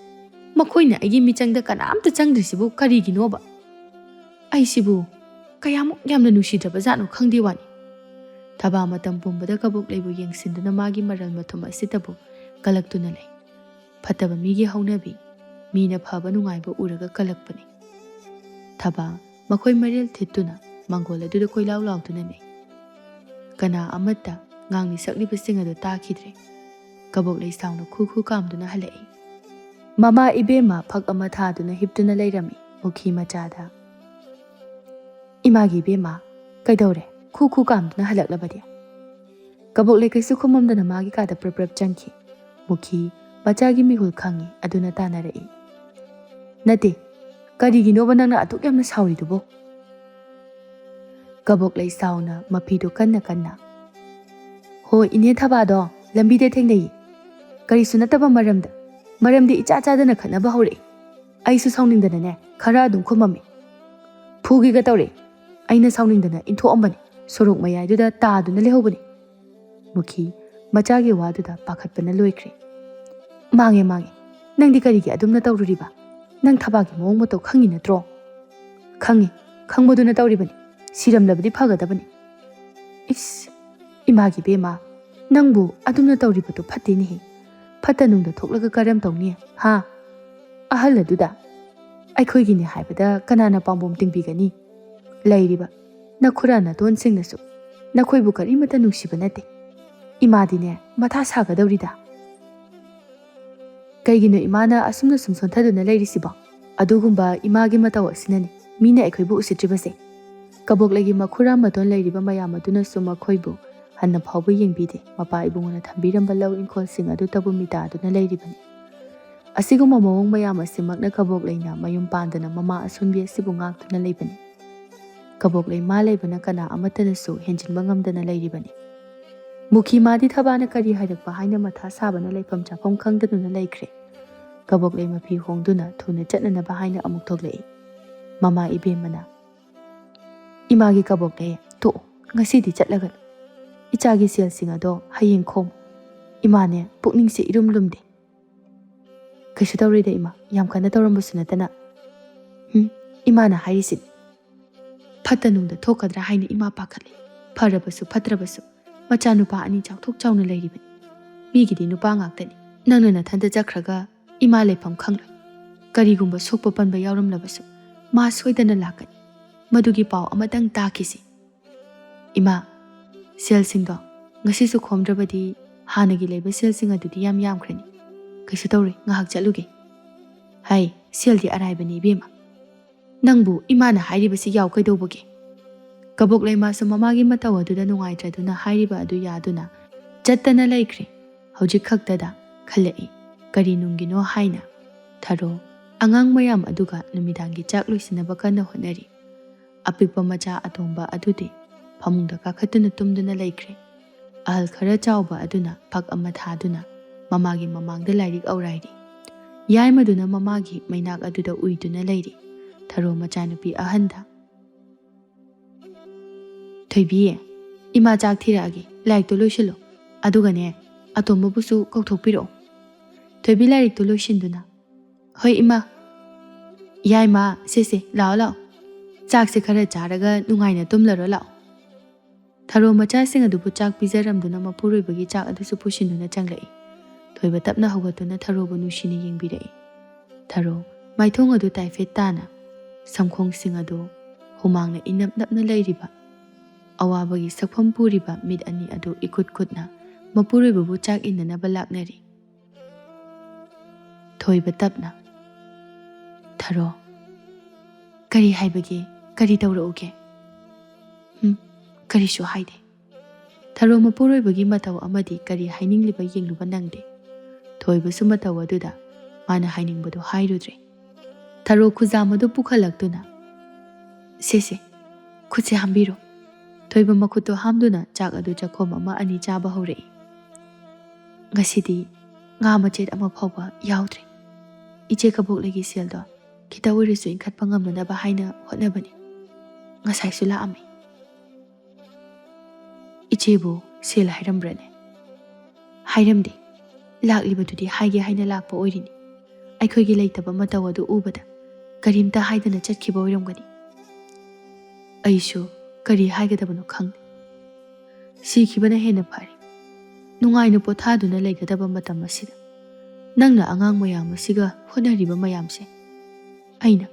ꯃꯈꯣꯏꯅ ꯑꯩꯒꯤ ꯃꯤꯆꯪꯗ ꯀꯅꯥꯝꯇ ꯆꯪꯗ꯭ꯔꯤꯁꯤꯕꯨ ꯀꯔꯤꯒꯤꯅꯣꯕ? ꯑꯩꯁꯤꯕꯨ ꯀꯌꯥꯃꯨꯛ ꯌꯥꯝꯅ ꯅꯨꯡꯁꯤꯗ꯭ꯔꯕꯖꯥꯠꯅꯣ ꯈꯪꯗꯦ ꯋꯥꯅꯤ꯫" ꯊꯕꯥ ꯃꯇꯝ ꯄꯨꯝꯕꯗ ꯀꯕꯣꯛ ꯂꯩꯕꯨ ꯌꯦꯡꯁꯤꯟꯗꯨꯅ ꯃꯥꯒꯤ ꯃꯔꯜ ꯃꯊꯨꯝ ꯑꯁꯤꯇꯕꯨ ꯀꯜꯂꯛꯇꯨꯅ ꯂꯩ꯫ ꯐꯠꯇꯕ ꯃꯤꯒꯤ ꯍꯧꯅꯕꯤ, ꯃꯤꯅ ꯐꯕ ꯅꯨꯡꯉꯥꯏꯕ ꯎꯔꯒ ꯀꯜꯂꯛꯄꯅꯤ꯫ ꯊꯕꯥ ꯃꯈꯣꯏ ꯃꯔꯦꯜ ꯊꯤꯠꯇꯨꯅ ꯃꯪꯒꯣꯜ ꯑꯗꯨꯗ ꯀꯣꯏꯂꯥꯎ ꯂꯥꯎꯗꯨꯅ ꯂꯩ꯫ ꯀꯅꯥ ꯑꯃꯠꯇ ꯉꯥꯡꯂꯤ ꯁꯛꯂꯤꯕꯁꯤꯡ ꯑꯗꯨ ꯇꯥꯈꯤꯗ꯭ꯔꯦ꯫ ꯀꯕꯣꯛ ꯂꯩ ꯁꯥꯎꯅ ꯈꯨ ꯈꯨ ꯀꯥꯝꯗꯨꯅ ꯍꯜꯂꯛꯏ꯫ ꯃꯃꯥ ꯏꯕꯦꯝꯃ ꯐꯛ ꯑꯃ ꯊꯥꯗꯨꯅ ꯍꯤꯞꯇꯨꯅ ꯂꯩꯔꯝꯃꯤ ꯃꯨꯈꯤ ꯃꯆꯥꯗ꯫ "ꯏꯃꯥꯒꯤ ꯏꯕꯦꯝꯃ, ꯀꯩꯗꯧꯔꯦ? ꯈꯨ ꯈꯨ ꯀꯥꯝꯗꯨꯅ ꯍꯜꯂꯛꯂꯕꯗꯤ?" ꯀꯕꯣꯛ ꯂꯩ ꯀꯩꯁꯨ ꯈꯨꯝꯃꯝꯗꯅ ꯃꯥꯒꯤ ꯀꯥꯗ ꯄ꯭ꯔꯞ ꯄ꯭ꯔꯞ ꯆꯪꯈꯤ꯫ ꯃꯨꯈꯤ ꯃꯆꯥꯒꯤ ꯃꯤꯍꯨꯜ ꯈꯪꯉꯤ ꯑꯗꯨꯅ ꯇꯥꯅꯔꯛꯏ꯫ "ꯅꯠꯇꯦ, ꯀꯔꯤꯒꯤꯅꯣꯕ ꯅꯪꯅ ꯑꯗꯨꯛ ꯌꯥꯝꯅ ꯁꯥꯎꯔꯤꯗꯨꯕꯣ?" ꯀꯕꯣꯛ ꯂꯩ ꯁꯥꯎꯅ ꯃꯐꯤꯗꯨ ꯀꯟꯅ ꯀꯟꯅ, "ꯍꯣ, ꯏꯅꯦ ꯊꯕꯥꯗꯣ ꯂꯝꯕꯤꯗ ꯊꯦꯡꯅꯩ꯫ ꯀꯔꯤꯁꯨ ꯅꯠꯇꯕ ꯃꯔꯝꯗ, ꯃꯔꯝꯗꯤ ꯏꯆꯥ ꯆꯥꯗꯅ ꯈꯠꯅꯕ ꯍꯧꯔꯛꯏ꯫ ꯑꯩꯁꯨ ꯁꯥꯎꯅꯤꯡꯗꯅꯅꯦ ꯈꯔ ꯑꯗꯨꯝ ꯈꯨꯝꯃꯝꯃꯤ꯫ ꯐꯨꯒꯦꯒ ꯇꯧꯔꯛꯏ꯫ ꯑꯩꯅ ꯁꯥꯎꯅꯤꯡꯗꯅ ꯏꯟꯊꯣꯛꯑꯝꯕꯅꯤ ꯁꯣꯔꯣꯛ ꯃꯌꯥꯏꯗꯨꯗ ꯇꯥꯗꯨꯅ ꯂꯩꯍꯧꯕꯅꯤ꯫" ꯃꯨꯈꯤ ꯃꯆꯥꯒꯤ ꯋꯥꯗꯨꯗ ꯄꯥꯈꯠꯄꯅ ꯂꯣꯏꯈ꯭ꯔꯦ꯫ "ꯃꯥꯡꯉꯦ, ꯃꯥꯡꯉꯦ꯫ ꯅꯪꯗꯤ ꯀꯔꯤꯒꯤ ꯑꯗꯨꯝꯅ ꯇꯧꯔꯨꯔꯤꯕ? ꯅꯪ ꯊꯕꯥꯛꯀꯤ ꯃꯑꯣꯡ ꯃꯇꯧ ꯈꯪꯉꯤ ꯅꯠꯇ꯭ꯔꯣ? ꯈꯪꯉꯤ꯫ ꯈꯪꯕꯗꯨꯅ ꯇꯧꯔꯤꯕꯅꯤ꯫ ꯁꯤꯔꯝꯂꯕꯗꯤ ꯐꯒꯗꯕꯅꯤ꯫ ꯏꯁ, ꯏꯃꯥꯒꯤ ꯕꯦꯝꯃ, ꯅꯪꯕꯨ ꯑꯗꯨꯝꯅ ꯇꯧꯔꯤꯕꯗꯨ ꯐꯠꯇꯦꯅꯦꯍꯦ꯫ ꯐꯠꯇ ꯅꯨꯡꯗ ꯊꯣꯛꯂꯒ ꯀꯔꯝ ꯇꯧꯅꯤ, ꯍꯥ? ꯑꯍꯜ ꯑꯗꯨꯗ ꯑꯩꯈꯣꯏꯒꯤꯅꯤ ꯍꯥꯏꯕꯗ ꯀꯅꯥꯅ ꯄꯥꯝꯕꯣꯝ ꯇꯤꯡꯕꯤꯒꯅꯤ? ꯂꯩꯔꯤꯕ ꯅꯈꯨꯔꯥ ꯅꯇꯣꯟꯁꯤꯡꯅꯁꯨ ꯅꯈꯣꯏꯕꯨ ꯀꯔꯤꯃꯠꯇ ꯅꯨꯡꯁꯤꯕ ꯅꯠꯇꯦ꯫ ꯏꯃꯥꯗꯤꯅꯦ, ꯃꯊꯥ ꯁꯥꯒꯗꯧꯔꯤꯗ꯫ ꯀꯩꯒꯤꯅꯣ ꯏꯃꯥꯅ ꯑꯁꯨꯝꯅ ꯁꯨꯝ ꯁꯣꯟꯊꯗꯨꯅ ꯂꯩꯔꯤꯁꯤꯕꯣ? ꯑꯗꯨꯒꯨꯝꯕ ꯏꯃꯥꯒꯤ ꯃꯇꯧ ꯑꯁꯤꯅꯅꯤ ꯃꯤꯅ ꯑꯩꯈꯣꯏꯕꯨ ꯎꯁꯤꯠꯇ꯭ꯔꯤꯕꯁꯦ꯫ ꯀꯕꯣꯛꯂꯩꯒꯤ ꯃꯈꯨꯔꯥ ꯃꯇꯣꯟ ꯂꯩꯔꯤꯕ ꯃꯌꯥꯝ ꯑꯗꯨꯅꯁꯨ ꯃꯈꯣꯏꯕꯨ ꯍꯟꯅ ꯐꯥꯎꯕ ꯌꯦꯡꯕꯤꯗꯦ꯫ ꯃꯄꯥ ꯏꯕꯨꯡꯉꯣꯅ ꯊꯝꯕꯤꯔꯝꯕ ꯂꯧ ꯏꯪꯈꯣꯜꯁꯤꯡ ꯑꯗꯨꯇꯕꯨ ꯃꯤꯇꯥꯗꯨꯅ ꯂꯩꯔꯤꯕꯅꯤ꯫ ꯑꯁꯤꯒꯨꯝꯕ ꯃꯑꯣꯡ ꯃꯌꯥꯝ ꯑꯁꯤꯃꯛꯅ ꯀꯕꯣꯛꯂꯩꯅ ꯃꯌꯨꯝ ꯄꯥꯟꯗꯅ ꯃꯃꯥ ꯑꯁꯣꯟꯕꯤ ꯑꯁꯤꯕꯨ ꯉꯥꯛꯇꯨꯅ ꯂꯩꯕꯅꯤ꯫ ꯀꯕꯣꯛꯂꯩ ꯃꯥ ꯂꯩꯕꯅ ꯀꯅꯥ ꯑꯃꯠꯇꯅꯁꯨ ꯍꯦꯟꯖꯤꯟꯕ ꯉꯝꯗꯅ ꯂꯩꯔꯤꯕꯅꯤ꯫ ꯃꯨꯈꯤ ꯃꯥꯗꯤ ꯊꯕꯥꯅ ꯀꯔꯤ ꯍꯥꯏꯔꯛꯄ ꯍꯥꯏꯅ ꯃꯊꯥ ꯁꯥꯕꯅ ꯂꯩꯐꯝ ꯆꯥꯐꯝ ꯈꯪꯗꯗꯨꯅ ꯂꯩꯈ꯭ꯔꯦ꯫ ꯀꯕꯣꯛꯂꯩ ꯃꯐꯤ ꯍꯣꯡꯗꯨꯅ ꯊꯨꯅ ꯆꯠꯅꯅꯕ ꯍꯥꯏꯅ ꯑꯃꯨꯛ ꯊꯣꯛꯂꯛꯏ꯫ ꯃꯃꯥ ꯏꯕꯦꯝꯃꯅ, "ꯏꯃꯥꯒꯤ ꯀꯕꯣꯛꯂꯩ, ꯇꯣꯛꯑꯣ, ꯉꯁꯤꯗꯤ ꯆꯠꯂꯒꯅꯨ꯫ ꯏꯆꯥꯒꯤ ꯁꯦꯜꯁꯤꯡ ꯑꯗꯣ ꯍꯌꯦꯡ ꯈꯣꯝꯃꯨ꯫ ꯏꯃꯥꯅꯦ, ꯄꯨꯛꯅꯤꯡꯁꯦ ꯏꯔꯨꯝ ꯂꯨꯝꯗꯦ꯫" "ꯀꯩꯁꯨ ꯇꯧꯔꯣꯏꯗ ꯏꯃꯥ, ꯌꯥꯝ ꯀꯟꯅ ꯇꯧꯔꯝꯕꯁꯨ ꯅꯠꯇꯅ꯫" "ꯍꯨꯝ, ꯏꯃꯥꯅ ꯍꯥꯏꯔꯤꯁꯤꯅꯤ꯫ ꯐꯠꯇ ꯅꯨꯡꯗ ꯊꯣꯛꯀꯗ꯭ꯔꯥ ꯍꯥꯏꯅ ꯏꯃꯥ ꯄꯥꯈꯠꯂꯤ꯫ ꯐꯔꯕꯁꯨ ꯐꯠꯇ꯭ꯔꯕꯁꯨ ꯃꯆꯥꯅꯨꯄꯥ ꯑꯅꯤ ꯆꯥꯎꯊꯣꯛ ꯆꯥꯎꯅ ꯂꯩꯔꯤꯕꯅꯤ꯫ ꯃꯤꯒꯤꯗꯤ ꯅꯨꯄꯥ ꯉꯥꯛꯇꯅꯤ꯫ ꯅꯪꯅ ꯅꯊꯟꯇ ꯆꯠꯈ꯭ꯔꯒ ꯏꯃꯥ ꯂꯩꯐꯝ ꯈꯪꯂꯣꯏ꯫ ꯀꯔꯤꯒꯨꯝꯕ ꯁꯣꯛꯄ ꯄꯟꯕ ꯌꯥꯎꯔꯝꯂꯕꯁꯨ ꯃꯥ ꯁꯣꯏꯗꯅ ꯂꯥꯛꯀꯅꯤ꯫ ꯃꯗꯨꯒꯤ ꯄꯥꯎ ꯑꯃꯇꯪ ꯇꯥꯈꯤꯁꯤ꯫ ꯏꯃꯥ, ꯁꯦꯜꯁꯤꯡꯗꯣ ꯉꯁꯤꯁꯨ ꯈꯣꯝꯗ꯭ꯔꯕꯗꯤ ꯍꯥꯟꯅꯒꯤ ꯂꯩꯕ ꯁꯦꯜꯁꯤꯡ ꯑꯗꯨꯗꯤ ꯌꯥꯝ ꯌꯥꯝꯈ꯭ꯔꯅꯤ꯫ ꯀꯩꯁꯨ ꯇꯧꯔꯣꯏ, ꯉꯥꯏꯍꯥꯛ ꯆꯠꯂꯨꯒꯦ꯫" "ꯍꯥꯏ, ꯁꯦꯜꯗꯤ ꯑꯔꯥꯏꯕꯅꯤ ꯏꯕꯦꯝꯃ꯫ ꯅꯪꯕꯨ ꯏꯃꯥꯅ ꯍꯥꯏꯔꯤꯕꯁꯤ ꯌꯥꯎ ꯀꯩꯗꯧꯕꯒꯦ?" ꯀꯕꯣꯛꯂꯩ ꯃꯥꯁꯨ ꯃꯃꯥꯒꯤ ꯃꯇꯧ ꯑꯗꯨꯗ ꯅꯨꯡꯉꯥꯏꯇ꯭ꯔꯗꯨꯅ ꯍꯥꯏꯔꯤꯕ ꯑꯗꯨ ꯌꯥꯗꯨꯅ ꯆꯠꯇꯅ ꯂꯩꯈ꯭ꯔꯦ꯫ ꯍꯧꯖꯤꯛ ꯈꯛꯇꯗ ꯈꯜꯂꯛꯏ, ꯀꯔꯤ ꯅꯨꯡꯒꯤꯅꯣ ꯍꯥꯏꯅ꯫ ꯊꯔꯣ, ꯑꯉꯥꯡ ꯃꯌꯥꯝ ꯑꯗꯨꯒ ꯅꯨꯃꯤꯗꯥꯡꯒꯤ ꯆꯥꯛ ꯂꯣꯏꯁꯤꯟꯅꯕ ꯀꯟꯅ ꯍꯣꯠꯅꯔꯤ꯫ ꯑꯄꯤꯛꯄ ꯃꯆꯥ ꯑꯇꯣꯝꯕ ꯑꯗꯨꯗꯤ ꯐꯃꯨꯡꯗ ꯀꯥꯈꯠꯇꯨꯅ ꯇꯨꯝꯗꯨꯅ ꯂꯩꯈ꯭ꯔꯦ꯫ ꯑꯍꯜ ꯈꯔ ꯆꯥꯎꯕ ꯑꯗꯨꯅ ꯐꯛ ꯑꯃ ꯊꯥꯗꯨꯅ ꯃꯃꯥꯒꯤ ꯃꯃꯥꯡꯗ ꯂꯥꯏꯔꯤꯛ ꯑꯧꯔꯥꯏꯔꯤ꯫ ꯌꯥꯏꯃꯗꯨꯅ ꯃꯃꯥꯒꯤ ꯃꯩꯅꯥꯛ ꯑꯗꯨꯗ ꯎꯏꯗꯨꯅ ꯂꯩꯔꯤ꯫ ꯊꯔꯣ ꯃꯆꯥꯅꯨꯄꯤ ꯑꯍꯟꯗ, "ꯊꯣꯏꯕꯤ, ꯏꯃꯥ ꯆꯥꯛ ꯊꯤꯔꯛꯑꯒꯦ, ꯂꯥꯏꯔꯤꯛꯇꯣ ꯂꯣꯏꯁꯤꯜꯂꯣ꯫ ꯑꯗꯨꯒꯅꯦ, ꯑꯇꯣꯝꯕꯕꯨꯁꯨ ꯀꯧꯊꯣꯛꯄꯤꯔꯛꯑꯣ꯫" ꯊꯣꯏꯕꯤ ꯂꯥꯏꯔꯤꯛꯇꯣ ꯂꯣꯏꯁꯤꯟꯗꯨꯅ, "ꯍꯣꯏ ꯏꯃꯥ, "ꯌꯥꯏꯃ, ꯁꯦ ꯁꯦ, ꯂꯥꯛꯑꯣ ꯂꯥꯛꯑꯣ꯫ ꯆꯥꯛꯁꯦ ꯈꯔ ꯆꯥꯔꯒ ꯅꯨꯡꯉꯥꯏꯅ ꯇꯨꯝꯂꯔꯣ ꯂꯥꯛꯑꯣ"꯫ ꯊꯔꯣ ꯃꯆꯥꯁꯤꯡ ꯑꯗꯨꯕꯨ ꯆꯥꯛ ꯄꯤꯖꯔꯝꯗꯨꯅ ꯃꯄꯨꯔꯣꯏꯕꯒꯤ ꯆꯥꯛ ꯑꯗꯨꯁꯨ ꯄꯨꯁꯤꯟꯗꯨꯅ ꯆꯪꯂꯛꯏ꯫ ꯊꯣꯏꯕ ꯇꯞꯅ ꯍꯧꯒꯠꯇꯨꯅ ꯊꯔꯣꯕꯨ ꯅꯨꯡꯁꯤꯅ ꯌꯦꯡꯕꯤꯔꯛꯏ꯫ ꯊꯔꯣ, ꯃꯥꯏꯊꯣꯡ ꯑꯗꯨ ꯇꯥꯏꯐꯦꯠ ꯇꯥꯅ, ꯁꯝꯈꯣꯡꯁꯤꯡ ꯑꯗꯨ ꯍꯨꯃꯥꯡꯅ ꯏꯅꯞ ꯅꯞꯅ ꯂꯩꯔꯤꯕ, ꯑꯋꯥꯕꯒꯤ ꯁꯛꯐꯝ ꯄꯨꯔꯤꯕ ꯃꯤꯠ ꯑꯅꯤ ꯑꯗꯨ ꯏꯀꯨꯠ ꯀꯨꯠꯅ ꯃꯄꯨꯔꯣꯏꯕꯕꯨ ꯆꯥꯛ ꯏꯟꯅꯅꯕ ꯂꯥꯛꯅꯔꯤ꯫ ꯊꯣꯏꯕ ꯇꯞꯅ, "ꯊꯔꯣ, ꯀꯔꯤ ꯍꯥꯏꯕꯒꯦ? ꯀꯔꯤ ꯇꯧꯔꯛꯎꯒꯦ?" "ꯍꯨꯝ, ꯀꯔꯤꯁꯨ ꯍꯥꯏꯗꯦ"꯫ ꯊꯔꯣ ꯃꯄꯨꯔꯣꯏꯕꯒꯤ ꯃꯇꯧ ꯑꯃꯗꯤ ꯀꯔꯤ ꯍꯥꯏꯅꯤꯡꯂꯤꯕ ꯌꯦꯡꯂꯨꯕ ꯅꯪꯗꯦ꯫ ꯊꯣꯏꯕꯁꯨ ꯃꯇꯧ ꯑꯗꯨꯗ ꯃꯥꯅ ꯍꯥꯏꯅꯤꯡꯕꯗꯨ ꯍꯥꯏꯔꯨꯗ꯭ꯔꯦ꯫ ꯊꯔꯣ ꯈꯨꯖꯥꯝ ꯑꯗꯨ ꯄꯨꯈꯠꯂꯛꯇꯨꯅ, "ꯁꯦ ꯁꯦ, ꯈꯨꯠꯁꯦ ꯍꯥꯝꯕꯤꯔꯣ"꯫ ꯊꯣꯏꯕ ꯃꯈꯨꯠꯇꯨ ꯍꯥꯝꯗꯨꯅ ꯆꯥꯛ ꯑꯗꯨ ꯆꯥꯛꯈꯣꯝ ꯑꯃ ꯑꯅꯤ ꯆꯥꯕ ꯍꯧꯔꯛꯏ꯫ "ꯉꯁꯤꯗꯤ ꯉꯥ ꯃꯆꯦꯠ ꯑꯃ ꯐꯥꯎꯕ ꯌꯥꯎꯗ꯭ꯔꯦ꯫ ꯏꯆꯦ ꯀꯕꯣꯛꯂꯩꯒꯤ ꯁꯦꯜꯗꯣ ꯈꯤꯇ ꯑꯣꯏꯔꯁꯨ ꯏꯟꯈꯠꯄ ꯉꯝꯅꯅꯕ ꯍꯥꯏꯅ ꯍꯣꯠꯅꯕꯅꯤ꯫ ꯉꯁꯥꯏꯁꯨ ꯂꯥꯛꯑꯝꯃꯤ"꯫ "ꯏꯆꯦꯕꯨ ꯁꯦꯜ ꯍꯥꯏꯔꯝꯕ꯭ꯔꯅꯦ?" "ꯍꯥꯏꯔꯝꯗꯦ꯫ ꯂꯥꯛꯂꯤꯕꯗꯨꯗꯤ ꯍꯥꯏꯒꯦ ꯍꯥꯏꯅ ꯂꯥꯛꯄ ꯑꯣꯏꯔꯤꯅꯤ꯫ ꯑꯩꯈꯣꯏꯒꯤ ꯂꯩꯇꯕ ꯃꯇꯧ ꯑꯗꯨ ꯎꯕꯗ ꯀꯔꯤꯝꯇ ꯍꯥꯏꯗꯅ ꯆꯠꯈꯤꯕ ꯑꯣꯏꯔꯝꯒꯅꯤ꯫ ꯑꯩꯁꯨ ꯀꯔꯤ ꯍꯥꯏꯒꯗꯕꯅꯣ ꯈꯪꯗꯦ꯫ ꯁꯤꯈꯤꯕꯅ ꯍꯦꯟꯅ ꯐꯔꯦ꯫ ꯅꯨꯡꯉꯥꯏꯅ ꯄꯣꯊꯥꯗꯨꯅ ꯂꯩꯒꯗꯕ ꯃꯇꯝ ꯑꯁꯤꯗ ꯅꯪꯅ ꯑꯉꯥꯡ ꯃꯌꯥꯝ ꯑꯁꯤꯒ ꯍꯣꯠꯅꯔꯤꯕ ꯃꯌꯥꯝꯁꯦ ꯑꯩꯅ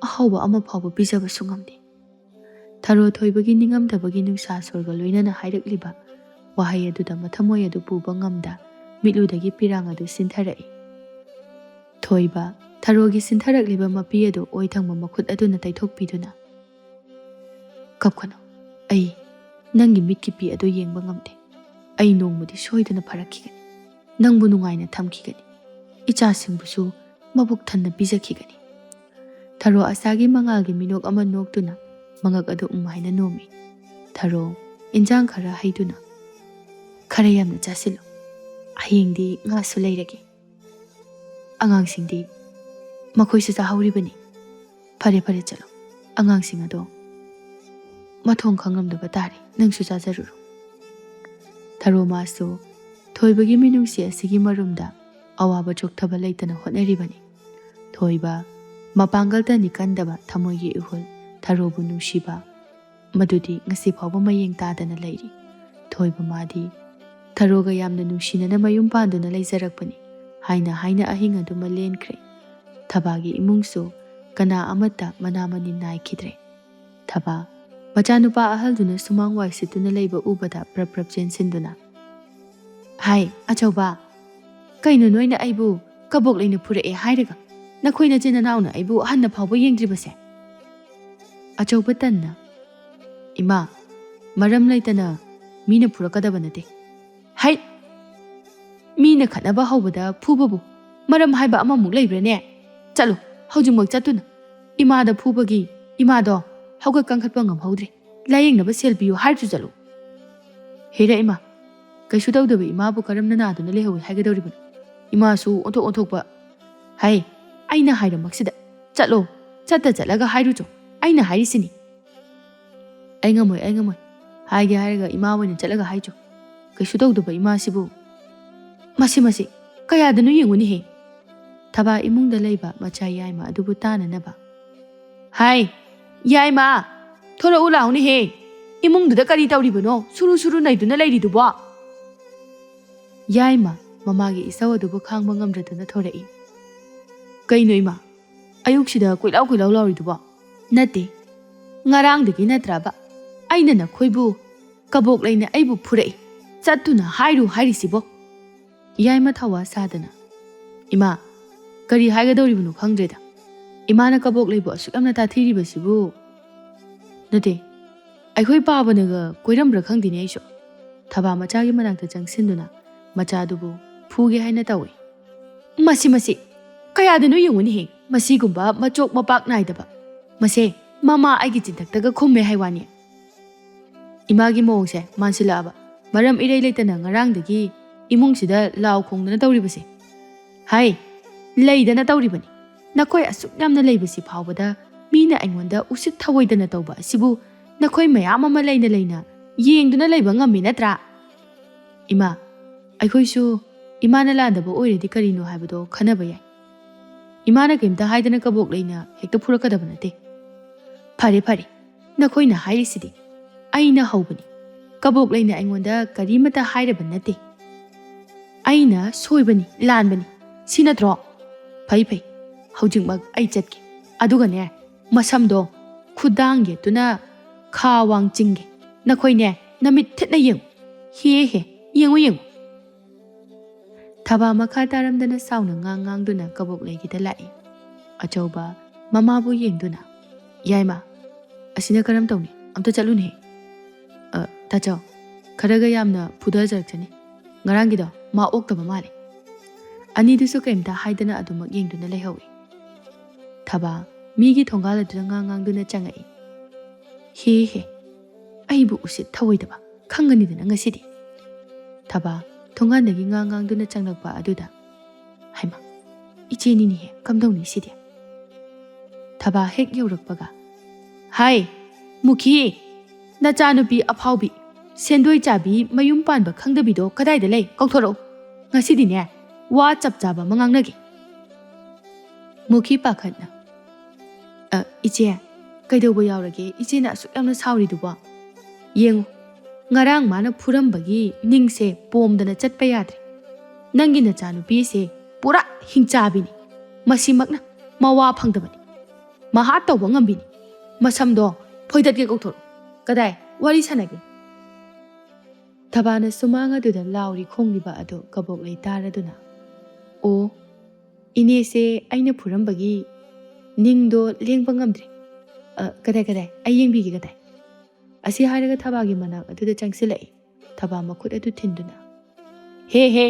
ꯑꯍꯥꯎꯕ ꯑꯃ ꯐꯥꯎꯕ ꯄꯤꯖꯕꯁꯨ ꯉꯝꯗꯦ"꯫ ꯊꯔꯣ ꯊꯣꯏꯕꯒꯤ ꯅꯤꯡꯉꯝꯗꯕꯒꯤ ꯅꯨꯡꯁꯥ ꯁꯣꯔꯒ ꯂꯣꯏꯅꯅ ꯍꯥꯏꯔꯛꯂꯤꯕ ꯋꯥꯍꯩ ꯑꯗꯨꯗ ꯃꯊꯃꯣꯏ ꯑꯗꯨ ꯄꯨꯕ ꯉꯝꯗ ꯃꯤꯠꯂꯨꯗꯒꯤ ꯄꯤꯔꯥꯡ ꯑꯗꯨ ꯁꯤꯟꯊꯔꯛꯏ꯫ ꯊꯣꯏꯕ, ꯊꯔꯣꯒꯤ ꯁꯤꯟꯊꯔꯛꯂꯤꯕ ꯃꯄꯤ ꯑꯗꯨ ꯑꯣꯏ ꯊꯪꯕ ꯃꯈꯨꯠ ꯑꯗꯨꯅ ꯇꯩꯊꯣꯛꯄꯤꯗꯨꯅ, "ꯀꯞꯀꯅꯨ꯫ ꯑꯩ ꯅꯪꯒꯤ ꯃꯤꯠꯀꯤ ꯄꯤ ꯑꯗꯨ ꯌꯦꯡꯕ ꯉꯝꯗꯦ꯫ ꯑꯩ ꯅꯣꯡꯃꯗꯤ ꯁꯣꯏꯗꯅ ꯐꯔꯛꯈꯤꯒꯅꯤ꯫ ꯅꯪꯕꯨ ꯅꯨꯡꯉꯥꯏꯅ ꯊꯝꯈꯤꯒꯅꯤ꯫ ꯏꯆꯥꯁꯤꯡꯕꯨꯁꯨ ꯃꯕꯨꯛ ꯊꯟꯅ ꯄꯤꯖꯈꯤꯒꯅꯤ"꯫ ꯊꯔꯣ ꯑꯁꯥꯒꯤ ꯃꯉꯥꯜꯒꯤ ꯃꯤꯅꯣꯛ ꯑꯃ ꯅꯣꯛꯇꯨꯅ ꯃꯉꯛ ꯑꯗꯨ ꯎꯝ ꯍꯥꯏꯅ ꯅꯣꯝꯃꯤ꯫ ꯊꯔꯣ, ꯏꯟꯖꯥꯡ ꯈꯔ ꯍꯩꯗꯨꯅ, "ꯈꯔ ꯌꯥꯝꯅ ꯆꯥꯁꯤꯜꯂꯨ꯫ ꯍꯌꯦꯡꯗꯤ ꯉꯥꯁꯨ ꯂꯩꯔꯒꯦ꯫ ꯑꯉꯥꯡꯁꯤꯡꯗꯤ ꯃꯈꯣꯏꯁꯨ ꯆꯥꯍꯧꯔꯤꯕꯅꯤ꯫ ꯐꯔꯦ, ꯐꯔꯦ, ꯆꯠꯂꯣ꯫ ꯑꯉꯥꯡꯁꯤꯡ ꯑꯗꯣ ꯃꯊꯣꯡ ꯈꯪꯂꯝꯗꯕ ꯇꯥꯔꯦ꯫ ꯅꯪꯁꯨ ꯆꯥꯖꯔꯨꯔꯣ"꯫ ꯊꯔꯣ ꯃꯥꯁꯨ ꯊꯣꯏꯕꯒꯤ ꯃꯤꯅꯨꯡꯁꯤ ꯑꯁꯤꯒꯤ ꯃꯔꯨꯝꯗ ꯑꯋꯥꯕ ꯆꯣꯛꯊꯕ ꯂꯩꯇꯅ ꯍꯣꯠꯅꯔꯤꯕꯅꯤ꯫ ꯊꯣꯏꯕ, ꯃꯄꯥꯡꯒꯜ ꯇꯅꯤ ꯀꯟꯗꯕ ꯊꯃꯣꯏꯒꯤ ꯏꯍꯨꯜ, ꯊꯔꯣꯕꯨ ꯅꯨꯡꯁꯤꯕ, ꯃꯗꯨꯗꯤ ꯉꯁꯤ ꯐꯥꯎꯕ ꯃꯌꯦꯡ ꯇꯥꯗꯅ ꯂꯩꯔꯤ꯫ ꯊꯣꯏꯕ ꯃꯥꯗꯤ ꯊꯔꯣꯒ ꯌꯥꯝꯅ ꯅꯨꯡꯁꯤꯅꯅ ꯃꯌꯨꯝ ꯄꯥꯟꯗꯨꯅ ꯂꯩꯖꯔꯛꯄꯅꯤ ꯍꯥꯏꯅ ꯍꯥꯏꯅ ꯑꯍꯤꯡ ꯑꯗꯨꯃ ꯂꯦꯟꯈ꯭ꯔꯦ꯫ ꯊꯕꯥꯒꯤ ꯏꯃꯨꯡꯁꯨ ꯀꯅꯥ ꯑꯃꯠꯇ ꯃꯅꯥ ꯃꯅꯤꯟ ꯅꯥꯏꯈꯤꯗ꯭ꯔꯦ꯫ ꯊꯕꯥ, ꯃꯆꯥꯅꯨꯄꯥ ꯑꯍꯜꯗꯨꯅ ꯁꯨꯃꯥꯡ ꯋꯥꯏ ꯁꯤꯠꯇꯨꯅ ꯂꯩꯕ ꯎꯕꯗ ꯄ꯭ꯔꯞ ꯄ꯭ꯔꯞ ꯆꯦꯟꯁꯤꯟꯗꯨꯅ, "ꯍꯥꯏ, ꯑꯆꯧꯕ, ꯀꯩꯅꯣ ꯅꯣꯏꯅ ꯑꯩꯕꯨ ꯀꯕꯣꯛ ꯂꯩꯅ ꯐꯨꯔꯛꯑꯦ ꯍꯥꯏꯔꯒ? ꯅꯈꯣꯏ ꯅꯆꯤꯟ ꯅꯅꯥꯎꯅ ꯑꯩꯕꯨ ꯍꯟꯅ ꯐꯥꯎꯕ ꯌꯦꯡꯗ꯭ꯔꯤꯕꯁꯦ?" ꯑꯆꯧꯕ ꯇꯟꯅ, "ꯏꯃꯥ, ꯃꯔꯝ ꯂꯩꯇꯅ ꯃꯤꯅ ꯐꯨꯔꯛꯀꯗꯕ ꯅꯠꯇꯦ꯫ ꯍꯩ! ꯃꯤꯅ ꯈꯠꯅꯕ ꯍꯧꯕꯗ ꯐꯨꯕꯕꯨ ꯃꯔꯝ ꯍꯥꯏꯕ ꯑꯃꯃꯨꯛ ꯂꯩꯕ꯭ꯔꯥꯅꯦ? ꯆꯠꯂꯨ, ꯍꯧꯖꯤꯛꯃꯛ ꯆꯠꯇꯨꯅ ꯏꯃꯥꯗ ꯐꯨꯕꯒꯤ ꯏꯃꯥꯗꯣ ꯍꯧꯒꯠ ꯀꯥꯡꯈꯠꯄ ꯉꯝꯍꯧꯗ꯭ꯔꯦ꯫ ꯂꯥꯌꯦꯡꯅꯕ ꯁꯦꯜ ꯄꯤꯌꯨ ꯍꯥꯏꯔꯁꯨ ꯆꯠꯂꯨ꯫" "ꯍꯦꯔꯥ ꯏꯃꯥ, ꯀꯩꯁꯨ ꯇꯧꯗꯕ ꯏꯃꯥꯕꯨ ꯀꯔꯝꯅ ꯅꯥꯗꯨꯅ ꯂꯩꯍꯧꯏ ꯍꯥꯏꯒꯗꯧꯔꯤꯕꯅꯣ? ꯏꯃꯥꯁꯨ ꯑꯣꯟꯊꯣꯛ ꯑꯣꯟꯊꯣꯛꯄ꯫ ꯍꯥꯏ, ꯑꯩꯅ ꯍꯥꯏꯔꯃꯛꯁꯤꯗ ꯆꯠꯂꯣ, ꯆꯠꯇ ꯆꯠꯂꯒ ꯍꯥꯏꯔꯨꯆꯣ꯫ ꯑꯩꯅ ꯍꯥꯏꯔꯤꯁꯤꯅꯤ꯫" "ꯑꯩ ꯉꯝꯃꯣꯏ, ꯑꯩ ꯉꯝꯃꯣꯏ꯫ ꯍꯥꯏꯒꯦ ꯍꯥꯏꯔꯒ ꯏꯃꯥ ꯑꯣꯏꯅ ꯆꯠꯂꯒ ꯍꯥꯏꯆꯣ꯫ ꯀꯩꯁꯨ ꯇꯧꯗꯕ ꯏꯃꯥꯁꯤꯕꯨ꯫" "ꯃꯁꯤ, ꯃꯁꯤ, ꯀꯌꯥꯗꯅꯣ ꯌꯦꯡꯉꯨꯅꯦꯍꯦ꯫" ꯊꯕꯥ ꯏꯃꯨꯡꯗ ꯂꯩꯕ ꯃꯆꯥ ꯌꯥꯏꯃ ꯑꯗꯨꯕꯨ ꯇꯥꯅꯅꯕ, "ꯍꯥꯏ, ꯌꯥꯏꯃ, ꯊꯣꯔꯛꯎ ꯂꯥꯎꯅꯦꯍꯦ꯫ ꯏꯃꯨꯡꯗꯨꯗ ꯀꯔꯤ ꯇꯧꯔꯤꯕꯅꯣ ꯁꯨꯔꯨ ꯁꯨꯔꯨ ꯅꯩꯗꯨꯅ ꯂꯩꯔꯤꯗꯨꯕꯣ?" ꯌꯥꯏꯃ ꯃꯃꯥꯒꯤ ꯏꯁꯧ ꯑꯗꯨꯕꯨ ꯈꯥꯡꯕ ꯉꯝꯗ꯭ꯔꯗꯨꯅ ꯊꯣꯔꯛꯏ꯫ "ꯀꯩꯅꯣ ꯏꯃꯥ, ꯑꯌꯨꯛꯁꯤꯗ ꯀꯣꯏꯂꯥꯎ ꯀꯣꯏꯂꯥꯎ ꯂꯥꯎꯔꯤꯗꯨꯕꯣ?" "ꯅꯠꯇꯦ, ꯉꯔꯥꯡꯗꯒꯤ ꯅꯠꯇ꯭ꯔꯕ ꯑꯩꯅ ꯅꯈꯣꯏꯕꯨ ꯀꯕꯣꯛ ꯂꯩꯅ ꯑꯩꯕꯨ ꯐꯨꯔꯛꯏ, ꯆꯠꯇꯨꯅ ꯍꯥꯏꯔꯨ ꯍꯥꯏꯔꯤꯁꯤꯕꯣ?" ꯌꯥꯏꯃ ꯊꯋꯥ ꯁꯥꯗꯅ, "ꯏꯃꯥ, ꯀꯔꯤ ꯍꯥꯏꯒꯗꯧꯔꯤꯕꯅꯣ ꯈꯪꯗ꯭ꯔꯦꯗ꯫ ꯏꯃꯥꯅ ꯀꯕꯣꯛ ꯂꯩꯕꯨ ꯑꯁꯨꯛ ꯌꯥꯝꯅ ꯇꯥꯊꯤꯔꯤꯕꯁꯤꯕꯨ꯫" "ꯅꯠꯇꯦ, ꯑꯩꯈꯣꯏ ꯄꯥꯕꯅꯒ ꯀꯣꯏꯔꯝꯕ꯭ꯔꯥ ꯈꯪꯗꯦꯅꯦ ꯑꯩꯁꯨ꯫" ꯊꯕꯥ ꯃꯆꯥꯒꯤ ꯃꯅꯥꯛꯇ ꯆꯪꯁꯤꯟꯗꯨꯅ ꯃꯆꯥꯗꯨꯕꯨ ꯐꯨꯒꯦ ꯍꯥꯏꯅ ꯇꯧꯏ꯫ "ꯃꯁꯤ, ꯃꯁꯤ, ꯀꯌꯥꯗꯅꯣ ꯌꯦꯡꯉꯨꯅꯦꯍꯦ꯫ ꯃꯁꯤꯒꯨꯝꯕ ꯃꯆꯣꯛ ꯃꯄꯥꯛ ꯅꯥꯏꯗꯕ꯫ ꯃꯁꯦ ꯃꯃꯥ ꯑꯩꯒꯤ ꯆꯤꯟꯊꯛꯇꯒ ꯈꯨꯝꯃꯦ ꯍꯥꯏ ꯋꯥꯅꯤ꯫" ꯏꯃꯥꯒꯤ ꯃꯑꯣꯡꯁꯦ ꯃꯥꯟꯁꯤꯜꯂꯛꯑꯕ꯫ ꯃꯔꯝ ꯏꯔꯩ ꯂꯩꯇꯅ ꯉꯔꯥꯡꯗꯒꯤ ꯏꯃꯨꯡꯁꯤꯗ ꯂꯥꯎ ꯈꯣꯡꯗꯅ ꯇꯧꯔꯤꯕꯁꯦ꯫ "ꯍꯥꯏ, ꯂꯩꯗꯅ ꯇꯧꯔꯤꯕꯅꯤ꯫ ꯅꯈꯣꯏ ꯑꯁꯨꯛ ꯌꯥꯝꯅ ꯂꯩꯕꯁꯤ ꯐꯥꯎꯕꯗ ꯃꯤꯅ ꯑꯩꯉꯣꯟꯗ ꯎꯁꯤꯠ ꯊꯑꯣꯏꯗꯅ ꯇꯧꯕ ꯑꯁꯤꯕꯨ ꯅꯈꯣꯏ ꯃꯌꯥꯝ ꯑꯃ ꯂꯩꯅ ꯂꯩꯅ ꯌꯦꯡꯗꯨꯅ ꯂꯩꯕ ꯉꯝꯃꯤ ꯅꯠꯇ꯭ꯔꯥ?" "ꯏꯃꯥ, ꯑꯩꯈꯣꯏꯁꯨ ꯏꯃꯥꯅ ꯂꯥꯟꯗꯕ ꯑꯣꯏꯔꯗꯤ ꯀꯔꯤꯅꯣ ꯍꯥꯏꯕꯗꯣ ꯈꯟꯅꯕ ꯌꯥꯏ꯫ ꯏꯃꯥꯅ ꯀꯩꯝꯇ ꯍꯥꯏꯗꯅ ꯀꯕꯣꯛꯂꯩꯅ ꯍꯦꯛꯇ ꯐꯨꯔꯛꯀꯗꯕ ꯅꯠꯇꯦ꯫ ꯐꯔꯦ, ꯐꯔꯦ, ꯅꯈꯣꯏꯅ ꯍꯥꯏꯔꯤꯁꯤꯗꯤ꯫ ꯑꯩꯅ ꯍꯧꯕꯅꯤ꯫ ꯀꯕꯣꯛꯂꯩꯅ ꯑꯩꯉꯣꯟꯗ ꯀꯔꯤꯃꯠꯇ ꯍꯥꯏꯔꯕ ꯅꯠꯇꯦ꯫ ꯑꯩꯅ ꯁꯣꯏꯕꯅꯤ, ꯂꯥꯟꯕꯅꯤ꯫ ꯁꯤ ꯅꯠꯇ꯭ꯔꯣ? ꯐꯩ, ꯐꯩ꯫ ꯍꯧꯖꯤꯛꯃꯛ ꯑꯩ ꯆꯠꯀꯦ꯫ ꯑꯗꯨꯒꯅꯦ, ꯃꯁꯝꯗꯣ ꯈꯨꯗꯥꯡ ꯌꯦꯠꯇꯨꯅ ꯈꯥ ꯋꯥꯡ ꯆꯤꯡꯒꯦ꯫ ꯅꯈꯣꯏꯅꯦ, ꯅꯃꯤꯠ ꯊꯤꯠꯅ ꯌꯦꯡꯉꯨ꯫ ꯍꯦ ꯍꯦ, ꯌꯦꯡꯉꯨ, ꯌꯦꯡꯉꯨ꯫ ꯊꯕꯥ ꯃꯈꯥ ꯇꯥꯔꯝꯗꯅ ꯁꯥꯎꯅ ꯉꯥꯡ ꯉꯥꯡꯗꯨꯅ ꯀꯕꯣꯛꯂꯩꯒꯤꯗ ꯂꯥꯛꯏ꯫ ꯑꯆꯧꯕ ꯃꯃꯥꯕꯨ ꯌꯦꯡꯗꯨꯅ, "ꯌꯥꯏꯃ, ꯑꯁꯤꯅ ꯀꯔꯝ ꯇꯧꯅꯤ? ꯑꯝꯇ ꯆꯠꯂꯨꯅꯦ꯫ ꯑ, ꯇꯥꯆꯧ, ꯈꯔꯒ ꯌꯥꯝꯅ ꯐꯨꯗꯖꯔꯛꯆꯅꯤ꯫ ꯉꯔꯥꯡꯒꯤꯗꯣ ꯃꯥ ꯑꯣꯛꯇꯕ ꯃꯥꯜꯂꯦ꯫" ꯑꯅꯤꯗꯨꯁꯨ ꯀꯩꯝꯇ ꯍꯥꯏꯗꯅ ꯑꯗꯨꯃꯛ ꯌꯦꯡꯗꯨꯅ ꯂꯩꯍꯧꯏ꯫ ꯊꯕꯥ ꯃꯤꯒꯤ ꯊꯣꯡꯒꯥꯜ ꯑꯗꯨꯗ ꯉꯥꯡ ꯉꯥꯡꯗꯨꯅ ꯆꯪꯉꯛꯏ꯫ "ꯍꯦ ꯍꯦ, ꯑꯩꯕꯨ ꯎꯁꯤꯠ ꯊꯑꯣꯏꯗꯕ ꯈꯪꯒꯅꯤꯗꯅ ꯉꯁꯤꯗꯤ꯫" ꯊꯕꯥ ꯊꯣꯡꯒꯥꯟꯗꯒꯤ ꯉꯥꯡ ꯉꯥꯡꯗꯨꯅ ꯆꯪꯂꯛꯄ ꯑꯗꯨꯗ, "ꯍꯩꯃꯥ, ꯏꯆꯦꯅꯤꯅꯦꯍꯦ, ꯀꯝꯗꯧꯅꯤ ꯁꯤꯗꯤ?" ꯊꯕꯥ ꯍꯦꯛ ꯌꯧꯔꯛꯄꯒ, "ꯍꯥꯏ, ꯃꯨꯈꯤ, ꯅꯆꯥꯅꯨꯄꯤ ꯑꯐꯥꯎꯕꯤ, ꯁꯦꯟꯗꯣꯏ ꯆꯥꯕꯤ, ꯃꯌꯨꯝ ꯄꯥꯟꯕ ꯈꯪꯗꯕꯤꯗꯣ ꯀꯗꯥꯏꯗ ꯂꯩ? ꯀꯧꯊꯣꯔꯛꯎ꯫ ꯉꯁꯤꯗꯤꯅꯦ, ꯋꯥ ꯆꯞ ꯆꯥꯕ ꯑꯃ ꯉꯥꯡꯅꯒꯦ꯫" ꯃꯨꯈꯤ ꯄꯥꯈꯠꯅ, "ꯑ, ꯏꯆꯦ, ꯀꯩꯗꯧꯕ ꯌꯥꯎꯔꯒꯦ? ꯏꯆꯦꯅ ꯑꯁꯨꯛ ꯌꯥꯝꯅ ꯁꯥꯎꯔꯤꯗꯨꯕꯣ? ꯌꯦꯡꯉꯨ, ꯉꯔꯥꯡ ꯃꯥꯅ ꯐꯨꯔꯝꯕꯒꯤ ꯅꯤꯡꯁꯦ ꯄꯣꯝꯗꯅ ꯆꯠꯄ ꯌꯥꯗ꯭ꯔꯦ꯫ ꯅꯪꯒꯤ ꯅꯆꯥꯅꯨꯄꯤꯁꯦ ꯄꯨꯔꯥ ꯍꯤꯡꯆꯥꯕꯤꯅꯤ꯫ ꯃꯁꯤꯃꯛꯅ ꯃꯋꯥ ꯐꯪꯗꯕꯅꯤ꯫ ꯃꯍꯥ ꯇꯧꯕ ꯉꯝꯕꯤꯅꯤ꯫ ꯃꯁꯝꯗꯣ ꯐꯣꯏꯗꯠꯀꯦ ꯀꯧꯊꯣꯔꯛꯎ꯫ ꯀꯗꯥꯏ? ꯋꯥꯔꯤ ꯁꯥꯟꯅꯒꯦ꯫" ꯊꯕꯥꯅ ꯁꯨꯃꯥꯡ ꯑꯗꯨꯗ ꯂꯥꯎꯔꯤ ꯈꯣꯡꯂꯤꯕ ꯑꯗꯨ ꯀꯕꯣꯛꯂꯩ ꯇꯥꯔꯗꯨꯅ, "ꯑꯣ, ꯏꯅꯦꯁꯦ ꯑꯩꯅ ꯐꯨꯔꯝꯕꯒꯤ ꯅꯤꯡꯗꯣ ꯂꯦꯡꯕ ꯉꯝꯗ꯭ꯔꯦ꯫ ꯑ, ꯀꯗꯥꯏ, ꯀꯗꯥꯏ? ꯑꯩ ꯌꯦꯡꯕꯤꯒꯦ, ꯀꯗꯥꯏ?" ꯑꯁꯤ ꯍꯥꯏꯔꯒ ꯊꯕꯥꯒꯤ ꯃꯅꯥꯛ ꯑꯗꯨꯗ ꯆꯪꯁꯤꯜꯂꯛꯏ꯫ ꯊꯕꯥ ꯃꯈꯨꯠ ꯑꯗꯨ ꯊꯤꯟꯗꯨꯅ, "ꯍꯦ, ꯍꯦ,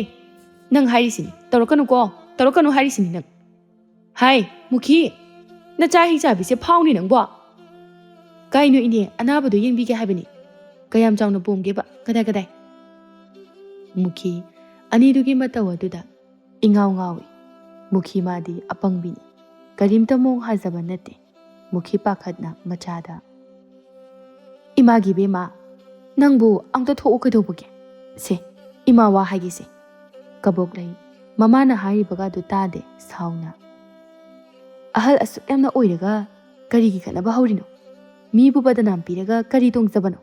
ꯅꯪ ꯍꯥꯏꯔꯤꯁꯤꯅꯤ, ꯇꯧꯔꯛꯀꯅꯨꯀꯣ, ꯇꯧꯔꯛꯀꯅꯨ ꯍꯥꯏꯔꯤꯁꯤꯅꯤ ꯅꯪ꯫ ꯍꯥꯏ, ꯃꯨꯈꯤ, ꯅꯆꯥ ꯍꯤꯡꯆꯥꯕꯤꯁꯦ ꯐꯥꯎꯅꯤ ꯅꯪꯕꯣ꯫ ꯀꯩꯅꯣ ꯏꯅꯦ, ꯑꯅꯥꯕꯗꯣ ꯌꯦꯡꯕꯤꯒꯦ ꯍꯥꯏꯕꯅꯤ꯫ ꯀꯌꯥꯝ ꯆꯥꯎꯅ ꯄꯣꯝꯒꯦꯕ? ꯀꯗꯥꯏ, ꯀꯗꯥꯏ?" ꯃꯨꯈꯤ ꯑꯅꯤꯗꯨꯒꯤ ꯃꯇꯧ ꯑꯗꯨꯗ ꯏꯉꯥꯎ ꯉꯥꯎꯏ꯫ ꯃꯨꯈꯤ ꯃꯥꯗꯤ ꯑꯄꯪꯕꯤꯅꯤ꯫ ꯀꯔꯤꯝꯇ ꯃꯣꯡ ꯍꯥꯖꯕ ꯅꯠꯇꯦ꯫ ꯃꯨꯈꯤ ꯄꯥꯈꯠꯅ ꯃꯆꯥꯗ, "ꯏꯃꯥꯒꯤ ꯏꯕꯦꯝꯃ, ꯅꯪꯕꯨ ꯑꯝꯇ ꯊꯣꯛꯎ ꯀꯩꯗꯧꯕꯒꯦ? ꯁꯦ, ꯏꯃꯥ ꯋꯥ ꯍꯥꯏꯒꯦꯁꯦ꯫" ꯀꯕꯣꯛꯂꯩ ꯃꯃꯥꯅ ꯍꯥꯏꯔꯤꯕꯒ ꯑꯗꯨ ꯇꯥꯗꯦ, ꯁꯥꯎꯅ, ꯑꯍꯜ ꯑꯁꯨꯛ ꯌꯥꯝꯅ ꯑꯣꯏꯔꯒ ꯀꯔꯤꯒꯤ ꯈꯠꯅꯕ ꯍꯧꯔꯤꯅꯣ? ꯃꯤꯕꯨ ꯕꯗꯅꯥꯝ ꯄꯤꯔꯒ ꯀꯔꯤ ꯇꯣꯡꯖꯕꯅꯣ?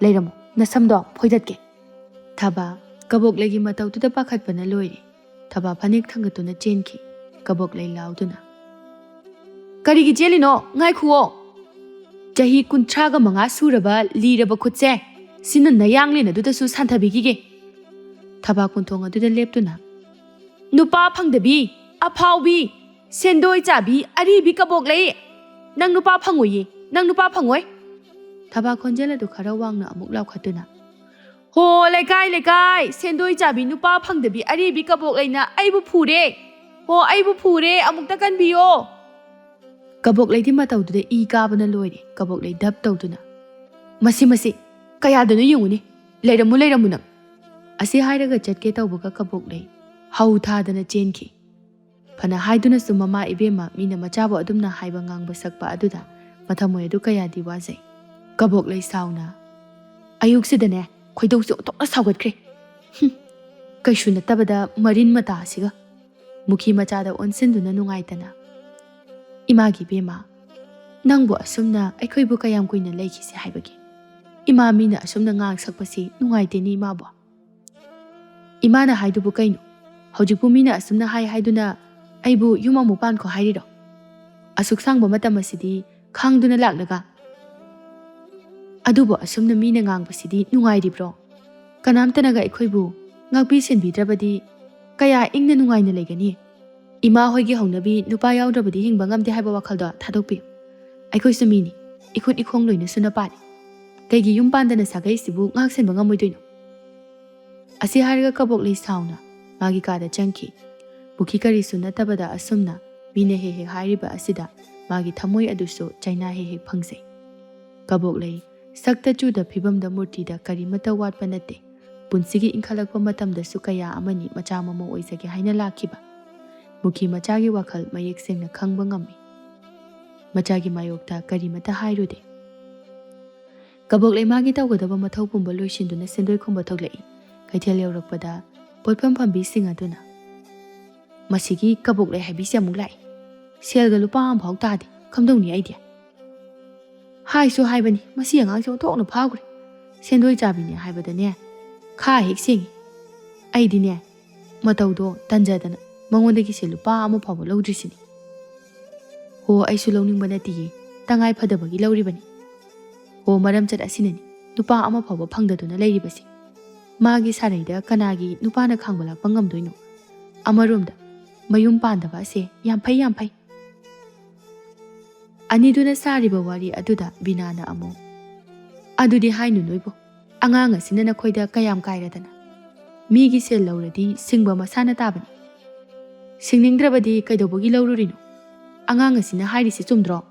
ꯂꯩꯔꯝꯃꯣ, ꯅꯁꯝꯗꯣ ꯐꯣꯏꯗꯠꯀꯦ꯫ ꯊꯕꯥ ꯀꯕꯣꯛꯂꯩꯒꯤ ꯃꯇꯧꯗꯨꯗ ꯄꯥꯈꯠꯄꯅ ꯂꯣꯏꯔꯦ꯫ ꯊꯕꯥ ꯐꯅꯦꯛ ꯊꯥꯡꯒꯠꯇꯨꯅ ꯆꯦꯟꯈꯤ, ꯀꯕꯣꯛꯂꯩ ꯂꯥꯎꯗꯨꯅ꯫ "ꯀꯔꯤꯒꯤ ꯆꯦꯜꯂꯤꯅꯣ? ꯉꯥꯏꯈꯨꯑꯣ! ꯆꯍꯤ ꯀꯨꯟꯊ꯭ꯔꯥꯒ ꯃꯉꯥ ꯁꯨꯔꯕ ꯂꯤꯔꯕ ꯈꯨꯠꯁꯦ ꯁꯤꯅ ꯅꯌꯥꯡꯂꯦꯟ ꯑꯗꯨꯗꯁꯨ ꯁꯥꯟꯊꯕꯤꯈꯤꯒꯦ꯫" ꯊꯕꯥ ꯀꯣꯟꯊꯣꯡ ꯑꯗꯨꯗ ꯂꯦꯞꯇꯨꯅ, "ꯅꯨꯄꯥ ꯐꯪꯗꯕꯤ, ꯑꯐꯥꯎꯕꯤ, ꯁꯦꯟꯗꯣꯏ ꯆꯥꯕꯤ, ꯑꯔꯤꯕꯤ ꯀꯕꯣꯛꯂꯩ! ꯅꯪ ꯅꯨꯄꯥ ꯐꯪꯉꯣꯏꯌꯦ, ꯅꯪ ꯅꯨꯄꯥ ꯐꯪꯉꯣꯏ!" ꯊꯕꯥ ꯈꯣꯟꯖꯦꯜ ꯑꯗꯨ ꯈꯔ ꯋꯥꯡꯅ ꯑꯃꯨꯛ ꯂꯥꯎꯈꯠꯇꯨꯅ, "ꯍꯣ, ꯂꯩꯀꯥꯏ, ꯂꯩꯀꯥꯏ, ꯁꯦꯟꯗꯣꯏ ꯆꯥꯕꯤ, ꯅꯨꯄꯥ ꯐꯪꯗꯕꯤ, ꯑꯔꯤꯕꯤ ꯀꯕꯣꯛꯂꯩꯅ ꯑꯩꯕꯨ ꯐꯨꯔꯦ! ꯍꯣ, ꯑꯩꯕꯨ ꯐꯨꯔꯦ! ꯑꯃꯨꯛꯇ ꯀꯟꯕꯤꯌꯣ!" ꯀꯕꯣꯛꯂꯩꯗꯤ ꯃꯇꯧꯗꯨꯗ ꯏ ꯀꯥꯕꯅ ꯂꯣꯏꯔꯦ꯫ ꯀꯕꯣꯛꯂꯩ ꯙꯞ ꯇꯧꯗꯨꯅ, "ꯃꯁꯤ, ꯃꯁꯤ, ꯀꯌꯥꯗꯅꯣ ꯌꯦꯡꯉꯨꯅꯦ, ꯂꯩꯔꯝꯃꯨ, ꯂꯩꯔꯝꯃꯨ ꯅꯪ!" ꯑꯁꯤ ꯍꯥꯏꯔꯒ ꯆꯠꯀꯦ ꯇꯧꯕꯒ ꯀꯕꯣꯛꯂꯩ ꯍꯧ ꯊꯥꯗꯅ ꯆꯦꯟꯈꯤ꯫ ꯐꯅ ꯍꯥꯏꯗꯨꯅꯁꯨ ꯃꯃꯥ ꯏꯕꯦꯝꯃ ꯃꯤꯅ ꯃꯆꯥꯕꯨ ꯑꯗꯨꯝꯅ ꯍꯥꯏꯕ ꯉꯥꯡꯕ ꯁꯛꯄ ꯑꯗꯨꯗ ꯃꯊꯃꯣꯏ ꯑꯗꯨ ꯀꯌꯥꯗꯤ ꯋꯥꯖꯩ꯫ ꯀꯕꯣꯛꯂꯩ ꯁꯥꯎꯅ, "ꯑꯌꯨꯛꯁꯤꯗꯅꯦ ꯈꯣꯏꯗꯧꯁꯦ ꯑꯣꯟꯊꯣꯛꯅ ꯁꯥꯎꯒꯠꯈ꯭ꯔꯦ꯫ ꯍꯨꯝ, ꯀꯩꯁꯨ ꯅꯠꯇꯕꯗ ꯃꯔꯤꯟ ꯃꯇꯥ ꯑꯁꯤꯒ!" ꯃꯨꯈꯤ ꯃꯆꯥꯗ ꯑꯣꯟꯁꯤꯟꯗꯨꯅ ꯅꯨꯡꯉꯥꯏꯇꯅ, "ꯏꯃꯥꯒꯤ ꯏꯕꯦꯝꯃ, ꯅꯪꯕꯨ ꯑꯁꯨꯝꯅ ꯑꯩꯈꯣꯏꯕꯨ ꯀꯌꯥꯝ ꯀꯨꯏꯅ ꯂꯩꯈꯤꯁꯦ ꯍꯥꯏꯕꯒꯦ? ꯏꯃꯥ ꯃꯤꯅ ꯑꯁꯨꯝꯅ ꯉꯥꯡ ꯁꯛꯄꯁꯤ ꯅꯨꯡꯉꯥꯏꯇꯦꯅꯦ ꯏꯃꯥꯕꯨ꯫" "ꯏꯃꯥꯅ ꯍꯥꯏꯗꯨꯕꯨ ꯀꯩꯅꯣ? ꯍꯧꯖꯤꯛꯄꯨ ꯃꯤꯅ ꯑꯁꯨꯝꯅ ꯍꯥꯏ ꯍꯥꯏꯗꯨꯅ ꯑꯩꯕꯨ ꯌꯨꯝ ꯑꯃꯨꯛ ꯄꯥꯟꯈꯣ ꯍꯥꯏꯔꯤꯔꯣ? ꯑꯁꯨꯛ ꯁꯥꯡꯕ ꯃꯇꯝ ꯑꯁꯤꯗꯤ ꯈꯥꯡꯗꯨꯅ ꯂꯥꯛꯂꯒ? ꯑꯗꯨꯕꯨ ꯑꯁꯨꯝꯅ ꯃꯤꯅ ꯉꯥꯡꯕꯁꯤꯗꯤ ꯅꯨꯡꯉꯥꯏꯔꯤꯕ꯭ꯔꯣ? ꯀꯅꯥꯝꯇꯅꯒ ꯑꯩꯈꯣꯏꯕꯨ ꯉꯥꯛꯄꯤ ꯁꯦꯟꯕꯤꯗ꯭ꯔꯕꯗꯤ ꯀꯌꯥ ꯏꯪꯅ ꯅꯨꯡꯉꯥꯏꯅ ꯂꯩꯒꯅꯤ? ꯏꯃꯥ ꯍꯣꯏꯒꯤ ꯍꯧꯅꯕꯤ ꯅꯨꯄꯥ ꯌꯥꯎꯗ꯭ꯔꯕꯗꯤ ꯍꯤꯡꯕ ꯉꯝꯗꯦ ꯍꯥꯏꯕ ꯋꯥꯈꯜꯗꯣ ꯊꯥꯗꯣꯛꯄꯤꯌꯨ꯫ ꯑꯩꯈꯣꯏꯁꯨ ꯃꯤꯅꯤ, ꯏꯈꯨꯠ ꯏꯈꯣꯡ ꯂꯣꯏꯅ ꯁꯨꯅ ꯄꯥꯜꯂꯤ꯫ ꯀꯩꯒꯤ ꯌꯨꯝ ꯄꯥꯟꯗꯅ ꯁꯥꯒꯩꯁꯤꯕꯨ ꯉꯥꯛ ꯁꯦꯟꯕ ꯉꯝꯃꯣꯏꯗꯣꯏꯅꯣ?" ꯑꯁꯤ ꯍꯥꯏꯔꯒ ꯀꯕꯣꯛꯂꯩ ꯁꯥꯎꯅ ꯃꯥꯒꯤ ꯀꯥꯗ ꯆꯪꯈꯤ꯫ ꯃꯨꯈꯤ ꯀꯔꯤꯁꯨ ꯅꯠꯇꯕꯗ ꯑꯁꯨꯝꯅ ꯃꯤꯅ ꯍꯦꯛ ꯍꯦꯛ ꯍꯥꯏꯔꯤꯕ ꯑꯁꯤꯗ ꯃꯥꯒꯤ ꯊꯃꯣꯏ ꯑꯗꯨꯁꯨ ꯆꯩꯅꯥ ꯍꯦꯛ ꯍꯦꯛ ꯐꯪꯖꯩ꯫ ꯀꯕꯣꯛꯂꯩ ꯁꯛꯇ ꯆꯨꯗ ꯐꯤꯕꯝꯗ ꯃꯨꯔꯇꯤꯗ ꯀꯔꯤꯃꯠꯇ ꯋꯥꯠꯄ ꯅꯠꯇꯦ꯫ ꯄꯨꯟꯁꯤꯒꯤ ꯏꯟꯈꯠꯂꯛꯄ ꯃꯇꯝꯗꯁꯨ ꯀꯌꯥ ꯑꯃꯅꯤ ꯃꯆꯥ ꯃꯃꯧ ꯑꯣꯏꯖꯒꯦ ꯍꯥꯏꯅ ꯂꯥꯛꯈꯤꯕ꯫ ꯃꯨꯈꯤ ꯃꯆꯥꯒꯤ ꯋꯥꯈꯜ ꯃꯌꯦꯛ ꯁꯦꯡꯅ ꯈꯪꯕ ꯉꯝꯃꯤ꯫ ꯃꯆꯥꯒꯤ ꯃꯥꯌꯣꯛꯇ ꯀꯔꯤꯃꯠꯇ ꯍꯥꯏꯔꯨꯗꯦ꯫ ꯀꯕꯣꯛꯂꯩ ꯃꯥꯒꯤ ꯇꯧꯒꯗꯕ ꯃꯊꯧ ꯄꯨꯝꯕ ꯂꯣꯏꯁꯤꯟꯗꯨꯅ ꯁꯦꯟꯗꯣꯏ ꯈꯨꯝꯕ ꯊꯣꯛꯂꯛꯏ꯫ ꯀꯩꯊꯦꯜ ꯌꯧꯔꯛꯄꯗ ꯄꯣꯠꯐꯝ ꯐꯝꯕꯤꯁꯤꯡ ꯑꯗꯨꯅ, "ꯃꯁꯤꯒꯤ ꯀꯕꯣꯛꯂꯩ ꯍꯥꯏꯕꯤꯁꯦ ꯑꯃꯨꯛ ꯂꯥꯛꯏ꯫ ꯁꯦꯜꯒ ꯂꯨꯄꯥ ꯑꯃꯐꯥꯎ ꯇꯥꯗꯦ, ꯀꯝꯗꯧꯅꯤ ꯑꯩꯗꯤ? ꯍꯥꯏꯁꯨ ꯍꯥꯏꯕꯅꯤ, ꯃꯁꯤ ꯑꯉꯥꯡꯁꯦ ꯑꯣꯟꯊꯣꯛꯅ ꯐꯥꯈ꯭ꯔꯦ꯫ ꯁꯦꯟꯗꯣꯏ ꯆꯥꯕꯤꯅꯦ ꯍꯥꯏꯕꯗꯅꯦ, ꯈꯥ ꯍꯦꯛ ꯁꯦꯡꯉꯤ꯫ ꯑꯩꯗꯤꯅꯦ, ꯃꯇꯧꯗꯣ ꯇꯟꯖꯗꯅ ꯃꯉꯣꯟꯗꯒꯤ ꯁꯦꯜ ꯂꯨꯄꯥ ꯑꯃ ꯐꯥꯎꯕ ꯂꯧꯗ꯭ꯔꯤꯁꯤꯅꯤ꯫ ꯍꯣ, ꯑꯩꯁꯨ ꯂꯧꯅꯤꯡꯕ ꯅꯠꯇꯤꯌꯦ, ꯇꯉꯥꯏ ꯐꯗꯕꯒꯤ ꯂꯧꯔꯤꯕꯅꯤ꯫ ꯍꯣ, ꯃꯔꯝ ꯆꯠ ꯑꯁꯤꯅꯅꯤ ꯅꯨꯄꯥ ꯑꯃ ꯐꯥꯎꯕ ꯐꯪꯗꯗꯨꯅ ꯂꯩꯔꯤꯕꯁꯤ꯫ ꯃꯥꯒꯤ ꯁꯥꯔꯩꯗ ꯀꯅꯥꯒꯤ ꯅꯨꯄꯥꯅ ꯈꯥꯡꯕ ꯂꯥꯛꯄ ꯉꯝꯗꯣꯏꯅꯣ? ꯑꯃꯔꯣꯝꯗ, ꯃꯌꯨꯝ ꯄꯥꯟꯗꯕ ꯑꯁꯦ ꯌꯥꯝ ꯐꯩ, ꯌꯥꯝ ꯐꯩ꯫ ꯑꯅꯤꯗꯨꯅ ꯁꯥꯔꯤꯕ ꯋꯥꯔꯤ ꯑꯗꯨꯗ ꯕꯤꯅꯥꯅ ꯑꯃꯨꯛ, "ꯑꯗꯨꯗꯤ ꯍꯥꯏꯅꯨ ꯅꯣꯏꯕꯨ, ꯑꯉꯥꯡ ꯑꯁꯤꯅ ꯅꯈꯣꯏꯗ ꯀꯌꯥꯝ ꯀꯥꯏꯔꯗꯅ? ꯃꯤꯒꯤ ꯁꯦꯜ ꯂꯧꯔꯗꯤ ꯁꯤꯡꯕ ꯃꯁꯥꯅ ꯇꯥꯕꯅꯤ꯫ ꯁꯤꯡꯅꯤꯡꯗ꯭ꯔꯕꯗꯤ ꯀꯩꯗꯧꯕꯒꯤ ꯂꯧꯔꯨꯔꯤꯅꯣ? ꯑꯉꯥꯡ ꯑꯁꯤꯅ ꯍꯥꯏꯔꯤꯁꯤ ꯆꯨꯝꯗ꯭ꯔꯣ?"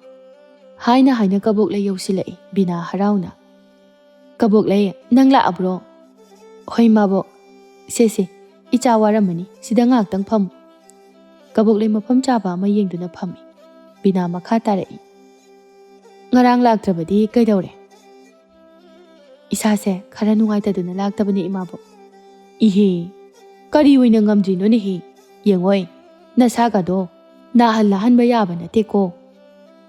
ꯍꯥꯏꯅ ꯍꯥꯏꯅ ꯀꯕꯣꯛꯂꯩ ꯌꯧꯁꯤꯜꯂꯛꯏ ꯕꯤꯅꯥ ꯍꯔꯥꯎꯅ꯫ "ꯀꯕꯣꯛꯂꯩ, ꯅꯪ ꯂꯥꯛꯑꯕ꯭ꯔꯣ?" "ꯍꯣꯏ ꯃꯥꯕꯣꯛ꯫ ꯁꯦ ꯁꯦ, ꯏꯆꯥ ꯋꯥꯔꯝꯃꯅꯤ, ꯁꯤꯗ ꯉꯥꯏꯍꯥꯛꯇꯪ ꯐꯝꯃꯨ꯫" ꯀꯕꯣꯛꯂꯩ ꯃꯐꯝ ꯆꯥꯕ ꯑꯃ ꯌꯦꯡꯗꯨꯅ ꯐꯝꯃꯤ꯫ ꯕꯤꯅꯥ ꯃꯈꯥ ꯇꯥꯔꯛꯏ, "ꯉꯔꯥꯡ ꯂꯥꯛꯇ꯭ꯔꯕꯗꯤ ꯀꯩꯗꯧꯔꯦ?" "ꯏꯁꯥꯁꯦ ꯈꯔ ꯅꯨꯡꯉꯥꯏꯇꯗꯨꯅ ꯂꯥꯛꯇꯕꯅꯤ ꯏꯃꯥꯕꯣꯛ꯫" "ꯏꯍꯦ, ꯀꯔꯤ ꯑꯣꯏꯅ ꯉꯝꯗ꯭ꯔꯤꯅꯣꯅꯦꯍꯦ? ꯌꯦꯡꯉꯣꯏ, ꯅꯁꯥꯒꯗꯣ ꯅꯥꯍꯜ ꯂꯥꯍꯟꯕ ꯌꯥꯕ ꯅꯠꯇꯦꯀꯣ꯫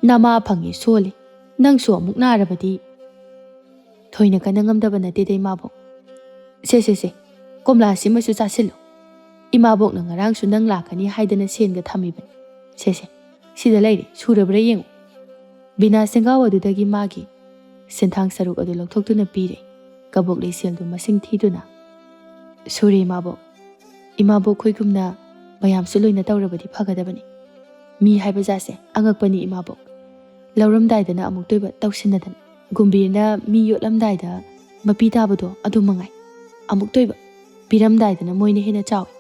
ꯅꯃꯥ ꯐꯪꯉꯦ ꯁꯣꯜꯂꯦ, ꯅꯪꯁꯨ ꯑꯃꯨꯛ ꯅꯥꯔꯕꯗꯤ꯫" "ꯊꯣꯏꯅ ꯀꯟꯅ ꯉꯝꯗꯕ ꯅꯠꯇꯦꯗ ꯏꯃꯥꯕꯣꯛ꯫ ꯁꯦ ꯁꯦ ꯁꯦ, ꯀꯣꯝꯂꯥꯁꯤꯃꯁꯨ ꯆꯥꯁꯤꯜꯂꯨ꯫ ꯏꯃꯥꯕꯣꯛꯅ ꯉꯔꯥꯡꯁꯨ ꯅꯪ ꯂꯥꯛꯀꯅꯤ ꯍꯥꯏꯗꯅ ꯁꯦꯟꯒ ꯊꯝꯃꯤꯕꯅꯤ꯫ ꯁꯦ ꯁꯦ, ꯁꯤꯗ ꯂꯩꯔꯦ, ꯁꯨꯔꯕ꯭ꯔꯥ ꯌꯦꯡꯉꯨ꯫" ꯕꯤꯅꯥ ꯁꯦꯡꯒꯥꯎ ꯑꯗꯨꯗꯒꯤ ꯃꯥꯒꯤ ꯁꯦꯟꯊꯥꯡ ꯁꯔꯨꯛ ꯑꯗꯨ ꯂꯧꯊꯣꯛꯇꯨꯅ ꯄꯤꯔꯦ꯫ ꯀꯕꯣꯛꯂꯩ ꯁꯦꯜꯗꯨ ꯃꯁꯤꯡ ꯊꯤꯗꯨꯅ, "ꯁꯨꯔꯦ ꯏꯃꯥꯕꯣꯛ꯫ ꯏꯃꯥꯕꯣꯛ ꯈꯣꯏꯒꯨꯝꯅ ꯃꯌꯥꯝꯁꯨ ꯂꯣꯏꯅ ꯇꯧꯔꯕꯗꯤ ꯐꯒꯗꯕꯅꯤ꯫ ꯃꯤ ꯍꯥꯏꯕ ꯖꯥꯠꯁꯦ ꯑꯉꯛꯄꯅꯤ ꯏꯃꯥꯕꯣꯛ꯫ ꯂꯧꯔꯝꯗꯥꯏꯗꯅ ꯑꯃꯨꯛꯇꯣꯏꯕ ꯇꯧꯁꯤꯟꯅꯗꯅ, ꯒꯨꯝꯕꯤꯔꯅ ꯃꯤ ꯌꯣꯠꯂꯝꯗꯥꯏꯗ ꯃꯄꯤ ꯇꯥꯕꯗꯣ ꯑꯗꯨ ꯃꯉꯥꯏ꯫ ꯑꯃꯨꯛꯇꯣꯏꯕ ꯄꯤꯔꯝꯗꯥꯏꯗꯅ ꯃꯣꯏꯅ ꯍꯦꯟꯅ ꯆꯥꯎꯏ꯫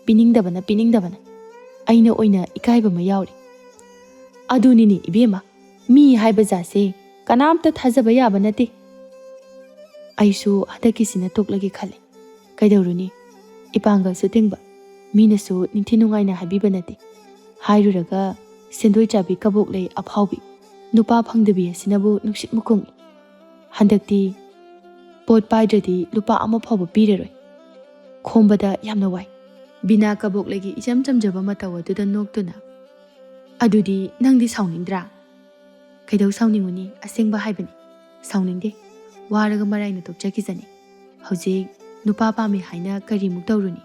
ꯄꯤꯅꯤꯡꯗꯕꯅ, ꯄꯤꯅꯤꯡꯗꯕꯅ꯫ ꯑꯩꯅ ꯑꯣꯏꯅ ꯏꯀꯥꯏꯕ ꯑꯃ ꯌꯥꯎꯔꯤ꯫" "ꯑꯗꯨꯅꯤꯅꯦ ꯏꯕꯦꯝꯃ, ꯃꯤ ꯍꯥꯏꯕ ꯖꯥꯠꯁꯦ ꯀꯅꯥꯝꯇ ꯊꯥꯖꯕ ꯌꯥꯕ ꯅꯠꯇꯦ꯫ ꯑꯩꯁꯨ ꯍꯟꯗꯛꯀꯤꯁꯤꯅ ꯇꯣꯛꯂꯒꯦ ꯈꯜꯂꯦ꯫ ꯀꯩꯗꯧꯔꯨꯅꯤ? ꯏꯄꯥꯡꯒꯜꯁꯨ ꯇꯤꯡꯕ, ꯃꯤꯅꯁꯨ ꯅꯤꯡꯊꯤ ꯅꯨꯡꯉꯥꯏꯅ ꯍꯥꯏꯕꯤꯕ ꯅꯠꯇꯦ꯫ ꯍꯥꯏꯔꯨꯔꯒ ꯁꯦꯟꯗꯣꯏ ꯆꯥꯕꯤ ꯀꯕꯣꯛꯂꯩ ꯑꯐꯥꯎꯕꯤ, ꯅꯨꯄꯥ ꯐꯪꯗꯕꯤ ꯑꯁꯤꯅꯕꯨ ꯅꯨꯡꯁꯤꯠ ꯃꯨꯈꯨꯝꯒꯤ꯫ ꯍꯟꯗꯛꯇꯤ ꯄꯣꯠ ꯄꯥꯏꯗ꯭ꯔꯗꯤ ꯂꯨꯄꯥ ꯑꯃ ꯐꯥꯎꯕ ꯄꯤꯔꯔꯣꯏ꯫ ꯈꯣꯝꯕꯗ ꯌꯥꯝꯅ ꯋꯥꯏ꯫" ꯕꯤꯅꯥ ꯀꯕꯣꯛꯂꯩꯒꯤ ꯏꯆꯝ ꯆꯝꯖꯕ ꯃꯇꯧ ꯑꯗꯨꯗ ꯅꯣꯛꯇꯨꯅ, "ꯑꯗꯨꯗꯤ ꯅꯪꯗꯤ ꯁꯥꯎꯅꯤꯡꯗ꯭ꯔꯥ?" "ꯀꯩꯗꯧ ꯁꯥꯎꯅꯤꯡꯉꯨꯅꯤ? ꯑꯁꯦꯡꯕ ꯍꯥꯏꯕꯅꯤ꯫ ꯁꯥꯎꯅꯤꯡꯗꯦ꯫ ꯋꯥꯔꯒ ꯃꯔꯥꯏꯅ ꯇꯣꯛꯆꯈꯤꯁꯅꯤ꯫ ꯍꯧꯖꯤꯛ ꯅꯨꯄꯥ ꯄꯥꯝꯃꯤ ꯍꯥꯏꯅ ꯀꯔꯤꯃꯨꯛ ꯇꯧꯔꯨꯅꯤ?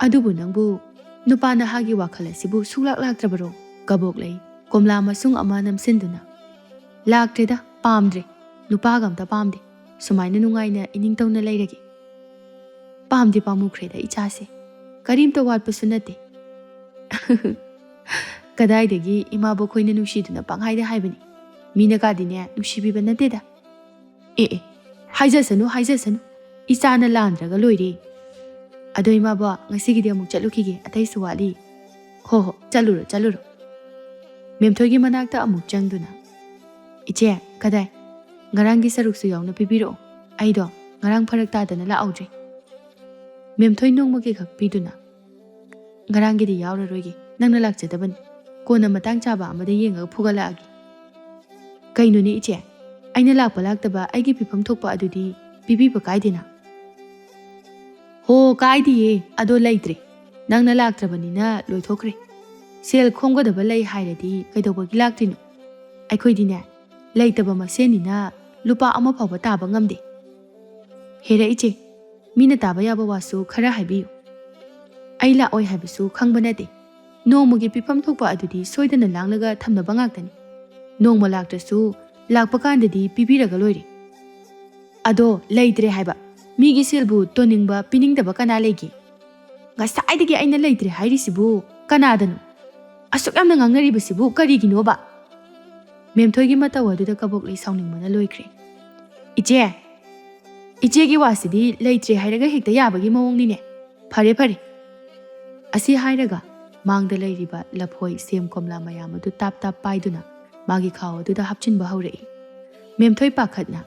ꯑꯗꯨꯕꯨ ꯅꯪꯕꯨ ꯅꯨꯄꯥ ꯅꯍꯥꯒꯤ ꯋꯥꯈꯜ ꯑꯁꯤꯕꯨ ꯁꯨꯡꯂꯥꯛ ꯂꯥꯛꯇ꯭ꯔꯕꯔꯣ?" ꯀꯕꯣꯛꯂꯩ ꯀꯣꯝꯂꯥ ꯃꯁꯨꯡ ꯑꯃ ꯅꯝꯁꯤꯟꯗꯨꯅ, "ꯂꯥꯛꯇ꯭ꯔꯦꯗ, ꯄꯥꯝꯗ꯭ꯔꯦ꯫ ꯅꯨꯄꯥꯒ ꯑꯝꯇ ꯄꯥꯝꯗꯦ꯫ ꯁꯨꯃꯥꯏꯅ ꯅꯨꯡꯉꯥꯏꯅ ꯏꯅꯤꯡꯇꯧꯅ ꯂꯩꯔꯒꯦ꯫ ꯄꯥꯝꯗꯤ ꯄꯥꯝꯃꯨꯈ꯭ꯔꯦꯗ ꯏꯆꯥꯁꯦ꯫ ꯀꯔꯤꯝꯇ ꯋꯥꯠꯄꯁꯨ ꯅꯠꯇꯦ꯫" "ꯀꯗꯥꯏꯗꯒꯤ ꯏꯃꯥꯕꯣꯛ ꯈꯣꯏꯅ ꯅꯨꯡꯁꯤꯗꯨꯅ ꯄꯪꯍꯥꯏꯗ ꯍꯥꯏꯕꯅꯤ꯫ ꯃꯤꯅ ꯀꯥꯗꯤꯅꯦ ꯅꯨꯡꯁꯤꯕꯤꯕ ꯅꯠꯇꯦꯗ꯫" "ꯑꯦ ꯑꯦ, ꯍꯥꯏꯖꯁꯅꯨ, ꯍꯥꯏꯖꯁꯅꯨ꯫ ꯏꯆꯥꯅ ꯂꯥꯟꯗ꯭ꯔꯒ ꯂꯣꯏꯔꯦ꯫ ꯑꯗꯣ ꯏꯃꯥꯕꯣꯛ, ꯉꯁꯤꯒꯤꯗꯤ ꯑꯃꯨꯛ ꯆꯠꯂꯨꯈꯤꯒꯦ, ꯑꯇꯩꯁꯨ ꯋꯥꯠꯂꯤ꯫" "ꯍꯣ ꯍꯣ, ꯆꯠꯂꯨꯔꯣ, ꯆꯠꯂꯨꯔꯣ꯫" ꯃꯦꯝꯊꯣꯏꯒꯤ ꯃꯅꯥꯛꯇ ꯑꯃꯨꯛ ꯆꯪꯗꯨꯅ, "ꯏꯆꯦ, ꯀꯗꯥꯏ? ꯉꯔꯥꯡꯒꯤ ꯁꯔꯨꯛꯁꯨ ꯌꯥꯎꯅ ꯄꯤꯕꯤꯔꯛꯑꯣ꯫ ꯑꯩꯗꯣ ꯉꯔꯥꯡ ꯐꯔꯛ ꯇꯥꯗꯅ ꯂꯥꯛꯍꯧꯗ꯭ꯔꯦ꯫" ꯃꯦꯝꯊꯣꯏ ꯅꯣꯡꯃꯒꯤ ꯈꯛ ꯄꯤꯗꯨꯅ, "ꯉꯔꯥꯡꯒꯤꯗꯤ ꯌꯥꯎꯔꯔꯣꯏꯒꯦ, ꯅꯪꯅ ꯂꯥꯛꯆꯗꯕꯅꯤ꯫ ꯀꯣꯟꯅ ꯃꯇꯥꯡ ꯆꯥꯕ ꯑꯃꯗ ꯌꯦꯡꯉꯒ ꯐꯨꯒꯠꯂꯛꯑꯒꯦ꯫" "ꯀꯩꯅꯣꯅꯦ ꯏꯆꯦ, ꯑꯩꯅ ꯂꯥꯛꯄ ꯂꯥꯛꯇꯕ ꯑꯩꯒꯤ ꯄꯤꯐꯝ ꯊꯣꯛꯄ ꯑꯗꯨꯗꯤ ꯄꯤꯕꯤꯕ ꯀꯥꯏꯗꯦꯅ?" "ꯍꯣ, ꯀꯥꯏꯗꯤꯌꯦ, ꯑꯗꯣ ꯂꯩꯇ꯭ꯔꯦ꯫ ꯅꯪꯅ ꯂꯥꯛꯇ꯭ꯔꯕꯅꯤꯅ ꯂꯣꯏꯊꯣꯛꯈ꯭ꯔꯦ꯫ ꯁꯦꯜ ꯈꯣꯝꯒꯗꯕ ꯂꯩ ꯍꯥꯏꯔꯗꯤ ꯀꯩꯗꯧꯕꯒꯤ ꯂꯥꯛꯇ꯭ꯔꯤꯅꯣ? ꯑꯩꯈꯣꯏꯗꯤꯅꯦ, ꯂꯩꯇꯕ ꯃꯁꯦꯟꯅꯤꯅ ꯂꯨꯄꯥ ꯑꯃ ꯐꯥꯎꯕ ꯇꯥꯕ ꯉꯝꯗꯦ꯫" "ꯍꯦꯔꯥ ꯏꯆꯦ, ꯃꯤꯅ ꯇꯥꯕ ꯌꯥꯕ ꯋꯥꯁꯨ ꯈꯔ ꯍꯥꯏꯕꯤꯌꯨ꯫ ꯑꯩ ꯂꯥꯛꯑꯣꯏ ꯍꯥꯏꯕꯁꯨ ꯈꯪꯕ ꯅꯠꯇꯦ꯫ ꯅꯣꯡꯃꯒꯤ ꯄꯤꯐꯝ ꯊꯣꯛꯄ ꯑꯗꯨꯗꯤ ꯁꯣꯏꯗꯅ ꯂꯥꯡꯂꯒ ꯊꯝꯅꯕ ꯉꯥꯛꯇꯅꯤ꯫ ꯅꯣꯡꯃ ꯂꯥꯛꯇ꯭ꯔꯁꯨ ꯂꯥꯛꯄ ꯀꯥꯟꯗꯗꯤ ꯄꯤꯕꯤꯔꯒ ꯂꯣꯏꯔꯦ꯫" "ꯑꯗꯣ ꯂꯩꯇ꯭ꯔꯦ ꯍꯥꯏꯕ꯫ ꯃꯤꯒꯤ ꯁꯦꯜꯕꯨ ꯇꯣꯟꯅꯤꯡꯕ ꯄꯤꯅꯤꯡꯗꯕ ꯀꯅꯥ ꯂꯩꯒꯦ? ꯉꯁꯥꯏꯗꯒꯤ ꯑꯩꯅ ꯂꯩꯇ꯭ꯔꯦ ꯍꯥꯏꯔꯤꯁꯤꯕꯨ ꯀꯅꯥꯗꯅꯣ? ꯑꯁꯨꯛ ꯌꯥꯝꯅ ꯉꯥꯡꯅꯔꯤꯕꯁꯤꯕꯨ ꯀꯔꯤꯒꯤꯅꯣꯕ?" ꯃꯦꯝꯊꯣꯏꯒꯤ ꯃꯇꯧ ꯑꯗꯨꯗ ꯀꯕꯣꯛꯂꯩ ꯁꯥꯎꯅꯤꯡꯕꯅ ꯂꯣꯏꯈ꯭ꯔꯦ꯫ "ꯏꯆꯦ, ꯏꯆꯦꯒꯤ ꯋꯥꯁꯤꯗꯤ ꯂꯩꯇ꯭ꯔꯦ ꯍꯥꯏꯔꯒ ꯍꯦꯛꯇ ꯌꯥꯕꯒꯤ ꯃꯑꯣꯡꯅꯤꯅꯦ꯫ ꯐꯔꯦ, ꯐꯔꯦ꯫" ꯑꯁꯤ ꯍꯥꯏꯔꯒ ꯃꯥꯡꯗ ꯂꯩꯔꯤꯕ ꯂꯐꯣꯏ, ꯁꯦꯝ, ꯀꯣꯝꯂꯥ ꯃꯌꯥꯝ ꯑꯗꯨ ꯇꯥꯞ ꯇꯥꯞ ꯄꯥꯏꯗꯨꯅ ꯃꯥꯒꯤ ꯈꯥꯎ ꯑꯗꯨꯗ ꯍꯥꯞꯆꯤꯟꯕ ꯍꯧꯔꯛꯏ꯫ ꯃꯦꯝꯊꯣꯏ ꯄꯥꯈꯠꯅ,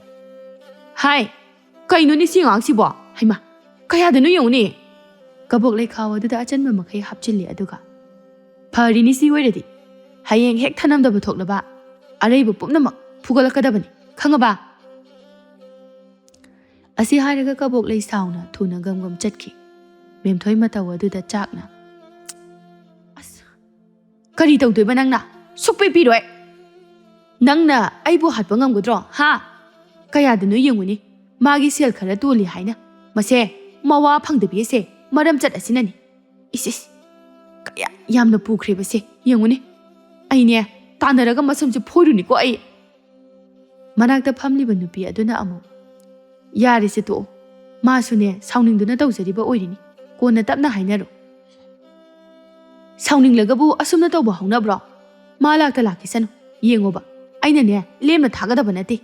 "ꯍꯥꯏ, ꯀꯩꯅꯣꯅꯦ ꯁꯤ ꯑꯉꯥꯡꯁꯤꯕꯣ? ꯍꯩꯃꯥ, ꯀꯌꯥꯗꯅꯣ ꯌꯦꯡꯉꯨꯅꯦ!" ꯀꯕꯣꯛꯂꯩ ꯈꯥꯎ ꯑꯗꯨꯗ ꯑꯆꯟꯕ ꯃꯈꯩ ꯍꯥꯞꯆꯤꯜꯂꯤ꯫ ꯑꯗꯨꯒ, "ꯐꯔꯤꯅꯤ ꯁꯤ ꯑꯣꯏꯔꯗꯤ꯫ ꯍꯌꯦꯡ ꯍꯦꯛ ꯊꯅꯝꯗꯕ ꯊꯣꯛꯂꯕ ꯑꯔꯩꯕ ꯄꯨꯝꯅꯃꯛ ꯐꯨꯒꯠꯂꯛꯀꯗꯕꯅꯤ, ꯈꯪꯉꯕ?" ꯑꯁꯤ ꯍꯥꯏꯔꯒ ꯀꯕꯣꯛꯂꯩ ꯁꯥꯎꯅ ꯊꯨꯅ ꯒꯝ ꯒꯝ ꯆꯠꯈꯤ꯫ ꯃꯦꯝꯊꯣꯏ ꯃꯇꯧ ꯑꯗꯨꯗ ꯆꯥꯛꯅ, "ꯑꯁ, "ꯀꯔꯤ ꯇꯧꯗꯣꯏꯕ ꯅꯪꯅ? ꯁꯨꯛꯄꯤ ꯄꯤꯔꯣꯏ꯫ ꯅꯪꯅ ꯑꯩꯕꯨ ꯍꯥꯠꯄ ꯉꯝꯒꯗ꯭ꯔꯣ, ꯍꯥ? ꯀꯌꯥꯗꯅꯣ ꯌꯦꯡꯉꯨꯅꯦ, ꯃꯥꯒꯤ ꯁꯦꯜ ꯈꯔ ꯇꯣꯜꯂꯤ ꯍꯥꯏꯅ꯫ ꯃꯁꯦ ꯃꯋꯥ ꯐꯪꯗꯕꯤ ꯑꯁꯦ ꯃꯔꯝ ꯆꯠ ꯑꯁꯤꯅꯅꯤ꯫ ꯏꯁ, ꯏꯁ, ꯀꯌꯥ ꯌꯥꯝꯅ ꯄꯨꯈ꯭ꯔꯦꯕꯁꯦ, ꯌꯦꯡꯉꯨꯅꯦ꯫ ꯑꯩꯅꯦ, ꯇꯥꯟꯅꯔꯒ ꯃꯁꯝꯁꯦ ꯐꯣꯏꯔꯨꯅꯤꯀꯣ ꯑꯩ꯫" ꯃꯅꯥꯛꯇ ꯐꯝꯂꯤꯕ ꯅꯨꯄꯤ ꯑꯗꯨꯅ ꯑꯃꯨꯛ, "ꯌꯥꯔꯦꯁꯦ, ꯇꯣꯛꯑꯣ꯫ ꯃꯥꯁꯨꯅꯦ, ꯁꯥꯎꯅꯤꯡꯗꯨꯅ ꯇꯧꯖꯔꯤꯕ ꯑꯣꯏꯔꯤꯅꯤ꯫ ꯀꯣꯟꯅ ꯇꯞꯅ ꯍꯥꯏꯅꯔꯣ꯫ ꯁꯥꯎꯅꯤꯡꯂꯒꯕꯨ ꯑꯁꯨꯝꯅ ꯇꯧꯕ ꯍꯧꯅꯕ꯭ꯔꯣ? ꯃꯥ ꯂꯥꯛꯇ ꯂꯥꯛꯈꯤꯁꯅꯨ꯫ ꯌꯦꯡꯉꯣꯕ, ꯑꯩꯅꯅꯦ, ꯂꯦꯝꯅ ꯊꯥꯒꯗꯕ ꯅꯠꯇꯦ꯫"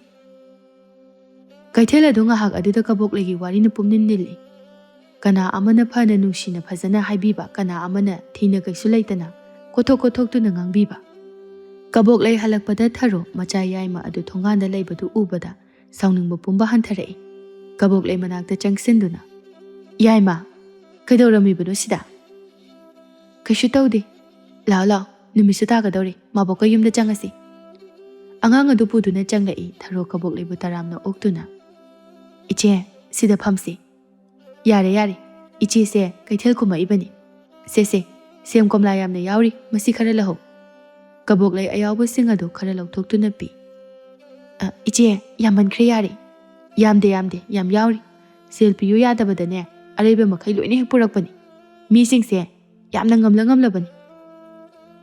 ꯀꯩꯊꯦꯜ ꯑꯗꯨ ꯉꯥꯏꯍꯥꯛ ꯑꯗꯨꯗ ꯀꯕꯣꯛꯂꯩꯒꯤ ꯋꯥꯔꯤꯅ ꯄꯨꯝꯅꯤꯜ ꯅꯤꯜꯂꯤ꯫ ꯀꯅꯥ ꯑꯃꯅ ꯐꯅ ꯅꯨꯡꯁꯤꯅ ꯐꯖꯅ ꯍꯥꯏꯕꯤꯕ, ꯀꯅꯥ ꯑꯃꯅ ꯊꯤꯅ ꯀꯩꯁꯨ ꯂꯩꯇꯅ ꯀꯣꯊꯣꯛ ꯀꯣꯊꯣꯛꯇꯨꯅ ꯉꯥꯡꯕꯤꯕ꯫ ꯀꯕꯣꯛꯂꯩ ꯍꯜꯂꯛꯄꯗ ꯊꯔꯣ ꯃꯆꯥ ꯌꯥꯏꯃ ꯑꯗꯨ ꯊꯣꯡꯒꯥꯟꯗ ꯂꯩꯕꯗꯨ ꯎꯕꯗ ꯁꯥꯎꯅꯤꯡꯕ ꯄꯨꯝꯕ ꯍꯟꯊꯔꯛꯏ꯫ ꯀꯕꯣꯛꯂꯩ ꯃꯅꯥꯛꯇ ꯆꯪꯁꯤꯟꯗꯨꯅ, "ꯌꯥꯏꯃ, ꯀꯩꯗꯧꯔꯝꯃꯤꯕꯅꯣ ꯁꯤꯗ?" "ꯀꯩꯁꯨ ꯇꯧꯗꯦ꯫ ꯂꯥꯛꯑꯣ, ꯂꯥꯛꯑꯣ, ꯅꯨꯃꯤꯠꯁꯨ ꯇꯥꯒꯗꯧꯔꯦ, ꯃꯥꯕꯣꯛꯀ ꯌꯨꯝꯗ ꯆꯪꯉꯁꯤ꯫" ꯑꯉꯥꯡ ꯑꯗꯨ ꯄꯨꯗꯨꯅ ꯆꯪꯂꯛꯏ꯫ ꯊꯔꯣ ꯀꯕꯣꯛꯂꯩꯕꯨ ꯇꯔꯥꯝꯅ ꯑꯣꯛꯇꯨꯅ, "ꯏꯆꯦ, ꯁꯤꯗ ꯐꯝꯁꯤ꯫" "ꯌꯥꯔꯦ, ꯌꯥꯔꯦ, ꯏꯆꯦꯁꯦ ꯀꯩꯊꯦꯜ ꯀꯨꯝꯃꯛꯏꯕꯅꯤ꯫ ꯁꯦ, ꯁꯦ, ꯁꯦꯝ ꯀꯣꯝꯂꯥ ꯌꯥꯝꯅ ꯌꯥꯎꯔꯤ, ꯃꯁꯤ ꯈꯔ ꯂꯧꯍꯧ꯫" ꯀꯕꯣꯛꯂꯩ ꯑꯌꯥꯎꯕꯁꯤꯡ ꯑꯗꯨ ꯈꯔ ꯂꯧꯊꯣꯛꯇꯨꯅ ꯄꯤ꯫ "ꯑ, ꯏꯆꯦ, ꯌꯥꯝꯃꯟꯈ꯭ꯔꯦ, ꯌꯥꯔꯦ꯫" "ꯌꯥꯝꯗꯦ, ꯌꯥꯝꯗꯦ, ꯌꯥꯝ ꯌꯥꯎꯔꯤ꯫ ꯁꯦꯜ ꯄꯤꯌꯨ ꯌꯥꯗꯕꯗꯅꯦ, ꯑꯔꯩꯕ ꯃꯈꯩ ꯂꯣꯏꯅ ꯍꯦꯛ ꯄꯨꯔꯛꯄꯅꯤ꯫ ꯃꯤꯁꯤꯡꯁꯦ ꯌꯥꯝꯅ ꯉꯝꯂ ꯉꯝꯂꯕꯅꯤ꯫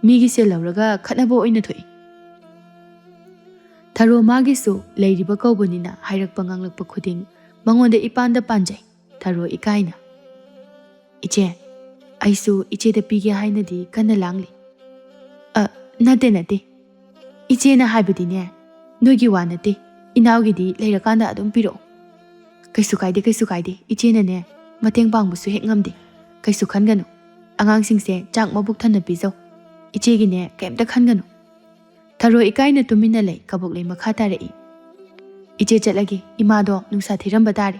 ꯃꯤꯒꯤ ꯁꯦꯜ ꯂꯧꯔꯒ ꯈꯠꯅꯕ ꯑꯣꯏꯅ ꯊꯣꯛꯏ꯫" ꯊꯔꯣ ꯃꯥꯒꯤꯁꯨ ꯂꯩꯔꯤꯕ ꯀꯧꯕꯅꯤꯅ ꯍꯥꯏꯔꯛꯄ ꯉꯥꯡꯂꯛꯄ ꯈꯨꯗꯤꯡ ꯃꯉꯣꯟꯗ ꯏꯄꯥꯟꯗ ꯄꯥꯟꯖꯩ꯫ ꯊꯔꯣ ꯏꯀꯥꯏꯅ, "ꯏꯆꯦ, ꯑꯩꯁꯨ ꯏꯆꯦꯗ ꯄꯤꯒꯦ ꯍꯥꯏꯅꯗꯤ ꯀꯟꯅ ꯂꯥꯡꯂꯤ꯫" "ꯑ, ꯅꯠꯇꯦ, ꯅꯠꯇꯦ꯫ ꯏꯆꯦꯅ ꯍꯥꯏꯕꯗꯤꯅꯦ, ꯅꯣꯏꯒꯤ ꯋꯥ ꯅꯠꯇꯦ, ꯏꯅꯥꯎꯒꯤꯗꯤ ꯂꯩꯔꯀꯥꯟꯗ ꯑꯗꯨꯝ ꯄꯤꯔꯛꯑꯣ꯫" "ꯀꯩꯁꯨ ꯀꯥꯏꯗꯦ, ꯀꯩꯁꯨ ꯀꯥꯏꯗꯦ, ꯏꯆꯦꯅꯅꯦ ꯃꯇꯦꯡ ꯄꯥꯡꯕꯁꯨ ꯍꯦꯛ ꯉꯝꯗꯦ꯫ ꯀꯩꯁꯨ ꯈꯟꯒꯅꯨ, ꯑꯉꯥꯡꯁꯤꯡꯁꯦ ꯆꯥꯛ ꯃꯕꯨꯛ ꯊꯟꯅ ꯄꯤꯖꯧ꯫ ꯏꯆꯦꯒꯤꯅꯦ ꯀꯩꯝꯇ ꯈꯟꯒꯅꯨ꯫" ꯊꯔꯣ ꯏꯀꯥꯏꯅ ꯇꯨꯃꯤꯟꯅ ꯂꯩ꯫ ꯀꯕꯣꯛꯂꯩ ꯃꯈꯥ ꯇꯥꯔꯛꯏ, "ꯏꯆꯦ ꯆꯠꯂꯒꯦ, ꯏꯃꯥꯗꯣ ꯅꯨꯡꯁꯥ ꯊꯤꯔꯝꯕ ꯇꯥꯔꯦ꯫"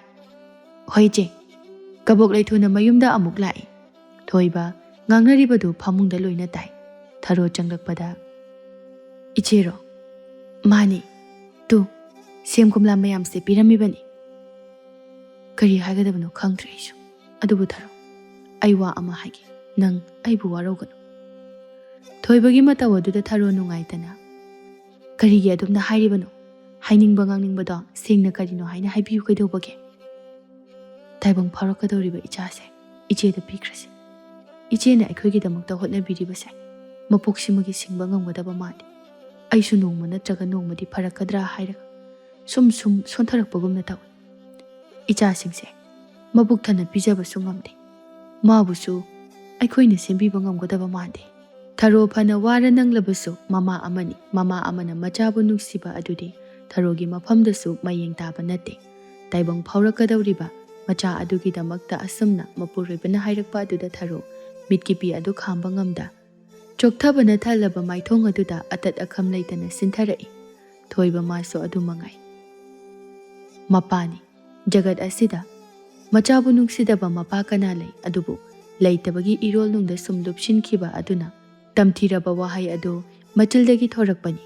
"ꯍꯣꯏ ꯏꯆꯦ꯫" ꯀꯕꯣꯛꯂꯩ ꯊꯨꯅ ꯃꯌꯨꯝꯗ ꯑꯃꯨꯛ ꯂꯥꯛꯏ꯫ ꯊꯣꯏꯕ ꯉꯥꯡꯅꯔꯤꯕꯗꯨ ꯐꯃꯨꯡꯗ ꯂꯣꯏꯅ ꯇꯥꯏ꯫ ꯊꯔꯣ ꯆꯪꯂꯛꯄꯗ, "ꯏꯆꯦꯔꯣ?" "ꯃꯥꯅꯤ꯫ ꯇꯨ, ꯁꯦꯝ ꯀꯣꯝꯂꯥ ꯃꯌꯥꯝꯁꯦ ꯄꯤꯔꯝꯃꯤꯕꯅꯤ꯫" ꯀꯔꯤ ꯍꯥꯏꯒꯗꯕꯅꯣ ꯈꯪꯗ꯭ꯔꯦ ꯑꯩꯁꯨ꯫ "ꯑꯗꯨꯕꯨ ꯊꯔꯣ, ꯑꯩ ꯋꯥ ꯑꯃ ꯍꯥꯏꯒꯦ, ꯅꯪ ꯑꯩꯕꯨ ꯋꯥꯔꯧꯒꯅꯨ꯫" ꯊꯣꯏꯕꯒꯤ ꯃꯇꯧ ꯑꯗꯨꯗ ꯊꯔꯣ ꯅꯨꯡꯉꯥꯏꯇꯅ, "ꯀꯔꯤꯒꯤ ꯑꯗꯨꯝꯅ ꯍꯥꯏꯔꯤꯕꯅꯣ? ꯍꯥꯏꯅꯤꯡꯕ ꯉꯥꯡꯅꯤꯡꯕꯗꯣ ꯁꯦꯡꯅ ꯀꯔꯤꯅꯣ ꯍꯥꯏꯅ ꯍꯥꯏꯕꯤꯌꯨ ꯀꯩꯗꯧꯕꯒꯦ?" ꯇꯥꯏꯕꯪ ꯐꯥꯎꯔꯛꯀꯗꯧꯔꯤꯕ ꯏꯆꯥꯁꯦ ꯏꯆꯦꯗ ꯄꯤꯈ꯭ꯔꯁꯤ꯫ ꯏꯆꯦꯅ ꯑꯩꯈꯣꯏꯒꯤꯗꯃꯛꯇ ꯍꯣꯠꯅꯕꯤꯔꯤꯕꯁꯦ ꯃꯄꯣꯛꯁꯤꯃꯒꯤ ꯁꯤꯡꯕ ꯉꯝꯒꯗꯕ ꯃꯥꯜꯂꯤ꯫ ꯑꯩꯁꯨ ꯅꯣꯡꯃ ꯅꯠꯇ꯭ꯔꯒ ꯅꯣꯡꯃꯗꯤ ꯐꯔꯛꯀꯗ꯭ꯔꯥ ꯍꯥꯏꯔꯒ ꯁꯨꯝ ꯁꯨꯝ ꯁꯣꯟꯊꯔꯛꯄꯒꯨꯝꯅ ꯇꯧꯏ꯫ ꯏꯆꯥꯁꯤꯡꯁꯦ ꯃꯕꯨꯛ ꯊꯟꯅ ꯄꯤꯖꯕꯁꯨ ꯉꯝꯗꯦ꯫ ꯃꯥꯕꯨꯁꯨ ꯑꯩꯈꯣꯏꯅ ꯁꯦꯝꯕꯤꯕ ꯉꯝꯒꯗꯕ ꯃꯥꯟꯗꯦ꯫ ꯊꯔꯣ ꯐꯅ ꯋꯥꯔ ꯅꯪꯂꯕꯁꯨ ꯃꯃꯥ ꯑꯃꯅꯤ꯫ ꯃꯃꯥ ꯑꯃꯅ ꯃꯆꯥꯕꯨ ꯅꯨꯡꯁꯤꯕ ꯑꯗꯨꯗꯤ ꯊꯔꯣꯒꯤ ꯃꯐꯝꯗꯁꯨ ꯃꯌꯦꯡ ꯇꯥꯕ ꯅꯠꯇꯦ꯫ ꯇꯥꯏꯕꯪ ꯐꯥꯎꯔꯛꯀꯗꯧꯔꯤꯕ ꯃꯆꯥ ꯑꯗꯨꯒꯤꯗꯃꯛꯇ ꯑꯁꯨꯝꯅ ꯃꯄꯨꯔꯣꯏꯕꯅ ꯍꯥꯏꯔꯛꯄ ꯑꯗꯨꯗ ꯊꯔꯣ ꯃꯤꯠꯀꯤꯄꯤ ꯑꯗꯨ ꯈꯥꯝꯕ ꯉꯝꯗ ꯆꯣꯛꯊꯕꯅ ꯊꯜꯂꯕ ꯃꯥꯏꯊꯣꯡ ꯑꯗꯨꯗ ꯑꯇꯠ ꯑꯈꯝ ꯂꯩꯇꯅ ꯁꯤꯟꯊꯔꯛꯏ꯫ ꯊꯣꯏꯕ ꯃꯥꯁꯨ ꯑꯗꯨ ꯃꯉꯥꯏ꯫ ꯃꯄꯥꯅꯤ꯫ ꯖꯒꯠ ꯑꯁꯤꯗ ꯃꯆꯥꯕꯨ ꯅꯨꯡꯁꯤꯗꯕ ꯃꯄꯥ ꯀꯅꯥ ꯂꯩ? ꯑꯗꯨꯕꯨ ꯂꯩꯇꯕꯒꯤ ꯏꯔꯣꯜꯅꯨꯡꯗ ꯁꯨꯝ ꯂꯨꯞꯁꯤꯟꯈꯤꯕ ꯑꯗꯨꯅ ꯇꯝꯊꯤꯔꯕ ꯋꯥꯍꯩ ꯑꯗꯨ ꯃꯆꯤꯜꯗꯒꯤ ꯊꯣꯔꯛꯄꯅꯤ꯫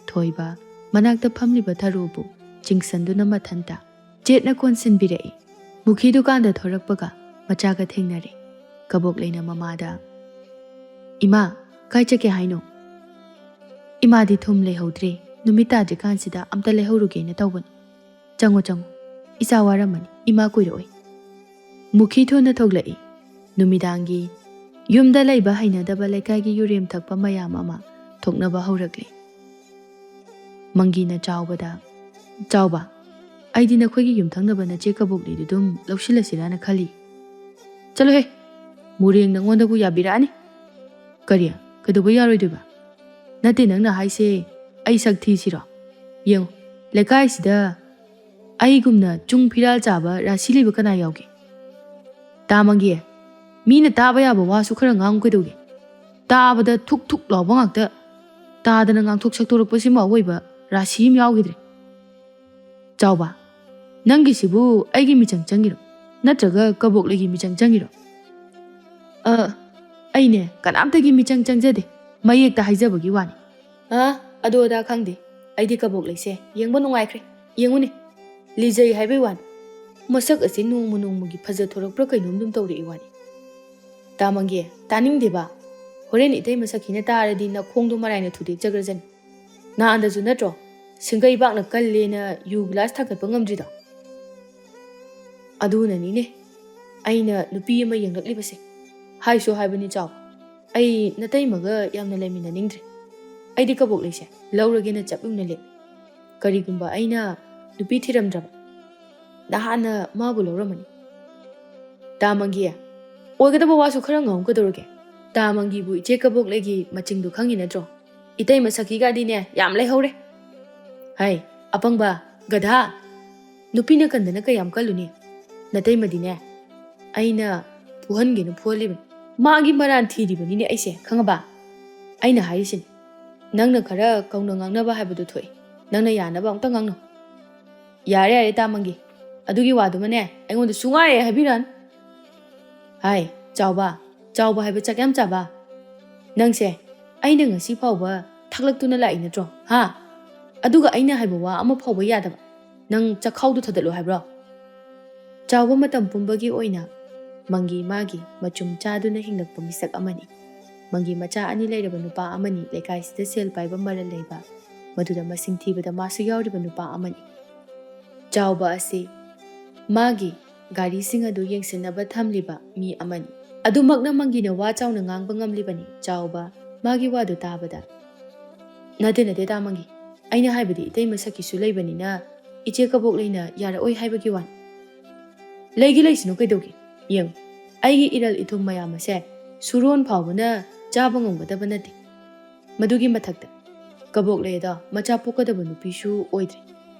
ꯊꯣꯏꯕ ꯃꯅꯥꯛꯇ ꯐꯝꯂꯤꯕ ꯊꯔꯣꯕꯨ ꯆꯤꯡꯁꯟꯗꯨꯅ ꯃꯊꯟꯇ ꯆꯦꯠꯅ ꯀꯣꯟꯁꯤꯟꯕꯤꯔꯛꯏ꯫ ꯃꯨꯈꯤ ꯗꯨꯀꯥꯟꯗ ꯊꯣꯔꯛꯄꯒ ꯃꯆꯥꯒ ꯊꯦꯡꯅꯔꯦ꯫ ꯀꯕꯣꯛ ꯂꯩꯅ ꯃꯃꯥꯗ, "ꯏꯃꯥ, ꯀꯥꯏ ꯆꯠꯀꯦ ꯍꯥꯏꯅꯣ?" "ꯏꯃꯥꯗꯤ ꯊꯨꯝ ꯂꯩꯍꯧꯗ꯭ꯔꯦ, ꯅꯨꯃꯤꯠ ꯇꯥꯗ꯭ꯔꯤꯀꯥꯟꯁꯤꯗ ꯑꯝꯇ ꯂꯩꯍꯧꯔꯨꯒꯦꯅ ꯇꯧꯕꯅꯤ꯫ ꯆꯪꯉꯣ, ꯆꯪꯉꯣ, ꯏꯆꯥ ꯋꯥꯔꯝꯃꯅꯤ, ꯏꯃꯥ ꯀꯨꯏꯔꯛꯑꯣꯏ꯫" ꯃꯨꯈꯤ ꯊꯨꯅ ꯊꯣꯛꯂꯛꯏ꯫ ꯅꯨꯃꯤꯗꯥꯡꯒꯤ ꯌꯨꯝꯗ ꯂꯩꯕ ꯍꯩꯅꯗꯕ ꯂꯩꯀꯥꯏꯒꯤ ꯌꯨꯔꯦꯝ ꯊꯛꯄ ꯃꯌꯥꯝ ꯑꯃ ꯊꯣꯛꯅꯕ ꯍꯧꯔꯛꯂꯦ꯫ ꯃꯪꯒꯤꯅ ꯆꯥꯎꯕꯗ, "ꯆꯥꯎꯕ, ꯑꯩꯗꯤ ꯅꯈꯣꯏꯒꯤ ꯌꯨꯝꯊꯪꯅꯕ ꯅꯆꯦ ꯀꯕꯣꯛꯂꯤꯗꯨ ꯑꯗꯨꯝ ꯂꯧꯁꯤꯜꯂꯁꯤꯔꯥꯅ ꯈꯜꯂꯤ꯫" "ꯆꯠꯂꯣꯍꯦ, ꯃꯨꯔꯦꯡ ꯅꯪꯉꯣꯟꯗꯕꯨ ꯌꯥꯕꯤꯔꯛꯑꯅꯤ꯫" "ꯀꯔꯤ? ꯀꯩꯗꯧꯕ ꯌꯥꯔꯣꯏꯗꯣꯏꯕ?" "ꯅꯠꯇꯦ, ꯅꯪꯅ ꯍꯥꯏꯁꯦ ꯑꯩ ꯁꯛ ꯊꯤꯁꯤꯔꯣ? ꯌꯦꯡꯉꯨ, ꯂꯩꯀꯥꯏꯁꯤꯗ ꯑꯩꯒꯨꯝꯅ ꯆꯨꯡ ꯐꯤꯔꯥꯜ ꯆꯥꯕ ꯔꯥꯁꯤ ꯂꯩꯕ ꯀꯅꯥ ꯌꯥꯎꯒꯦ?" "ꯇꯥ ꯃꯪꯒꯤ, ꯃꯤꯅ ꯇꯥꯕ ꯌꯥꯕ ꯋꯥꯁꯨ ꯈꯔ ꯉꯥꯡꯉꯨ ꯀꯩꯗꯧꯒꯦ? ꯇꯥꯕꯗ ꯊꯨꯛ ꯊꯨꯛ ꯂꯥꯎꯕ ꯉꯥꯛꯇ ꯇꯥꯗꯅ ꯉꯥꯡꯊꯣꯛ ꯁꯛꯇꯣꯔꯛꯄꯁꯤꯃ ꯑꯣꯏꯕ ꯔꯥꯁꯤ ꯑꯃ ꯌꯥꯎꯈꯤꯗ꯭ꯔꯦ꯫" "ꯆꯥꯎꯕ, ꯅꯪꯒꯤꯁꯤꯕꯨ ꯑꯩꯒꯤ ꯃꯤꯆꯪ ꯆꯪꯉꯤꯔꯣ? ꯅꯠꯇ꯭ꯔꯒ ꯀꯕꯣꯛꯂꯩꯒꯤ ꯃꯤꯆꯪ ꯆꯪꯉꯤꯔꯣ?" "ꯑ, ꯑꯩꯅꯦ ꯀꯅꯥꯝꯇꯒꯤ ꯃꯤꯆꯪ ꯆꯪꯖꯗꯦ, ꯃꯌꯦꯛꯇ ꯍꯥꯏꯖꯕꯒꯤ ꯋꯥꯅꯤ꯫" "ꯑ, ꯑꯗꯨ ꯑꯗꯥ ꯈꯪꯗꯦ, ꯑꯩꯗꯤ ꯀꯕꯣꯛꯂꯩꯁꯦ ꯌꯦꯡꯕ ꯅꯨꯡꯉꯥꯏꯈ꯭ꯔꯦ꯫ ꯌꯦꯡꯉꯨꯅꯦ, ꯂꯤꯖꯩ ꯍꯥꯏꯕꯩ ꯋꯥꯅꯤ, ꯃꯁꯛ ꯑꯁꯤ ꯅꯣꯡꯃ ꯅꯣꯡꯃꯒꯤ ꯐꯖꯊꯣꯔꯛꯄ꯭ꯔꯥ ꯀꯩꯅꯣꯝ ꯑꯗꯨꯝ ꯇꯧꯔꯛꯏ ꯋꯥꯅꯤ꯫" "ꯇꯥ ꯃꯪꯒꯤ, ꯇꯥꯅꯤꯡꯗꯦꯕ꯫ ꯍꯣꯔꯦꯟ ꯏꯇꯩ ꯃꯁꯛ ꯈꯤꯅ ꯇꯥꯔꯗꯤ ꯅꯈꯣꯡꯗꯣ ꯃꯔꯥꯏꯅ ꯊꯨꯗꯦꯛꯆꯈ꯭ꯔꯖꯅꯤ꯫ ꯅꯍꯥꯟꯗꯁꯨ ꯅꯠꯇ꯭ꯔꯣ ꯁꯤꯡꯒꯩ ꯕꯥꯛꯅ ꯀꯜꯂꯦꯅ ꯌꯨ ꯒꯤꯂꯥꯁ ꯊꯥꯡꯒꯠꯄ ꯉꯝꯗ꯭ꯔꯤꯗꯣ? ꯑꯗꯨꯅꯅꯤꯅꯦ ꯑꯩꯅ ꯅꯨꯄꯤ ꯑꯃ ꯌꯦꯡꯂꯛꯂꯤꯕꯁꯦ꯫ ꯍꯥꯏꯁꯨ ꯍꯥꯏꯕꯅꯤ ꯆꯥꯎ, ꯑꯩ ꯅꯇꯩꯃꯒ ꯌꯥꯝꯅ ꯂꯩꯃꯤꯟꯅꯅꯤꯡꯗ꯭ꯔꯦ꯫ ꯑꯩꯗꯤ ꯀꯕꯣꯛ ꯂꯩꯁꯦ ꯂꯧꯔꯒꯦꯅ ꯆꯞ ꯌꯨꯡꯅ ꯂꯦꯞ꯫ ꯀꯔꯤꯒꯨꯝꯕ ꯑꯩꯅ ꯅꯨꯄꯤ ꯊꯤꯔꯝꯗ꯭ꯔꯕ ꯅꯍꯥꯟꯅ ꯃꯥꯕꯨ ꯂꯧꯔꯝꯃꯅꯤ꯫ ꯇꯥ ꯃꯪꯒꯤ, ꯑꯣꯏꯒꯗꯕ ꯋꯥꯁꯨ ꯈꯔ ꯉꯥꯡꯉꯨ ꯀꯩꯗꯧꯔꯒꯦ? ꯇꯥ ꯃꯪꯒꯤꯕꯨ ꯏꯆꯦ ꯀꯕꯣꯛꯂꯩꯒꯤ ꯃꯆꯤꯡꯗꯨ ꯈꯪꯉꯤ ꯅꯠꯇ꯭ꯔꯣ? ꯏꯇꯩ ꯃꯁꯛꯀꯤꯒꯗꯤꯅꯦ ꯌꯥꯝ ꯂꯩꯍꯧꯔꯦ꯫ ꯍꯥꯏ, ꯑꯄꯪꯕ, ꯒꯙꯥ! ꯅꯨꯄꯤꯅ ꯀꯟꯗꯅ ꯀꯌꯥꯝ ꯀꯜꯂꯨꯅꯤ? ꯅꯇꯩꯃꯗꯤꯅꯦ ꯑꯩꯅ ꯐꯨꯍꯟꯒꯦꯅ ꯐꯨꯍꯜꯂꯤꯕꯅꯤ꯫ ꯃꯥꯒꯤ ꯃꯔꯥꯟ ꯊꯤꯔꯤꯕꯅꯤꯅꯦ ꯑꯩꯁꯦ, ꯈꯪꯉꯕ? ꯑꯩꯅ ꯍꯥꯏꯔꯤꯁꯤꯅꯤ, ꯅꯪꯅ ꯈꯔ ꯀꯧꯅ ꯉꯥꯡꯅꯕ ꯍꯥꯏꯕꯗꯨ ꯊꯣꯛꯏ꯫ ꯅꯪꯅ ꯌꯥꯅꯕ ꯑꯝꯇ ꯉꯥꯡꯅꯧ꯫ ꯌꯥꯔꯦ, ꯌꯥꯔꯦ, ꯇꯥ ꯃꯪꯒꯤ꯫ ꯑꯗꯨꯒꯤ ꯋꯥꯗꯨꯃꯅꯦ ꯑꯩꯉꯣꯟꯗ ꯁꯨꯡꯍꯥꯏ ꯍꯦꯛ ꯍꯥꯏꯕꯤꯔꯛꯑꯅꯨ꯫ ꯍꯥꯏ, ꯆꯥꯎꯕ, ꯆꯥꯎꯕ ꯍꯥꯏꯕ ꯆꯥꯛ ꯌꯥꯝ ꯆꯥꯕ꯫ ꯅꯪꯁꯦ ꯑꯩꯅ ꯉꯁꯤ ꯐꯥꯎꯕ ꯊꯛꯂꯛꯇꯨꯅ ꯂꯥꯛꯏ ꯅꯠꯇ꯭ꯔꯣ? ꯍꯥ? ꯑꯗꯨꯒ ꯑꯩꯅ ꯍꯥꯏꯕ ꯋꯥ ꯑꯃ ꯐꯥꯎꯕ ꯌꯥꯗꯕ꯫ ꯅꯪ ꯆꯈꯥꯎꯗꯨ ꯊꯥꯗꯠꯂꯣ ꯍꯥꯏꯕ꯭ꯔꯣ? ꯆꯥꯎꯕ ꯃꯇꯝ ꯄꯨꯝꯕꯒꯤ ꯑꯣꯏꯅ ꯃꯪꯒꯤ ꯃꯥꯒꯤ ꯃꯆꯨꯝ ꯆꯥꯗꯨꯅ ꯍꯤꯡꯂꯛꯄ ꯃꯤꯁꯛ ꯑꯃꯅꯤ꯫ ꯃꯪꯒꯤ ꯃꯆꯥ ꯑꯅꯤ ꯂꯩꯔꯕ ꯅꯨꯄꯥ ꯑꯃꯅꯤ, ꯂꯩꯀꯥꯏꯁꯤꯗ ꯁꯦꯜ ꯄꯥꯏꯕ ꯃꯔꯜ ꯂꯩꯕ, ꯃꯗꯨꯗ ꯃꯁꯤꯡ ꯊꯤꯕꯗ ꯃꯥꯁꯨ ꯌꯥꯎꯔꯤꯕ ꯅꯨꯄꯥ ꯑꯃꯅꯤ꯫ ꯆꯥꯎꯕ ꯑꯁꯤ ꯃꯥꯒꯤ ꯒꯥꯔꯤꯁꯤꯡ ꯑꯗꯨ ꯌꯦꯡꯁꯤꯟꯅꯕ ꯊꯝꯂꯤꯕ ꯃꯤ ꯑꯃꯅꯤ꯫ ꯑꯗꯨꯃꯛꯅ ꯃꯪꯒꯤꯅ ꯋꯥ ꯆꯥꯎꯅ ꯉꯥꯡꯕ ꯉꯝꯂꯤꯕꯅꯤ꯫ ꯆꯥꯎꯕ ꯃꯥꯒꯤ ꯋꯥꯗꯨ ꯇꯥꯕꯗ, "ꯅꯠꯇꯦ, ꯅꯠꯇꯦ, ꯇꯥ ꯃꯪꯒꯤ꯫ ꯑꯩꯅ ꯍꯥꯏꯕꯗꯤ ꯏꯇꯩ ꯃꯁꯛꯀꯤꯁꯨ ꯂꯩꯕꯅꯤꯅ ꯏꯆꯦ ꯀꯕꯣꯛꯂꯩꯅ ꯌꯥꯔꯛꯑꯣꯏ ꯍꯥꯏꯕꯒꯤ ꯋꯥꯅꯤ꯫ ꯂꯩꯒꯤ ꯂꯩꯁꯅꯨ ꯀꯩꯗꯧꯒꯦ? ꯌꯦꯡꯉꯨ, ꯑꯩꯒꯤ ꯏꯔꯜ ꯏꯊꯨꯝ ꯃꯌꯥꯝ ꯑꯁꯦ ꯁꯨꯔꯣꯟ ꯐꯥꯎꯕꯅ ꯆꯥꯕ ꯉꯝꯒꯗꯕ ꯅꯠꯇꯦ꯫ ꯃꯗꯨꯒꯤ ꯃꯊꯛꯇ ꯀꯕꯣꯛꯂꯩ ꯑꯗꯣ ꯃꯆꯥ ꯄꯣꯛꯀꯗꯕ ꯅꯨꯄꯤꯁꯨ ꯑꯣꯏꯗ꯭ꯔꯤ꯫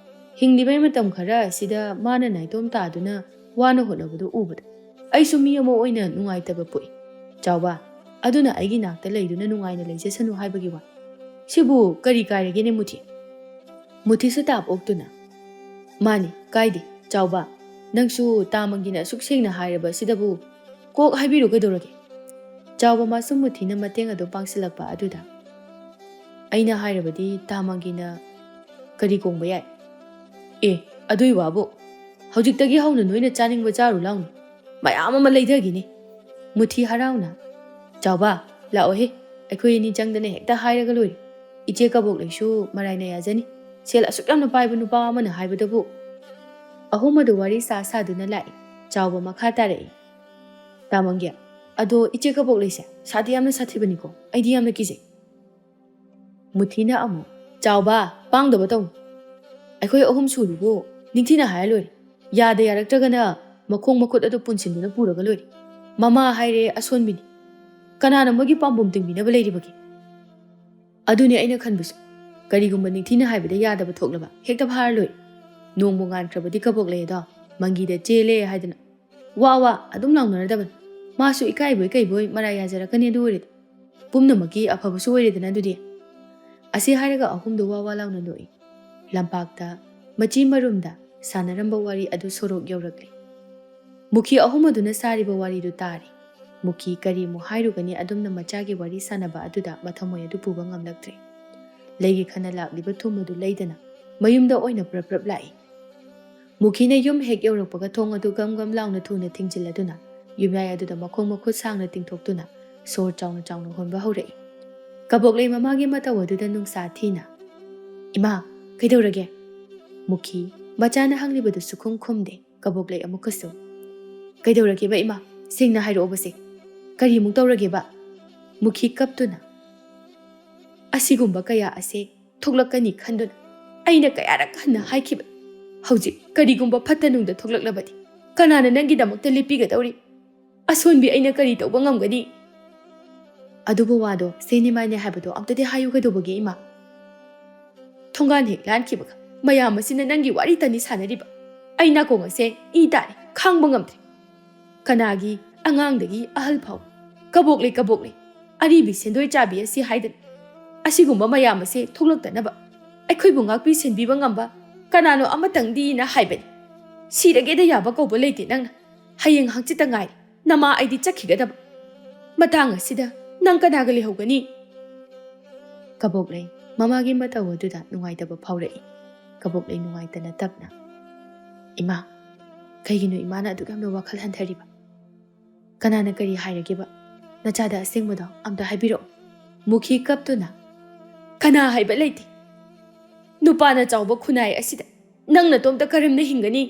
ꯍꯤꯡꯂꯤꯕꯩ ꯃꯇꯝ ꯈꯔ ꯑꯁꯤꯗ ꯃꯥꯅ ꯅꯥꯏꯇꯣꯝ ꯇꯥꯗꯨꯅ ꯋꯥꯅ ꯍꯣꯠꯅꯕꯗꯨ ꯎꯕꯗ ꯑꯩꯁꯨ ꯃꯤ ꯑꯃ ꯑꯣꯏꯅ ꯅꯨꯡꯉꯥꯏꯇꯕ ꯄꯣꯛꯏ꯫ ꯆꯥꯎꯕ, ꯑꯗꯨꯅ ꯑꯩꯒꯤ ꯅꯥꯛꯇ ꯂꯩꯗꯨꯅ ꯅꯨꯡꯉꯥꯏꯅ ꯂꯩꯖꯁꯅꯨ ꯍꯥꯏꯕꯒꯤ ꯋꯥ꯫ ꯁꯤꯕꯨ ꯀꯔꯤ ꯀꯥꯏꯔꯒꯦꯅꯦ ꯃꯨꯊꯤ?" ꯃꯨꯊꯤꯁꯨ ꯇꯥꯞ ꯑꯣꯛꯇꯨꯅ, "ꯃꯥꯅꯤ, ꯀꯥꯏꯗꯦ, ꯆꯥꯎꯕ꯫ ꯅꯪꯁꯨ ꯇꯥ ꯃꯪꯒꯤꯅ ꯑꯁꯨꯛ ꯁꯦꯡꯅ ꯍꯥꯏꯔꯕ ꯑꯁꯤꯗꯕꯨ ꯀꯣꯛ ꯍꯥꯏꯕꯤꯔꯨ ꯀꯩꯗꯧꯔꯒꯦ?" ꯆꯥꯎꯕ ꯃꯥꯁꯨ ꯃꯨꯊꯤꯅ ꯃꯇꯦꯡ ꯑꯗꯨ ꯄꯥꯡꯁꯤꯜꯂꯛꯄ ꯑꯗꯨꯗ, "ꯑꯩꯅ ꯍꯥꯏꯔꯕꯗꯤ ꯇꯥ ꯃꯪꯒꯤꯅ ꯀꯔꯤ ꯀꯣꯡꯕ ꯌꯥꯏ?" "ꯑꯦ, ꯑꯗꯨꯏ ꯋꯥꯕꯨ ꯍꯧꯖꯤꯛꯇꯒꯤ ꯍꯧꯅ ꯅꯣꯏꯅ ꯆꯥꯅꯤꯡꯕ ꯆꯥꯔꯨ ꯂꯥꯎꯅꯦ, ꯃꯌꯥꯝ ꯑꯃ ꯂꯩꯊꯒꯤꯅꯤ꯫" ꯃꯨꯊꯤ ꯍꯔꯥꯎꯅ, "ꯆꯥꯎꯕ, "ꯂꯥꯛꯑꯣꯍꯦ, ꯑꯩꯈꯣꯏ ꯑꯅꯤ ꯆꯪꯗꯅ ꯍꯦꯛꯇ ꯍꯥꯏꯔꯒ ꯂꯣꯏꯔꯦ꯫ ꯏꯆꯦ ꯀꯕꯣꯛꯂꯩꯁꯨ ꯃꯔꯥꯏꯅ ꯌꯥꯖꯅꯤ꯫ ꯁꯦꯜ ꯑꯁꯨꯛ ꯌꯥꯝꯅ ꯄꯥꯏꯕ ꯅꯨꯄꯥ ꯑꯃꯅ ꯍꯥꯏꯕꯗꯕꯨ"꯫ ꯑꯍꯨꯝ ꯑꯗꯨ ꯋꯥꯔꯤ ꯁꯥ ꯁꯥꯗꯨꯅ ꯂꯥꯛꯏ꯫ ꯆꯥꯎꯕ ꯃꯈꯥ ꯇꯥꯔꯛꯏ꯫ "ꯇꯥꯃꯪꯒꯤ, ꯑꯗꯣ ꯏꯆꯦ ꯀꯕꯣꯛꯂꯩꯁꯦ ꯁꯥꯊꯤ ꯌꯥꯝꯅ ꯁꯥꯊꯤꯕꯅꯤꯀꯣ, ꯑꯩꯗꯤ ꯌꯥꯝꯅ ꯀꯤꯖꯩ"꯫ ꯃꯨꯊꯤꯅ ꯑꯃꯨꯛ, "ꯆꯥꯎꯕ, ꯄꯥꯡꯗꯕ ꯇꯧꯅꯨ꯫ ꯑꯩꯈꯣꯏ ꯑꯍꯨꯝ ꯁꯨꯔꯤꯕꯨ ꯅꯤꯡꯊꯤꯅ ꯍꯥꯏꯔ ꯂꯣꯏꯔꯦ꯫ ꯌꯥꯗ ꯌꯥꯔꯛꯇ꯭ꯔꯒꯅ ꯃꯈꯣꯡ ꯃꯈꯨꯠ ꯑꯗꯨ ꯄꯨꯟꯁꯤꯟꯗꯨꯅ ꯄꯨꯔꯒ ꯂꯣꯏꯔꯦ꯫ ꯃꯃꯥ ꯍꯥꯏꯔꯦ ꯑꯁꯣꯟꯕꯤꯅꯤ꯫ ꯀꯅꯥꯅ ꯃꯣꯏꯒꯤ ꯄꯥꯝꯕꯣꯝ ꯇꯤꯡꯕꯤꯅꯕ ꯂꯩꯔꯤꯕꯒꯦ?" "ꯑꯗꯨꯅꯦ ꯑꯩꯅ ꯈꯟꯕꯁꯨ꯫ ꯀꯔꯤꯒꯨꯝꯕ ꯅꯤꯡꯊꯤꯅ ꯍꯥꯏꯕꯗ ꯌꯥꯗꯕ ꯊꯣꯛꯂꯕ ꯍꯦꯛꯇ ꯐꯥꯔ ꯂꯣꯏꯔꯦ꯫ ꯅꯣꯡꯕꯨ ꯉꯥꯟꯈ꯭ꯔꯕꯗꯤ ꯀꯕꯣꯛꯂꯩ ꯑꯗꯣ ꯃꯪꯒꯤꯗ ꯆꯦꯜꯂꯦ ꯍꯥꯏꯗꯅ ꯋꯥ ꯋꯥ ꯑꯗꯨꯝ ꯂꯥꯎꯅꯔꯗꯕꯅꯤ꯫ ꯃꯥꯁꯨ ꯏꯀꯥꯏꯕꯣꯏ ꯀꯩꯕꯣꯏ ꯃꯔꯥꯏ ꯌꯥꯖꯔꯛꯀꯅꯤ꯫ ꯑꯗꯨ ꯑꯣꯏꯔꯗꯤ ꯄꯨꯝꯅꯃꯛꯀꯤ ꯑꯐꯕꯁꯨ ꯑꯣꯏꯔꯦꯗꯅ ꯑꯗꯨꯗꯤ"꯫ ꯑꯁꯤ ꯍꯥꯏꯔꯒ ꯑꯍꯨꯝꯗꯨ ꯋꯥ ꯋꯥ ꯂꯥꯎꯅ ꯅꯣꯛꯏ꯫ ꯂꯝꯄꯥꯛꯇ ꯃꯆꯤ ꯃꯔꯨꯝꯗ ꯁꯥꯟꯅꯔꯝꯕ ꯋꯥꯔꯤ ꯑꯗꯨ ꯁꯣꯔꯣꯛ ꯌꯧꯔꯛꯂꯤ꯫ ꯃꯨꯈꯤ ꯑꯍꯨꯝ ꯑꯗꯨꯅ ꯁꯥꯔꯤꯕ ꯋꯥꯔꯤꯗꯨ ꯇꯥꯔꯤ꯫ ꯃꯨꯈꯤ ꯀꯔꯤ ꯑꯃꯨꯛ ꯍꯥꯏꯔꯨꯒꯅꯤ, ꯑꯗꯨꯝꯅ ꯃꯆꯥꯒꯤ ꯋꯥꯔꯤ ꯁꯥꯟꯅꯕ ꯑꯗꯨꯗ ꯃꯊꯃꯣꯏ ꯑꯗꯨ ꯄꯨꯕ ꯉꯝꯂꯛꯇ꯭ꯔꯦ꯫ ꯂꯩꯒꯤ ꯈꯅ ꯂꯥꯛꯂꯤꯕ ꯊꯨꯝ ꯑꯗꯨ ꯂꯩꯗꯅ ꯃꯌꯨꯝꯗ ꯑꯣꯏꯅ ꯄ꯭ꯔꯞ ꯄ꯭ꯔꯞ ꯂꯥꯛꯏ꯫ ꯃꯨꯈꯤꯅ ꯌꯨꯝ ꯍꯦꯛ ꯌꯧꯔꯛꯄꯒ ꯊꯣꯡ ꯑꯗꯨ ꯒꯝ ꯒꯝ ꯂꯥꯎꯅ ꯊꯨꯅ ꯊꯤꯡꯖꯤꯜꯂꯗꯨꯅ ꯌꯨꯝꯌꯥꯏ ꯑꯗꯨꯗ ꯃꯈꯣꯡ ꯃꯈꯨꯠ ꯁꯥꯡꯅ ꯇꯤꯡꯊꯣꯛꯇꯨꯅ ꯁꯣꯔ ꯆꯥꯎꯅ ꯆꯥꯎꯅ ꯍꯣꯟꯕ ꯍꯧꯔꯛꯏ꯫ ꯀꯕꯣꯛꯂꯩ ꯃꯃꯥꯒꯤ ꯃꯇꯧ ꯑꯗꯨꯗ ꯅꯨꯡꯁꯥ ꯊꯤꯅ, "ꯏꯃꯥ, ꯀꯩꯗꯧꯔꯒꯦ?" ꯃꯨꯈꯤ ꯃꯆꯥꯅ ꯍꯪꯂꯤꯕꯗꯨ ꯁꯨꯈꯨꯝ ꯈꯨꯝꯗꯦ꯫ ꯀꯕꯣꯛꯂꯩ ꯑꯃꯨꯛꯀꯁꯨ, "ꯀꯩꯗꯧꯔꯒꯦꯕ ꯏꯃꯥ? ꯁꯦꯡꯅ ꯍꯥꯏꯔꯛꯑꯣꯕꯁꯦ꯫ ꯀꯔꯤꯃꯨꯛ ꯇꯧꯔꯒꯦꯕ?" ꯃꯨꯈꯤ ꯀꯞꯇꯨꯅ, "ꯑꯁꯤꯒꯨꯝꯕ ꯀꯌꯥ ꯑꯁꯦ ꯊꯣꯛꯂꯛꯀꯅꯤ ꯈꯟꯗꯨꯅ ꯑꯩꯅ ꯀꯌꯥꯔꯛ ꯍꯟꯅ ꯍꯥꯏꯈꯤꯕ꯫ ꯍꯧꯖꯤꯛ ꯀꯔꯤꯒꯨꯝꯕ ꯐꯠꯇ ꯅꯨꯡꯗ ꯊꯣꯛꯂꯛꯂꯕꯗꯤ ꯀꯅꯥꯅ ꯅꯪꯒꯤꯗꯃꯛꯇ ꯂꯦꯞꯄꯤꯒꯗꯧꯔꯤ? ꯑꯁꯣꯟꯕꯤ ꯑꯩꯅ ꯀꯔꯤ ꯇꯧꯕ ꯉꯝꯒꯅꯤ?" "ꯑꯗꯨꯕꯨ ꯋꯥꯗꯣ ꯁꯦꯅꯤꯃꯥꯏꯅꯦ ꯍꯥꯏꯕꯗꯣ ꯑꯝꯇꯗꯤ ꯍꯥꯏꯌꯨ ꯀꯩꯗꯧꯕꯒꯦ ꯏꯃꯥ?" "ꯊꯣꯡꯒꯥꯟ ꯍꯦꯛ ꯂꯥꯟꯈꯤꯕꯒ ꯃꯌꯥꯝ ꯑꯁꯤꯅ ꯅꯪꯒꯤ ꯋꯥꯔꯤꯇꯅꯤ ꯁꯥꯟꯅꯔꯤꯕ꯫ ꯑꯩ ꯅꯥꯀꯣꯡ ꯑꯁꯦ ꯏ ꯇꯥꯔꯦ, ꯈꯥꯡꯕ ꯉꯝꯗ꯭ꯔꯦ꯫ ꯀꯅꯥꯒꯤ, ꯑꯉꯥꯡꯗꯒꯤ ꯑꯍꯜ ꯐꯥꯎ꯫ ꯀꯕꯣꯛꯂꯩ, ꯀꯕꯣꯛꯂꯩ꯫ ꯑꯔꯤꯕꯤ ꯁꯦꯟꯗꯣꯏ ꯆꯥꯕꯤ ꯑꯁꯤ ꯍꯥꯏꯗꯅ꯫ ꯑꯁꯤꯒꯨꯝꯕ ꯃꯌꯥꯝ ꯑꯁꯦ ꯊꯣꯛꯂꯛꯇꯅꯕ ꯑꯩꯈꯣꯏꯕꯨ ꯉꯥꯛꯄꯤ ꯁꯦꯟꯕꯤꯕ ꯉꯝꯕ ꯀꯅꯥꯅꯣ ꯑꯃꯇꯪꯗꯤꯅ ꯍꯥꯏꯕꯅꯤ꯫ ꯁꯤꯔꯒꯦꯗ ꯌꯥꯕ ꯀꯧꯕ ꯂꯩꯇꯦ ꯅꯪꯅ꯫ ꯍꯌꯦꯡ ꯍꯪꯆꯤꯠꯇ ꯉꯥꯏꯔꯦ ꯅꯃꯥ ꯑꯩꯗꯤ ꯆꯠꯈꯤꯒꯗꯕ꯫ ꯃꯇꯥꯡ ꯑꯁꯤꯗ ꯅꯪ ꯀꯅꯥꯒ ꯂꯩꯍꯧꯒꯅꯤ?" ꯀꯕꯣꯛꯂꯩ ꯃꯃꯥꯒꯤ ꯃꯇꯧ ꯑꯗꯨꯗ ꯅꯨꯡꯉꯥꯏꯇꯕ ꯐꯥꯎꯔꯛꯏ꯫ ꯀꯕꯣꯛꯂꯩ ꯅꯨꯡꯉꯥꯏꯇꯅ ꯇꯞꯅ, "ꯏꯃꯥ, ꯀꯩꯒꯤꯅꯣ ꯏꯃꯥꯅ ꯑꯗꯨꯛ ꯌꯥꯝꯅ ꯋꯥꯈꯜ ꯍꯟꯊꯔꯤꯕ? ꯀꯅꯥꯅ ꯀꯔꯤ ꯍꯥꯏꯔꯒꯦꯕ? ꯅꯆꯥꯗ ꯑꯁꯦꯡꯕꯗꯣ ꯑꯝꯇ ꯍꯥꯏꯕꯤꯔꯛꯑꯣ꯫ ꯃꯨꯈꯤ ꯀꯞꯇꯨꯅ, "ꯀꯅꯥ ꯍꯥꯏꯕ ꯂꯩꯇꯦ꯫ ꯅꯨꯄꯥꯅ ꯆꯥꯎꯕ ꯈꯨꯟꯅꯥꯏ ꯑꯁꯤꯗ ꯅꯪ ꯅꯇꯣꯝꯇ ꯀꯔꯝꯅ ꯍꯤꯡꯒꯅꯤ?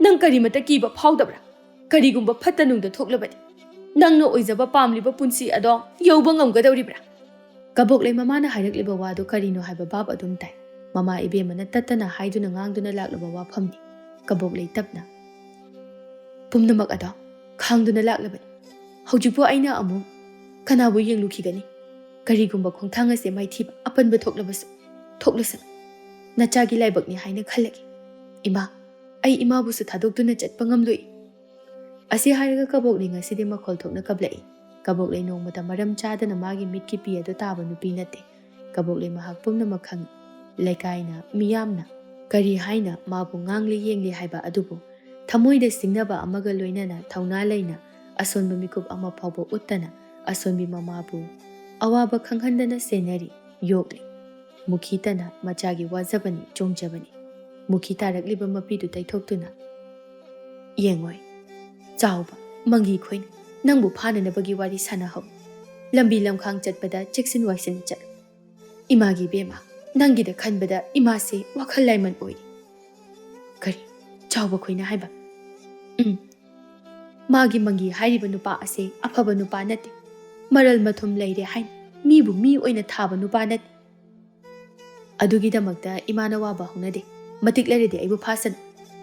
ꯅꯪ ꯀꯔꯤꯃꯇ ꯀꯤꯕ ꯐꯥꯎꯗꯕ꯭ꯔꯥ? ꯀꯔꯤꯒꯨꯝꯕ ꯐꯠꯇ ꯅꯨꯡꯗ ꯊꯣꯛꯂꯕꯗꯤ ꯅꯪꯅ ꯑꯣꯏꯖꯕ ꯄꯥꯝꯂꯤꯕ ꯄꯨꯟꯁꯤ ꯑꯗꯣ ꯌꯧꯕ ꯉꯝꯒꯗꯧꯔꯤꯕ꯭ꯔꯥ?" ꯀꯕꯣꯛꯂꯩ ꯃꯃꯥꯅ ꯍꯥꯏꯔꯛꯂꯤꯕ ꯋꯥꯗꯨ ꯀꯔꯤꯅꯣ ꯍꯥꯏꯕ ꯚꯥꯞ ꯑꯗꯨꯝ ꯇꯥꯏ꯫ ꯃꯃꯥ ꯏꯕꯦꯝꯃꯅ ꯇꯠꯇꯅ ꯍꯥꯏꯗꯨꯅ ꯉꯥꯡꯗꯨꯅ ꯂꯥꯛꯂꯕ ꯋꯥꯐꯝꯅꯤ꯫ ꯀꯕꯣꯛꯂꯩ ꯇꯞꯅ, "ꯄꯨꯝꯅꯃꯛ ꯑꯗꯣ ꯈꯥꯡꯗꯨꯅ ꯂꯥꯛꯂꯕꯅꯤ꯫ ꯍꯧꯖꯤꯛꯄꯨ ꯑꯩꯅ ꯑꯃꯨꯛ ꯀꯅꯥꯕꯨ ꯌꯦꯡꯂꯨꯈꯤꯒꯅꯤ? ꯀꯔꯤꯒꯨꯝꯕ ꯈꯣꯡꯊꯥꯡ ꯑꯁꯦ ꯃꯥꯏꯊꯤꯕ ꯑꯄꯟꯕ ꯊꯣꯛꯂꯕꯁꯨ, ꯊꯣꯛꯂꯁꯅꯨ꯫ ꯅꯆꯥꯒꯤ ꯂꯥꯏꯕꯛꯅꯤ ꯍꯥꯏꯅ ꯈꯜꯂꯒꯦ꯫ ꯏꯃꯥ, ꯑꯩ ꯏꯃꯥꯕꯨꯁꯨ ꯊꯥꯗꯣꯛꯇꯨꯅ ꯆꯠꯄ ꯉꯝꯂꯣꯏ꯫" ꯑꯁꯤ ꯍꯥꯏꯔꯒ ꯀꯕꯣꯛꯂꯩ ꯉꯁꯤꯗꯤ ꯃꯈꯣꯜ ꯊꯣꯛꯅ ꯀꯞꯂꯛꯏ꯫ ꯀꯕꯣꯛꯂꯩ ꯅꯣꯡꯃꯇ ꯃꯔꯝ ꯆꯥꯗꯅ ꯃꯥꯒꯤ ꯃꯤꯠꯀꯤ ꯄꯤ ꯑꯗꯨ ꯇꯥꯕ ꯅꯨꯄꯤ ꯅꯠꯇꯦ꯫ ꯀꯕꯣꯛꯂꯩ ꯃꯍꯥꯛ ꯄꯨꯝꯅꯃꯛ ꯈꯪꯏ꯫ ꯂꯩꯀꯥꯏꯅ, ꯃꯤꯌꯥꯝꯅ ꯀꯔꯤ ꯍꯥꯏꯅ ꯃꯥꯕꯨ ꯉꯥꯡꯂꯤ ꯌꯦꯡꯂꯤ ꯍꯥꯏꯕ ꯑꯗꯨꯕꯨ ꯊꯃꯣꯏꯗ ꯁꯤꯡꯅꯕ ꯑꯃꯒ ꯂꯣꯏꯅꯅ ꯊꯧꯅꯥ ꯂꯩꯅ ꯑꯁꯣꯟꯕ ꯃꯤꯀꯨꯞ ꯑꯃ ꯐꯥꯎꯕ ꯎꯠꯇꯅ ꯑꯁꯣꯟꯕꯤ ꯃꯃꯥꯕꯨ ꯑꯋꯥꯕ ꯈꯪꯍꯟꯗꯅ ꯁꯦꯟꯅꯔꯤ, ꯌꯣꯛꯂꯤ꯫ ꯃꯨꯈꯤꯇꯅ ꯃꯆꯥꯒꯤ ꯋꯥꯖꯕꯅꯤ, ꯆꯣꯡꯖꯕꯅꯤ꯫ ꯃꯨꯈꯤ ꯇꯥꯔꯛꯂꯤꯕ ꯃꯄꯤꯗꯨ ꯇꯩꯊꯣꯛꯇꯨꯅ, "ꯌꯦꯡꯉꯣꯏ, ꯆꯥꯎꯕ, ꯃꯪꯒꯤ ꯈꯣꯏꯅ ꯅꯪꯕꯨ ꯐꯥꯅꯅꯕꯒꯤ ꯋꯥꯔꯤ ꯁꯥꯟꯅꯍꯧ꯫ ꯂꯝꯕꯤ ꯂꯝꯈꯥꯡ ꯆꯠꯄꯗ ꯆꯦꯛꯁꯤꯟ ꯋꯥꯏꯁꯤꯟꯅ ꯆꯠꯂꯨ꯫ ꯏꯃꯥꯒꯤ ꯏꯕꯦꯝꯃ, ꯅꯪꯒꯤꯗ ꯈꯟꯕꯗ ꯏꯃꯥꯁꯦ ꯋꯥꯈꯜ ꯂꯥꯏꯃꯟ ꯑꯣꯏꯔꯤ꯫" "ꯀꯔꯤ? ꯆꯥꯎꯕ ꯈꯣꯏꯅ ꯍꯥꯏꯕ?" "ꯎꯝ꯫ ꯃꯥꯒꯤ ꯃꯪꯒꯤ ꯍꯥꯏꯔꯤꯕ ꯅꯨꯄꯥ ꯑꯁꯦ ꯑꯐꯕ ꯅꯨꯄꯥ ꯅꯠꯇꯦ꯫ ꯃꯔꯜ ꯃꯊꯨꯝ ꯂꯩꯔꯦ ꯍꯥꯏꯅ ꯃꯤꯕꯨ ꯃꯤ ꯑꯣꯏꯅ ꯊꯥꯕ ꯅꯨꯄꯥ ꯅꯠꯇꯦ꯫ ꯑꯗꯨꯒꯤꯗꯃꯛꯇ ꯏꯃꯥꯅ ꯋꯥꯕ ꯍꯧꯅꯗꯦ꯫ ꯃꯇꯤꯛ ꯂꯩꯔꯗꯤ ꯑꯩꯕꯨ ꯐꯥꯁꯅꯨ꯫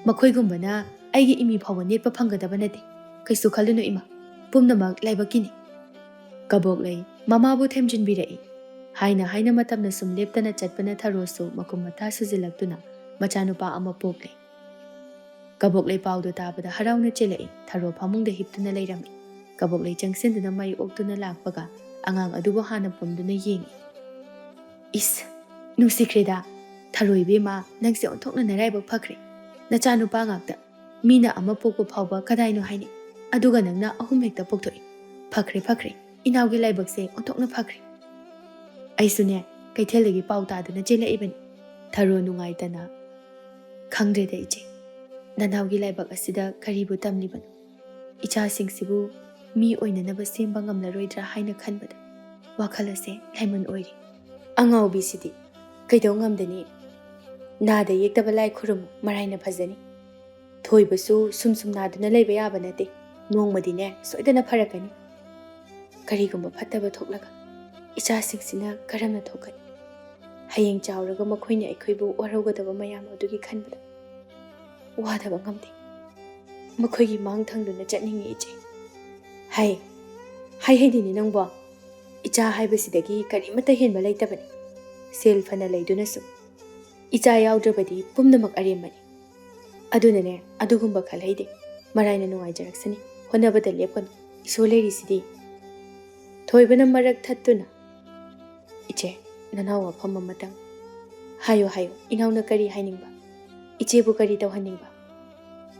ꯃꯈꯣꯏꯒꯨꯝꯕꯅ ꯑꯩꯒꯤ ꯏꯃꯤ ꯐꯥꯎꯕ ꯅꯦꯠꯄ ꯐꯪꯒꯗꯕ ꯅꯠꯇꯦ꯫ ꯀꯩꯁꯨ ꯈꯜꯂꯨꯅꯨ ꯏꯃꯥ, ꯄꯨꯝꯅꯃꯛ ꯂꯥꯏꯕꯛꯀꯤꯅꯤ꯫" ꯀꯕꯣꯛꯂꯩ ꯃꯃꯥꯕꯨ ꯊꯦꯝꯖꯤꯟꯕꯤꯔꯛꯏ꯫ ꯍꯥꯏꯅ ꯍꯥꯏꯅ ꯃꯇꯝꯅ ꯁꯨꯝ ꯂꯦꯞꯇꯅ ꯆꯠꯄꯅ ꯊꯔꯣꯁꯨ ꯃꯀꯨꯝ ꯃꯇꯥ ꯁꯨꯖꯤꯜꯂꯛꯇꯨꯅ ꯃꯆꯥꯅꯨꯄꯥ ꯑꯃ ꯄꯣꯛꯂꯦ꯫ ꯀꯕꯣꯛꯂꯩ ꯄꯥꯎꯗꯨ ꯇꯥꯕꯗ ꯍꯔꯥꯎꯅ ꯆꯦꯜꯂꯛꯏ꯫ ꯊꯔꯣ ꯐꯃꯨꯡꯗ ꯍꯤꯞꯇꯨꯅ ꯂꯩꯔꯝꯃꯤ꯫ ꯀꯕꯣꯛꯂꯩ ꯆꯪꯁꯤꯟꯗꯨꯅ ꯃꯩ ꯑꯣꯛꯇꯨꯅ ꯂꯥꯛꯄꯒ ꯑꯉꯥꯡ ꯑꯗꯨꯕꯨ ꯍꯥꯟꯅ ꯄꯨꯝꯗꯨꯅ ꯌꯦꯡꯉꯤ꯫ "ꯏꯁ, ꯅꯨꯡꯁꯤꯈ꯭ꯔꯦꯗ꯫ ꯊꯔꯣ ꯏꯕꯦꯝꯃ, ꯅꯪꯁꯦ ꯑꯣꯟꯊꯣꯛꯅ ꯅꯔꯥꯏꯕꯛ ꯐꯈ꯭ꯔꯦ꯫ ꯅꯆꯥꯅꯨꯄꯥ ꯉꯥꯛꯇ꯫ ꯃꯤꯅ ꯑꯃ ꯄꯣꯛꯄ ꯐꯥꯎꯕ ꯀꯗꯥꯏꯅꯣ ꯍꯥꯏꯅꯤ, ꯑꯗꯨꯒ ꯅꯪꯅ ꯑꯍꯨꯝ ꯍꯦꯛꯇ ꯄꯣꯛꯊꯣꯛꯏ꯫ ꯐꯈ꯭ꯔꯦ, ꯐꯈ꯭ꯔꯦ꯫ ꯏꯅꯥꯎꯒꯤ ꯂꯥꯏꯕꯛꯁꯦ ꯑꯣꯟꯊꯣꯛꯅ ꯐꯈ꯭ꯔꯦ꯫" "ꯑꯩꯁꯨꯅꯦ, ꯀꯩꯊꯦꯜꯗꯒꯤ ꯄꯥꯎ ꯇꯥꯗꯨꯅ ꯆꯦꯜꯂꯛꯏꯕꯅꯤ꯫" ꯊꯔꯣ ꯅꯨꯡꯉꯥꯏꯇꯅ, "ꯈꯪꯗ꯭ꯔꯦꯗ ꯏꯆꯦ, ꯅꯅꯥꯎꯒꯤ ꯂꯥꯏꯕꯛ ꯑꯁꯤꯗ ꯀꯔꯤꯕꯨ ꯇꯝꯂꯤꯕꯅꯣ? ꯏꯆꯥꯁꯤꯡꯁꯤꯕꯨ ꯃꯤ ꯑꯣꯏꯅꯅꯕ ꯁꯦꯝꯕ ꯉꯝꯂꯔꯣꯏꯗ꯭ꯔꯥ ꯍꯥꯏꯅ ꯈꯟꯕꯗ ꯋꯥꯈꯜ ꯑꯁꯦ ꯂꯥꯏꯃꯟ ꯑꯣꯏꯔꯤ꯫ ꯑꯉꯥꯎꯕꯤꯁꯤꯗꯤ ꯀꯩꯗꯧ ꯉꯝꯗꯅꯤ? ꯅꯥꯗ ꯌꯦꯛꯇꯕ ꯂꯥꯏ ꯈꯨꯔꯨꯝꯃꯨ, ꯃꯔꯥꯏꯅ ꯐꯖꯅꯤ꯫ ꯊꯣꯏꯕꯁꯨ ꯁꯨꯝ ꯁꯨꯝ ꯅꯥꯗꯨꯅ ꯂꯩꯕ ꯌꯥꯕ ꯅꯠꯇꯦ꯫ ꯅꯣꯡꯃꯗꯤꯅꯦ ꯁꯣꯏꯗꯅ ꯐꯔꯛꯀꯅꯤ꯫ ꯀꯔꯤꯒꯨꯝꯕ ꯐꯠꯇꯕ ꯊꯣꯛꯂꯒ ꯏꯆꯥꯁꯤꯡꯁꯤꯅ ꯀꯔꯝꯅ ꯊꯣꯛꯀꯅꯤ? ꯍꯌꯦꯡ ꯆꯥꯎꯔꯒ ꯃꯈꯣꯏꯅ ꯑꯩꯈꯣꯏꯕꯨ ꯋꯥꯔꯧꯒꯗꯕ ꯃꯌꯥꯝ ꯑꯗꯨꯒꯤ ꯈꯟꯕꯗ ꯋꯥꯗꯕ ꯉꯝꯗꯦ꯫ ꯃꯈꯣꯏꯒꯤ ꯃꯥꯡ ꯊꯪꯗꯨꯅ ꯆꯠꯅꯤꯡꯉꯤ, ꯏꯆꯦ꯫ ꯍꯥꯏ, ꯍꯥꯏ ꯍꯩꯗꯤꯅꯦ ꯅꯪꯕꯣ꯫ ꯏꯆꯥ ꯍꯥꯏꯕꯁꯤꯗꯒꯤ ꯀꯔꯤꯃꯠꯇ ꯍꯦꯟꯕ ꯂꯩꯇꯕꯅꯤ꯫ ꯁꯦꯜ ꯐꯅ ꯂꯩꯗꯨꯅꯁꯨ ꯏꯆꯥ ꯌꯥꯎꯗ꯭ꯔꯕꯗꯤ ꯄꯨꯝꯅꯃꯛ ꯑꯔꯦꯝꯕꯅꯤ꯫ ꯑꯗꯨꯅꯅꯦ, ꯑꯗꯨꯒꯨꯝꯕ ꯈꯜꯍꯩꯗꯦ꯫ ꯃꯔꯥꯏꯅ ꯅꯨꯡꯉꯥꯏꯖꯔꯛꯁꯅꯤ꯫ ꯍꯣꯠꯅꯕꯗ ꯂꯦꯞꯀꯅꯨ꯫ ꯏꯁꯣꯔ ꯂꯩꯔꯤꯁꯤꯗꯤ꯫ ꯊꯣꯏꯕꯅ ꯃꯔꯛ ꯊꯠꯇꯨꯅ, "ꯏꯆꯦ, ꯅꯅꯥꯎ ꯋꯥꯐꯝ ꯑꯃꯇꯪ ꯍꯥꯏꯌꯨ, ꯍꯥꯏꯌꯨ꯫ ꯏꯅꯥꯎꯅ ꯀꯔꯤ ꯍꯥꯏꯅꯤꯡꯕ? ꯏꯆꯦꯕꯨ ꯀꯔꯤ ꯇꯧꯍꯟꯅꯤꯡꯕ?"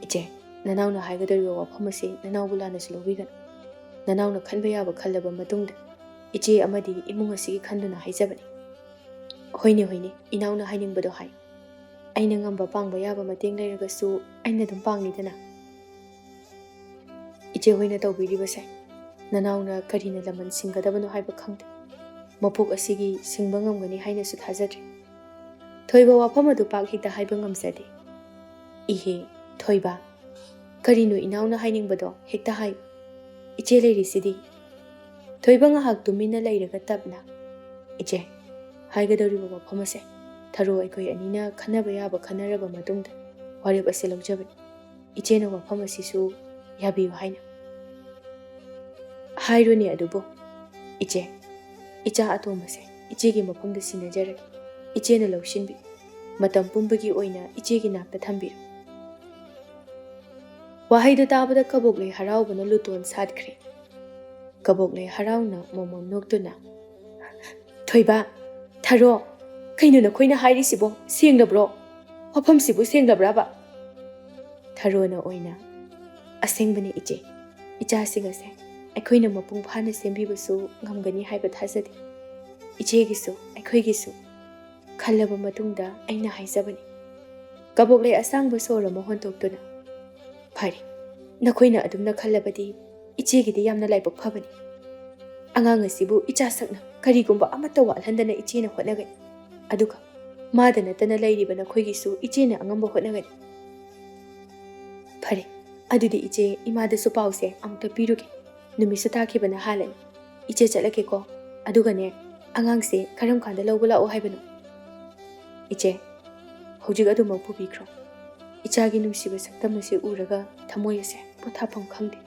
"ꯏꯆꯦ, ꯅꯅꯥꯎꯅ ꯍꯥꯏꯒꯗꯧꯔꯤꯕ ꯋꯥꯐꯝ ꯑꯁꯤ ꯅꯅꯥꯎꯕꯨ ꯂꯥꯟꯅꯁꯨ ꯂꯧꯕꯤꯒꯅꯨ꯫ ꯅꯅꯥꯎꯅ ꯈꯟꯕ ꯌꯥꯕ ꯈꯜꯂꯕ ꯃꯇꯨꯡꯗ ꯏꯆꯦ ꯑꯃꯗꯤ ꯏꯃꯨꯡ ꯑꯁꯤꯒꯤ ꯈꯟꯗꯨꯅ ꯍꯥꯏꯖꯕꯅꯤ꯫" "ꯍꯣꯏꯅꯦ, ꯍꯣꯏꯅꯦ, ꯏꯅꯥꯎꯅ ꯍꯥꯏꯅꯤꯡꯕꯗꯣ ꯍꯥꯏ꯫ ꯑꯩꯅ ꯉꯝꯕ ꯄꯥꯡꯕ ꯌꯥꯕ ꯃꯇꯦꯡ ꯂꯩꯔꯒꯁꯨ ꯑꯩꯅ ꯑꯗꯨꯝ ꯄꯥꯡꯂꯤꯗꯅ꯫ ꯏꯆꯦ ꯍꯣꯏꯅ ꯇꯧꯕꯤꯔꯤꯕꯁꯦ ꯅꯅꯥꯎꯅ ꯀꯔꯤꯅ ꯂꯃꯟ ꯁꯤꯡꯒꯗꯕꯅꯣ ꯍꯥꯏꯕ ꯈꯪꯗꯦ꯫ ꯃꯄꯣꯛ ꯑꯁꯤꯒꯤ ꯁꯤꯡꯕ ꯉꯝꯒꯅꯤ ꯍꯥꯏꯅꯁꯨ ꯊꯥꯖꯗ꯭ꯔꯤ꯫" ꯊꯣꯏꯕ ꯋꯥꯐꯝ ꯑꯗꯨ ꯄꯥꯛ ꯍꯦꯛꯇ ꯍꯥꯏꯕ ꯉꯝꯖꯗꯦ꯫ "ꯏꯍꯦ, ꯊꯣꯏꯕ, ꯀꯔꯤꯅꯣ ꯏꯅꯥꯎꯅ ꯍꯥꯏꯅꯤꯡꯕꯗꯣ? ꯍꯦꯛꯇ ꯍꯥꯏꯌꯨ꯫ ꯏꯆꯦ ꯂꯩꯔꯤꯁꯤꯗꯤ꯫" ꯊꯣꯏꯕ ꯉꯥꯏꯍꯥꯛ ꯇꯨꯃꯤꯟꯅ ꯂꯩꯔꯒ ꯇꯞꯅ, "ꯏꯆꯦ, ꯍꯥꯏꯒꯗꯧꯔꯤꯕ ꯋꯥꯐꯝ ꯑꯁꯦ ꯊꯔꯣ ꯑꯩꯈꯣꯏ ꯑꯅꯤꯅ ꯈꯟꯅꯕ ꯌꯥꯕ ꯈꯟꯅꯔꯕ ꯃꯇꯨꯡꯗ ꯋꯥꯔꯦꯞ ꯑꯁꯤ ꯂꯧꯖꯕꯅꯤ꯫ ꯏꯆꯦꯅ ꯋꯥꯐꯝ ꯑꯁꯤꯁꯨ ꯌꯥꯕꯤꯌꯨ ꯍꯥꯏꯅ꯫" "ꯍꯥꯏꯔꯨꯅꯦ ꯑꯗꯨꯕꯨ꯫ ꯏꯆꯦ, ꯏꯆꯥ ꯑꯇꯣꯝꯕꯁꯦ ꯏꯆꯦꯒꯤ ꯃꯐꯝꯗ ꯁꯤꯟꯅꯖꯔꯒꯦ꯫ ꯏꯆꯦꯅ ꯂꯧꯁꯤꯟꯕꯤꯌꯨ꯫ ꯃꯇꯝ ꯄꯨꯝꯕꯒꯤ ꯑꯣꯏꯅ ꯏꯆꯦꯒꯤ ꯅꯥꯛꯇ ꯊꯝꯕꯤꯔꯣ꯫" ꯋꯥꯍꯩꯗꯨ ꯇꯥꯕꯗ ꯀꯕꯣꯛꯂꯩ ꯍꯔꯥꯎꯕꯅ ꯂꯨꯇꯣꯟ ꯁꯥꯠꯈ꯭ꯔꯦ꯫ ꯀꯕꯣꯛꯂꯩ ꯍꯔꯥꯎꯅ ꯃꯣꯃꯣꯟ ꯅꯣꯛꯇꯨꯅ, "ꯊꯣꯏꯕ, ꯊꯔꯣ, ꯀꯩꯅꯣ ꯅꯈꯣꯏꯅ ꯍꯥꯏꯔꯤꯁꯤꯕꯣ? ꯁꯦꯡꯂꯕ꯭ꯔꯣ? ꯋꯥꯐꯝꯁꯤꯕꯨ ꯁꯦꯡꯂꯕ꯭ꯔꯕ?" ꯊꯔꯣꯅ ꯑꯣꯏꯅ, "ꯑꯁꯦꯡꯕꯅꯤ ꯏꯆꯦ, ꯏꯆꯥꯁꯤꯡ ꯑꯁꯦ ꯑꯩꯈꯣꯏꯅ ꯃꯄꯨꯡ ꯐꯥꯅ ꯁꯦꯝꯕꯤꯕꯁꯨ ꯉꯝꯒꯅꯤ ꯍꯥꯏꯕ ꯊꯥꯖꯗꯦ꯫ ꯏꯆꯦꯒꯤꯁꯨ ꯑꯩꯈꯣꯏꯒꯤꯁꯨ ꯈꯜꯂꯕ ꯃꯇꯨꯡꯗ ꯑꯩꯅ ꯍꯥꯏꯖꯕꯅꯤ꯫" ꯀꯕꯣꯛꯂꯩ ꯑꯁꯥꯡꯕ ꯁꯣꯔ ꯑꯃ ꯍꯣꯟꯗꯣꯛꯇꯨꯅ, "ꯐꯔꯦ, ꯅꯈꯣꯏꯅ ꯑꯗꯨꯝꯅ ꯈꯜꯂꯕꯗꯤ ꯏꯆꯦꯒꯤꯗꯤ ꯌꯥꯝꯅ ꯂꯥꯏꯕꯛ ꯐꯕꯅꯤ꯫ ꯑꯉꯥꯡ ꯑꯁꯤꯕꯨ ꯏꯆꯥ ꯁꯛꯅ ꯀꯔꯤꯒꯨꯝꯕ ꯑꯃꯠꯇ ꯋꯥꯠꯍꯟꯗꯅ ꯏꯆꯦꯅ ꯍꯣꯠꯅꯒꯅꯤ꯫ ꯑꯗꯨꯒ ꯃꯥꯗ ꯅꯠꯇꯅ ꯂꯩꯔꯤꯕ ꯅꯈꯣꯏꯒꯤꯁꯨ ꯏꯆꯦꯅ ꯑꯉꯝꯕ ꯍꯣꯠꯅꯒꯅꯤ꯫ ꯐꯔꯦ, ꯑꯗꯨꯗꯤ ꯏꯆꯦ, ꯏꯃꯥꯗꯁꯨ ꯄꯥꯎꯁꯦ ꯑꯃꯨꯛꯇ ꯄꯤꯔꯨꯒꯦ꯫ ꯅꯨꯃꯤꯠꯁꯨ ꯇꯥꯈꯤꯕꯅ ꯍꯥꯜꯂꯅꯤ꯫ ꯏꯆꯦ ꯆꯠꯂꯒꯦꯀꯣ꯫ ꯑꯗꯨꯒꯅꯦ, ꯑꯉꯥꯡꯁꯦ ꯀꯔꯝ ꯀꯥꯟꯗ ꯂꯧꯕ ꯂꯥꯛꯑꯣ ꯍꯥꯏꯕꯅꯣ? ꯏꯆꯦ, ꯍꯧꯖꯤꯛ ꯑꯗꯨꯃꯛ ꯄꯨꯕꯤꯈ꯭ꯔꯣ꯫ ꯏꯆꯥꯒꯤ ꯅꯨꯡꯁꯤꯕ ꯁꯛꯇꯝ ꯑꯁꯤ ꯎꯔꯒ ꯊꯃꯣꯏ ꯑꯁꯦ ꯄꯣꯊꯥꯐꯝ ꯈꯪꯗꯦ꯫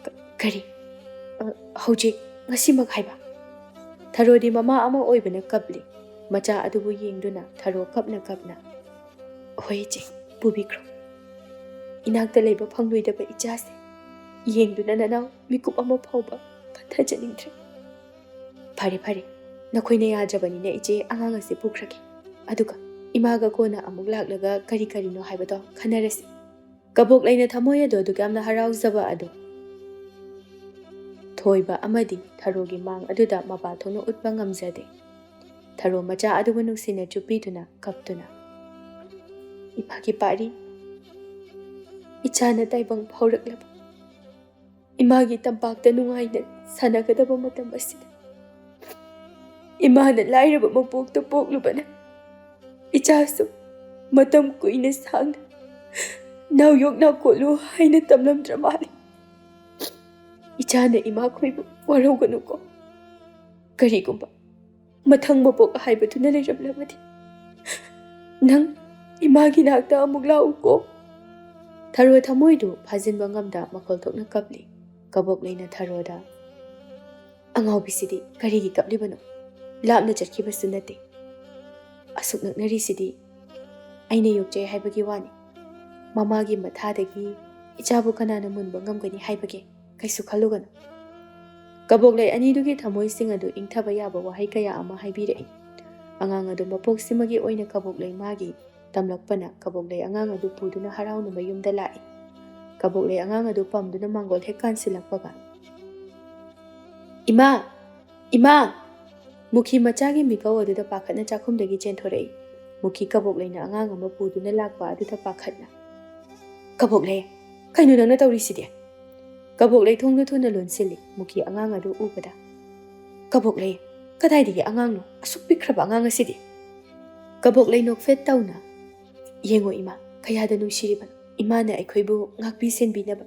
ꯀ-, ꯀꯔꯤ? ꯑ, ꯍꯧꯖꯤꯛ, ꯉꯁꯤꯃꯛ ꯍꯥꯏꯕ? ꯊꯔꯣꯗꯤ ꯃꯃꯥ ꯑꯃ ꯑꯣꯏꯕꯅ ꯀꯞꯂꯤ꯫ ꯃꯆꯥ ꯑꯗꯨꯕꯨ ꯌꯦꯡꯗꯨꯅ ꯊꯔꯣ ꯀꯞꯅ ꯀꯞꯅ, "ꯍꯣꯏ ꯏꯆꯦ, ꯄꯨꯕꯤꯈ꯭ꯔꯣ꯫ ꯏꯅꯥꯛꯇ ꯂꯩꯕ ꯐꯪꯂꯣꯏꯗꯕ ꯏꯆꯥꯁꯦ ꯌꯦꯡꯗꯨꯅ ꯅꯅꯥꯎ ꯃꯤꯀꯨꯞ ꯑꯃ ꯐꯥꯎꯕ ꯄꯠꯊꯖꯅꯤꯡꯗ꯭ꯔꯦ꯫ ꯐꯔꯦ, ꯐꯔꯦ, ꯅꯈꯣꯏꯅ ꯌꯥꯗ꯭ꯔꯕꯅꯤꯅ ꯏꯆꯦ, ꯑꯉꯥꯡ ꯑꯁꯤ ꯄꯨꯈ꯭ꯔꯒꯦ꯫ ꯑꯗꯨꯒ ꯏꯃꯥꯒ ꯀꯣꯟꯅ ꯑꯃꯨꯛ ꯂꯥꯛꯂꯒ ꯀꯔꯤ ꯀꯔꯤꯅꯣ ꯍꯥꯏꯕꯗꯣ ꯈꯟꯅꯔꯁꯤ"꯫ ꯀꯕꯣꯛ ꯂꯩꯅ ꯊꯃꯣꯏ ꯑꯗꯣ ꯑꯗꯨꯛ ꯌꯥꯝꯅ ꯍꯔꯥꯎꯖꯕ ꯑꯗꯨ ꯊꯣꯏꯕ ꯑꯃꯗꯤ ꯊꯔꯣꯒꯤ ꯃꯥꯡ ꯑꯗꯨꯗ ꯃꯄꯥ ꯊꯣꯛꯅ ꯎꯠꯄ ꯉꯝꯖꯗꯦ꯫ ꯊꯔꯣ ꯃꯆꯥ ꯑꯗꯨꯕꯨ ꯅꯨꯡꯁꯤꯅ ꯆꯨꯞꯄꯤꯗꯨꯅ ꯀꯞꯇꯨꯅ, "ꯏꯃꯥꯒꯤ ꯄꯥꯔꯤ, ꯏꯆꯥꯅ ꯇꯥꯏꯕꯪ ꯐꯥꯎꯔꯛꯂꯕ, ꯏꯃꯥꯒꯤ ꯇꯝꯄꯥꯛꯇ ꯅꯨꯡꯉꯥꯏꯅ ꯁꯥꯟꯅꯒꯗꯕ ꯃꯇꯝ ꯑꯁꯤꯗ ꯏꯃꯥꯅ ꯂꯥꯏꯔꯕ ꯃꯄꯣꯛꯇ ꯄꯣꯛꯂꯨꯕꯅ ꯏꯆꯥꯁꯨ ꯃꯇꯝ ꯀꯨꯏꯅ ꯁꯥꯡꯅ ꯅꯥꯎꯌꯣꯛ ꯅꯥꯀꯣꯠꯂꯨ ꯍꯥꯏꯅ ꯇꯝꯂꯝꯗ꯭ꯔ ꯃꯥꯜꯂꯤ꯫ ꯏꯆꯥꯅ ꯏꯃꯥꯈꯣꯏꯕꯨ ꯋꯥꯔꯧꯒꯅꯨꯀꯣ꯫ ꯀꯔꯤꯒꯨꯝꯕ ꯃꯊꯪ ꯃꯄꯣꯛ ꯍꯥꯏꯕꯗꯨꯅ ꯂꯩꯔꯝꯂꯕꯗꯤ ꯅꯪ ꯏꯃꯥꯒꯤ ꯅꯥꯛꯇ ꯑꯃꯨꯛ ꯂꯥꯛꯎꯀꯣ"꯫ ꯊꯔꯣ ꯊꯃꯣꯏꯗꯨ ꯐꯥꯖꯤꯟꯕ ꯉꯝꯗ ꯃꯈꯣꯜ ꯊꯣꯛꯅ ꯀꯞꯂꯤ꯫ ꯀꯕꯣꯛ ꯂꯩꯅ ꯊꯔꯣꯗ, "ꯑꯉꯥꯎꯕꯤꯁꯤꯗꯤ ꯀꯔꯤꯒꯤ ꯀꯞꯂꯤꯕꯅꯣ? ꯂꯥꯞꯅ ꯆꯠꯈꯤꯕꯁꯨ ꯅꯠꯇꯦ꯫ ꯑꯁꯨꯛ ꯅꯛꯅꯔꯤꯁꯤꯗꯤ ꯑꯩꯅ ꯌꯣꯛꯆꯩ ꯍꯥꯏꯕꯒꯤ ꯋꯥꯅꯤ꯫ ꯃꯃꯥꯒꯤ ꯃꯊꯥꯗꯒꯤ ꯏꯆꯥꯕꯨ ꯀꯅꯥꯅ ꯃꯨꯟꯕ ꯉꯝꯒꯅꯤ ꯍꯥꯏꯕꯒꯦ? ꯀꯩꯁꯨ ꯈꯜꯂꯨꯒꯅꯨ"꯫ ꯀꯕꯣꯛꯂꯩ ꯑꯅꯤꯗꯨꯒꯤ ꯊꯃꯣꯏꯁꯤꯡ ꯑꯗꯨ ꯏꯪꯊꯕ ꯌꯥꯕ ꯋꯥꯍꯩ ꯀꯌꯥ ꯑꯃ ꯍꯥꯏꯕꯤꯔꯛꯏ꯫ ꯑꯉꯥꯡ ꯑꯗꯨ ꯃꯄꯣꯛꯁꯤꯃꯒꯤ ꯑꯣꯏꯅ ꯀꯕꯣꯛꯂꯩ ꯃꯥꯒꯤ ꯇꯝꯂꯛꯄꯅ ꯀꯕꯣꯛꯂꯩ ꯑꯉꯥꯡ ꯑꯗꯨ ꯄꯨꯗꯨꯅ ꯍꯔꯥꯎꯅ ꯃꯌꯨꯝꯗ ꯂꯥꯛꯏ꯫ ꯀꯕꯣꯛꯂꯩ ꯑꯉꯥꯡ ꯑꯗꯨ ꯄꯝꯗꯨꯅ ꯃꯥꯡꯒꯣꯜ ꯍꯦꯛ ꯀꯥꯟꯁꯤꯜꯂꯛꯄꯒ, "ꯏꯃꯥ! ꯏꯃꯥ!" ꯃꯨꯈꯤ ꯃꯆꯥꯒꯤ ꯃꯤꯀꯧ ꯑꯗꯨꯗ ꯄꯥꯈꯠꯅ ꯆꯥꯛꯈꯨꯝꯗꯒꯤ ꯆꯦꯟꯊꯣꯔꯛꯏ꯫ ꯃꯨꯈꯤ ꯀꯕꯣꯛꯂꯩꯅ ꯑꯉꯥꯡ ꯑꯃ ꯄꯨꯗꯨꯅ ꯂꯥꯛꯄ ꯑꯗꯨꯗ ꯄꯥꯈꯠꯅ, "ꯀꯕꯣꯛꯂꯩ, ꯀꯩꯅꯣ ꯅꯪꯅ ꯇꯧꯔꯤꯁꯤꯗꯤ?" ꯀꯕꯣꯛꯂꯩ ꯊꯣꯡꯗꯨ ꯊꯨꯅ ꯂꯣꯟꯁꯤꯜꯂꯤ꯫ ꯃꯨꯈꯤ ꯑꯉꯥꯡ ꯑꯗꯨ ꯎꯕꯗ, "ꯀꯕꯣꯛꯂꯩ, ꯀꯗꯥꯏꯗꯒꯤ ꯑꯉꯥꯡꯅꯣ? ꯑꯁꯨꯛ ꯄꯤꯛꯈ꯭ꯔꯕ ꯑꯉꯥꯡ ꯑꯁꯤꯗꯤ?" ꯀꯕꯣꯛꯂꯩ ꯅꯣꯛꯐꯦꯠ ꯇꯧꯅ, "ꯌꯦꯡꯉꯣ ꯏꯃꯥ, ꯀꯌꯥꯗ ꯅꯨꯡꯁꯤꯔꯤꯕꯅꯣ꯫ ꯏꯃꯥꯅ ꯑꯩꯈꯣꯏꯕꯨ ꯉꯥꯛꯄꯤ ꯁꯦꯟꯕꯤꯅꯕ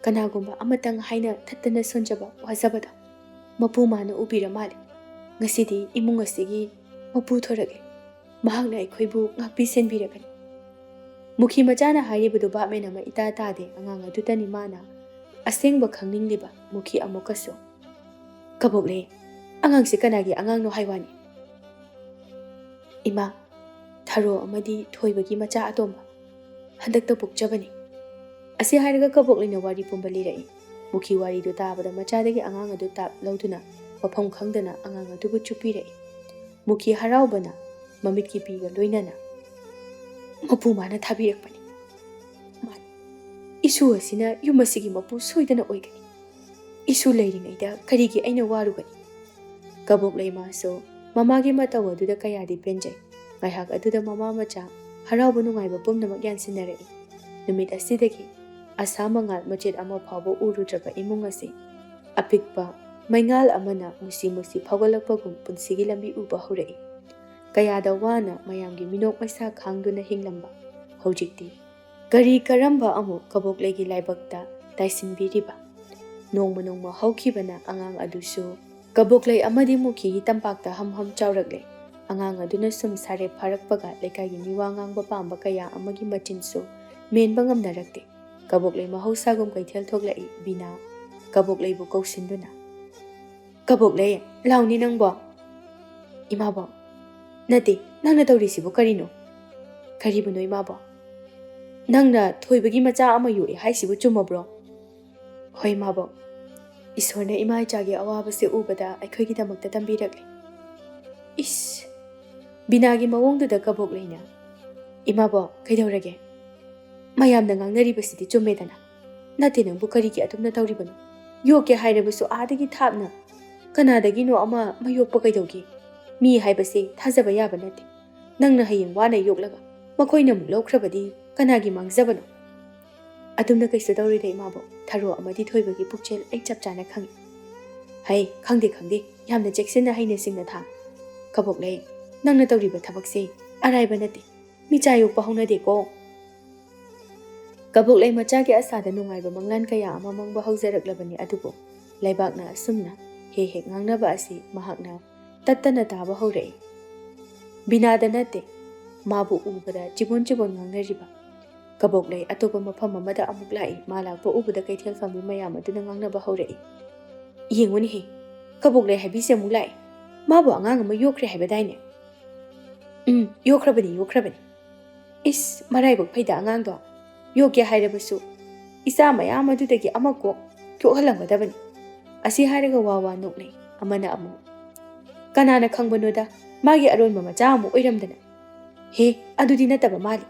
ꯀꯅꯥꯒꯨꯝꯕ ꯑꯃꯇꯪ ꯍꯥꯏꯅ ꯊꯠꯇꯅ ꯁꯣꯟꯖꯕ ꯋꯥꯖꯕꯗꯣ ꯃꯄꯨ ꯃꯥꯅ ꯎꯕꯤꯔ ꯃꯥꯜꯂꯦ꯫ ꯉꯁꯤꯗꯤ ꯏꯃꯨꯡ ꯑꯁꯤꯒꯤ ꯃꯄꯨ ꯊꯣꯔꯛꯂꯦ꯫ ꯃꯍꯥꯛꯅ ꯑꯩꯈꯣꯏꯕꯨ ꯉꯥꯛꯄꯤ ꯁꯦꯟꯕꯤꯔꯒꯅꯤ꯫" ꯃꯨꯈꯤ ꯃꯆꯥꯅ ꯍꯥꯏꯔꯤꯕꯗꯨ ꯚꯥꯞ ꯃꯦꯟ ꯑꯃ ꯏꯇꯥ ꯇꯥꯗꯦ꯫ ꯑꯉꯥꯡ ꯑꯗꯨꯗꯅꯤ ꯃꯥꯅ ꯑꯁꯦꯡꯕ ꯈꯪꯅꯤꯡꯂꯤꯕ꯫ ꯃꯨꯈꯤ ꯑꯃꯨꯛꯀꯁꯨ, "ꯀꯕꯣꯛꯂꯩ, ꯑꯉꯥꯡꯁꯤ ꯀꯅꯥꯒꯤ ꯑꯉꯥꯡꯅꯣ ꯍꯥꯏ ꯋꯥꯅꯤ?" "ꯏꯃꯥ, ꯊꯔꯣ ꯑꯃꯗꯤ ꯊꯣꯏꯕꯒꯤ ꯃꯆꯥ ꯑꯇꯣꯝꯕ꯫ ꯍꯟꯗꯛꯇ ꯄꯣꯛꯆꯕꯅꯤ꯫" ꯑꯁꯤ ꯍꯥꯏꯔꯒ ꯀꯕꯣꯛꯂꯩꯅ ꯋꯥꯔꯤ ꯄꯨꯝꯕ ꯂꯤꯔꯛꯏ꯫ ꯃꯨꯈꯤ ꯋꯥꯔꯤꯗꯨ ꯇꯥꯕꯗ ꯃꯆꯥꯗꯒꯤ ꯑꯉꯥꯡ ꯑꯗꯨ ꯇꯥꯞ ꯂꯧꯗꯨꯅ ꯃꯐꯝ ꯈꯪꯗꯅ ꯑꯉꯥꯡ ꯑꯗꯨꯕꯨ ꯆꯨꯞꯄꯤꯔꯛꯏ꯫ ꯃꯨꯈꯤ ꯍꯔꯥꯎꯕꯅ ꯃꯃꯤꯠꯀꯤ ꯄꯤꯒ ꯂꯣꯏꯅꯅ, "ꯃꯄꯨ ꯃꯥꯅ ꯊꯥꯕꯤꯔꯛꯄꯅꯤ꯫ ꯃꯥꯅꯤ, ꯏꯁꯨ ꯑꯁꯤꯅ ꯌꯨꯝ ꯑꯁꯤꯒꯤ ꯃꯄꯨ ꯁꯣꯏꯗꯅ ꯑꯣꯏꯒꯅꯤ꯫ ꯏꯁꯨ ꯂꯩꯔꯤꯉꯩꯗ ꯀꯔꯤꯒꯤ ꯑꯩꯅ ꯋꯥꯔꯨꯒꯅꯤ?" ꯀꯕꯣꯛꯂꯩ ꯃꯥꯁꯨ ꯃꯃꯥꯒꯤ ꯃꯇꯧ ꯑꯗꯨꯗ ꯀꯌꯥꯗꯤ ꯄꯦꯟꯖꯩ꯫ ꯉꯥꯏꯍꯥꯛ ꯑꯗꯨꯗ ꯃꯃꯥ ꯃꯆꯥ ꯍꯔꯥꯎꯕ ꯅꯨꯡꯉꯥꯏꯕ ꯄꯨꯝꯅꯃꯛ ꯌꯥꯟꯁꯤꯟꯅꯔꯛꯏ꯫ ꯅꯨꯃꯤꯠ ꯑꯁꯤꯗꯒꯤ ꯑꯁꯥ ꯃꯉꯥꯜ ꯃꯆꯦꯠ ꯑꯃ ꯐꯥꯎꯕ ꯎꯔꯨꯗ꯭ꯔꯕ ꯏꯃꯨꯡ ꯑꯁꯤ ꯑꯄꯤꯛꯄ ꯃꯩꯉꯥꯜ ꯑꯃꯅ ꯃꯨꯁꯤ ꯃꯨꯁꯤ ꯐꯥꯎꯒꯠꯂꯛꯄꯒꯨꯝ ꯄꯨꯟꯁꯤꯒꯤ ꯂꯝꯕꯤ ꯎꯕ ꯍꯧꯔꯛꯏ꯫ ꯀꯌꯥꯗ ꯋꯥꯅ ꯃꯌꯥꯝꯒꯤ ꯃꯤꯅꯣꯛ ꯃꯩꯁꯥ ꯈꯥꯡꯗꯨꯅ ꯍꯤꯡꯂꯝꯕ ꯍꯧꯖꯤꯛꯇꯤ ꯀꯔꯤ ꯀꯔꯝꯕ ꯑꯃꯨꯛ ꯀꯕꯣꯛꯂꯩꯒꯤ ꯂꯥꯏꯕꯛꯇ ꯇꯥꯏꯁꯤꯟꯕꯤꯔꯤꯕ? ꯅꯣꯡꯃ ꯅꯣꯡꯃ ꯍꯧꯈꯤꯕꯅ ꯑꯉꯥꯡ ꯑꯗꯨꯁꯨ ꯀꯕꯣꯛꯂꯩ ꯑꯃꯗꯤ ꯃꯨꯈꯤꯒꯤ ꯇꯝꯄꯥꯛꯇ ꯍꯝ ꯍꯝ ꯆꯥꯎꯔꯛꯂꯦ꯫ ꯑꯉꯥꯡ ꯑꯗꯨꯅ ꯁꯨꯝ ꯁꯥꯔꯦꯞ ꯐꯥꯔꯛꯄꯒ ꯂꯩꯀꯥꯏꯒꯤ ꯃꯤꯋꯥ ꯉꯥꯡꯕ ꯄꯥꯝꯕ ꯀꯌꯥ ꯑꯃꯒꯤ ꯃꯆꯤꯟꯁꯨ ꯃꯦꯟꯕ ꯉꯝꯅꯔꯛꯇꯦ꯫ ꯀꯕꯣꯛꯂꯩ ꯃꯍꯧꯁꯥꯒꯨꯝ ꯀꯩꯊꯦꯜ ꯊꯣꯛꯂꯛꯏ꯫ ꯕꯤꯅꯥ ꯀꯕꯣꯛꯂꯩꯕꯨ ꯀꯧꯁꯤꯟꯗꯨꯅ, "ꯀꯕꯣꯛꯂꯩ, ꯂꯥꯎꯅꯤ ꯅꯪꯕꯣ?" "ꯏꯃꯥꯕꯣ, ꯅꯠꯇꯦ, ꯅꯪꯅ ꯇꯧꯔꯤꯁꯤꯕꯨ ꯀꯔꯤꯅꯣ?" "ꯀꯔꯤꯕꯨꯅꯣ ꯏꯃꯥꯕꯣ?" "ꯅꯪꯅ ꯊꯣꯏꯕꯒꯤ ꯃꯆꯥ ꯑꯃ ꯌꯣꯛꯑꯦ ꯍꯥꯏꯁꯤꯕꯨ ꯆꯨꯝꯃꯕ꯭ꯔꯣ?" "ꯍꯣꯏ ꯏꯃꯥꯕꯣ, ꯏꯁꯣꯔꯅ ꯏꯃꯥ ꯏꯆꯥꯒꯤ ꯑꯋꯥꯕꯁꯦ ꯎꯕꯗ ꯑꯩꯈꯣꯏꯒꯤꯗꯃꯛꯇ ꯇꯝꯕꯤꯔꯛꯂꯦ꯫" ꯏꯁ! ꯕꯤꯅꯥꯒꯤ ꯃꯑꯣꯡꯗꯨꯗ ꯀꯕꯣꯛꯂꯩꯅ, "ꯏꯃꯥꯕꯣ, ꯀꯩꯗꯧꯔꯒꯦ? ꯃꯌꯥꯝꯅ ꯉꯥꯡꯅꯔꯤꯕꯁꯤꯗꯤ ꯆꯨꯝꯃꯦꯗꯅ꯫ ꯅꯠꯇꯦ, ꯅꯪꯕꯨ ꯀꯔꯤꯒꯤ ꯑꯗꯨꯝꯅ ꯇꯧꯔꯤꯕꯅꯣ? ꯌꯣꯛꯀꯦ ꯍꯥꯏꯔꯕꯁꯨ ꯑꯥꯗꯒꯤ ꯊꯥꯞꯅ ꯀꯅꯥꯗꯒꯤꯅꯣ ꯑꯃ ꯃꯌꯣꯛꯄ ꯀꯩꯗꯧꯒꯦ? ꯃꯤ ꯍꯥꯏꯕꯁꯦ ꯊꯥꯖꯕ ꯌꯥꯕ ꯅꯠꯇꯦ꯫ ꯅꯪꯅ ꯍꯌꯦꯡ ꯋꯥꯅ ꯌꯣꯛꯂꯒ ꯃꯈꯣꯏꯅ ꯑꯃꯨꯛ ꯂꯧꯈ꯭ꯔꯕꯗꯤ ꯀꯅꯥꯒꯤ ꯃꯥꯡꯖꯕꯅꯣ?" ꯑꯗꯨꯝꯅ ꯀꯩꯁꯨ ꯇꯧꯔꯣꯏꯗ ꯏꯃꯥꯕꯣꯛ꯫ ꯊꯔꯣ ꯑꯃꯗꯤ ꯊꯣꯏꯕꯒꯤ ꯄꯨꯛꯆꯦꯜ ꯑꯩ ꯆꯞ ꯆꯥꯅ ꯈꯪꯏ꯫ ꯍꯩ, ꯈꯪꯗꯦ, ꯈꯪꯗꯦ, ꯌꯥꯝꯅ ꯆꯦꯛꯁꯤꯟꯅ ꯍꯩꯅ ꯁꯤꯡꯅ ꯊꯥꯡ꯫ ꯀꯕꯣꯛꯂꯩ, ꯅꯪꯅ ꯇꯧꯔꯤꯕ ꯊꯕꯛꯁꯦ ꯑꯔꯥꯏꯕ ꯅꯠꯇꯦ꯫ ꯃꯤꯆꯥ ꯌꯣꯛꯄ ꯍꯧꯅꯗꯦꯀꯣ꯫ ꯀꯕꯣꯛꯂꯩ ꯃꯆꯥꯒꯤ ꯑꯁꯥꯗ ꯅꯨꯡꯉꯥꯏꯕ ꯃꯪꯂꯥꯟ ꯀꯌꯥ ꯑꯃ ꯃꯪꯕ ꯍꯧꯖꯔꯛꯂꯕꯅꯤ, ꯑꯗꯨꯕꯨ ꯂꯩꯕꯥꯛꯅ ꯑꯁꯨꯝꯅ ꯍꯦꯛ ꯍꯦꯛ ꯉꯥꯡꯅꯕ ꯑꯁꯤ ꯃꯍꯥꯛꯅ ꯇꯠꯇꯅ ꯇꯥꯕ ꯍꯧꯔꯛꯏ꯫ ꯕꯤꯅꯥꯗ ꯅꯠꯇꯦ, ꯃꯥꯕꯨ ꯎꯕꯗ ꯆꯤꯕꯣꯟ ꯆꯤꯕꯣꯟ ꯉꯥꯡꯅꯔꯤꯕ꯫ ꯀꯕꯣꯛꯂꯩ ꯑꯇꯣꯞꯄ ꯃꯐꯝ ꯑꯃꯗ ꯑꯃꯨꯛ ꯂꯥꯛꯏ꯫ ꯃꯥ ꯂꯥꯛꯄ ꯎꯕꯗ ꯀꯩꯊꯦꯜ ꯐꯝꯕꯤ ꯃꯌꯥꯝ ꯑꯗꯨꯅ ꯉꯥꯡꯅꯕ ꯍꯧꯔꯛꯏ꯫ "ꯌꯦꯡꯉꯨꯅꯦꯍꯦ, ꯀꯕꯣꯛꯂꯩ ꯍꯥꯏꯕꯤꯁꯦ ꯑꯃꯨꯛ ꯂꯥꯛꯑꯦ꯫ ꯃꯥꯕꯨ ꯑꯉꯥꯡ ꯑꯃ ꯌꯣꯛꯈ꯭ꯔꯦ ꯍꯥꯏꯕꯗꯥꯏꯅꯦ?" "ꯎꯝ, ꯌꯣꯛꯈ꯭ꯔꯕꯅꯤ, ꯌꯣꯛꯈ꯭ꯔꯕꯅꯤ꯫ ꯏꯁ, ꯃꯔꯥꯏꯕꯛ ꯐꯩꯗ ꯑꯉꯥꯡꯗꯣ꯫ ꯌꯣꯛꯀꯦ ꯍꯥꯏꯔꯕꯁꯨ ꯏꯆꯥ ꯃꯌꯥꯝ ꯑꯗꯨꯗꯒꯤ ꯑꯃ ꯀꯣꯛ ꯌꯣꯛꯍꯜꯂꯝꯒꯗꯕꯅꯤ꯫" ꯑꯁꯤ ꯍꯥꯏꯔꯒ ꯋꯥ ꯋꯥ ꯅꯣꯛꯅꯩ꯫ ꯑꯃꯅ ꯑꯃꯨꯛ, "ꯀꯅꯥꯅ ꯈꯪꯕꯅꯣꯗ, ꯃꯥꯒꯤ ꯑꯔꯣꯟꯕ ꯃꯆꯥ ꯑꯃꯨꯛ ꯑꯣꯏꯔꯝꯗꯅ꯫ ꯍꯦ, ꯑꯗꯨꯗꯤ ꯅꯠꯇꯕ ꯃꯥꯜꯂꯤ꯫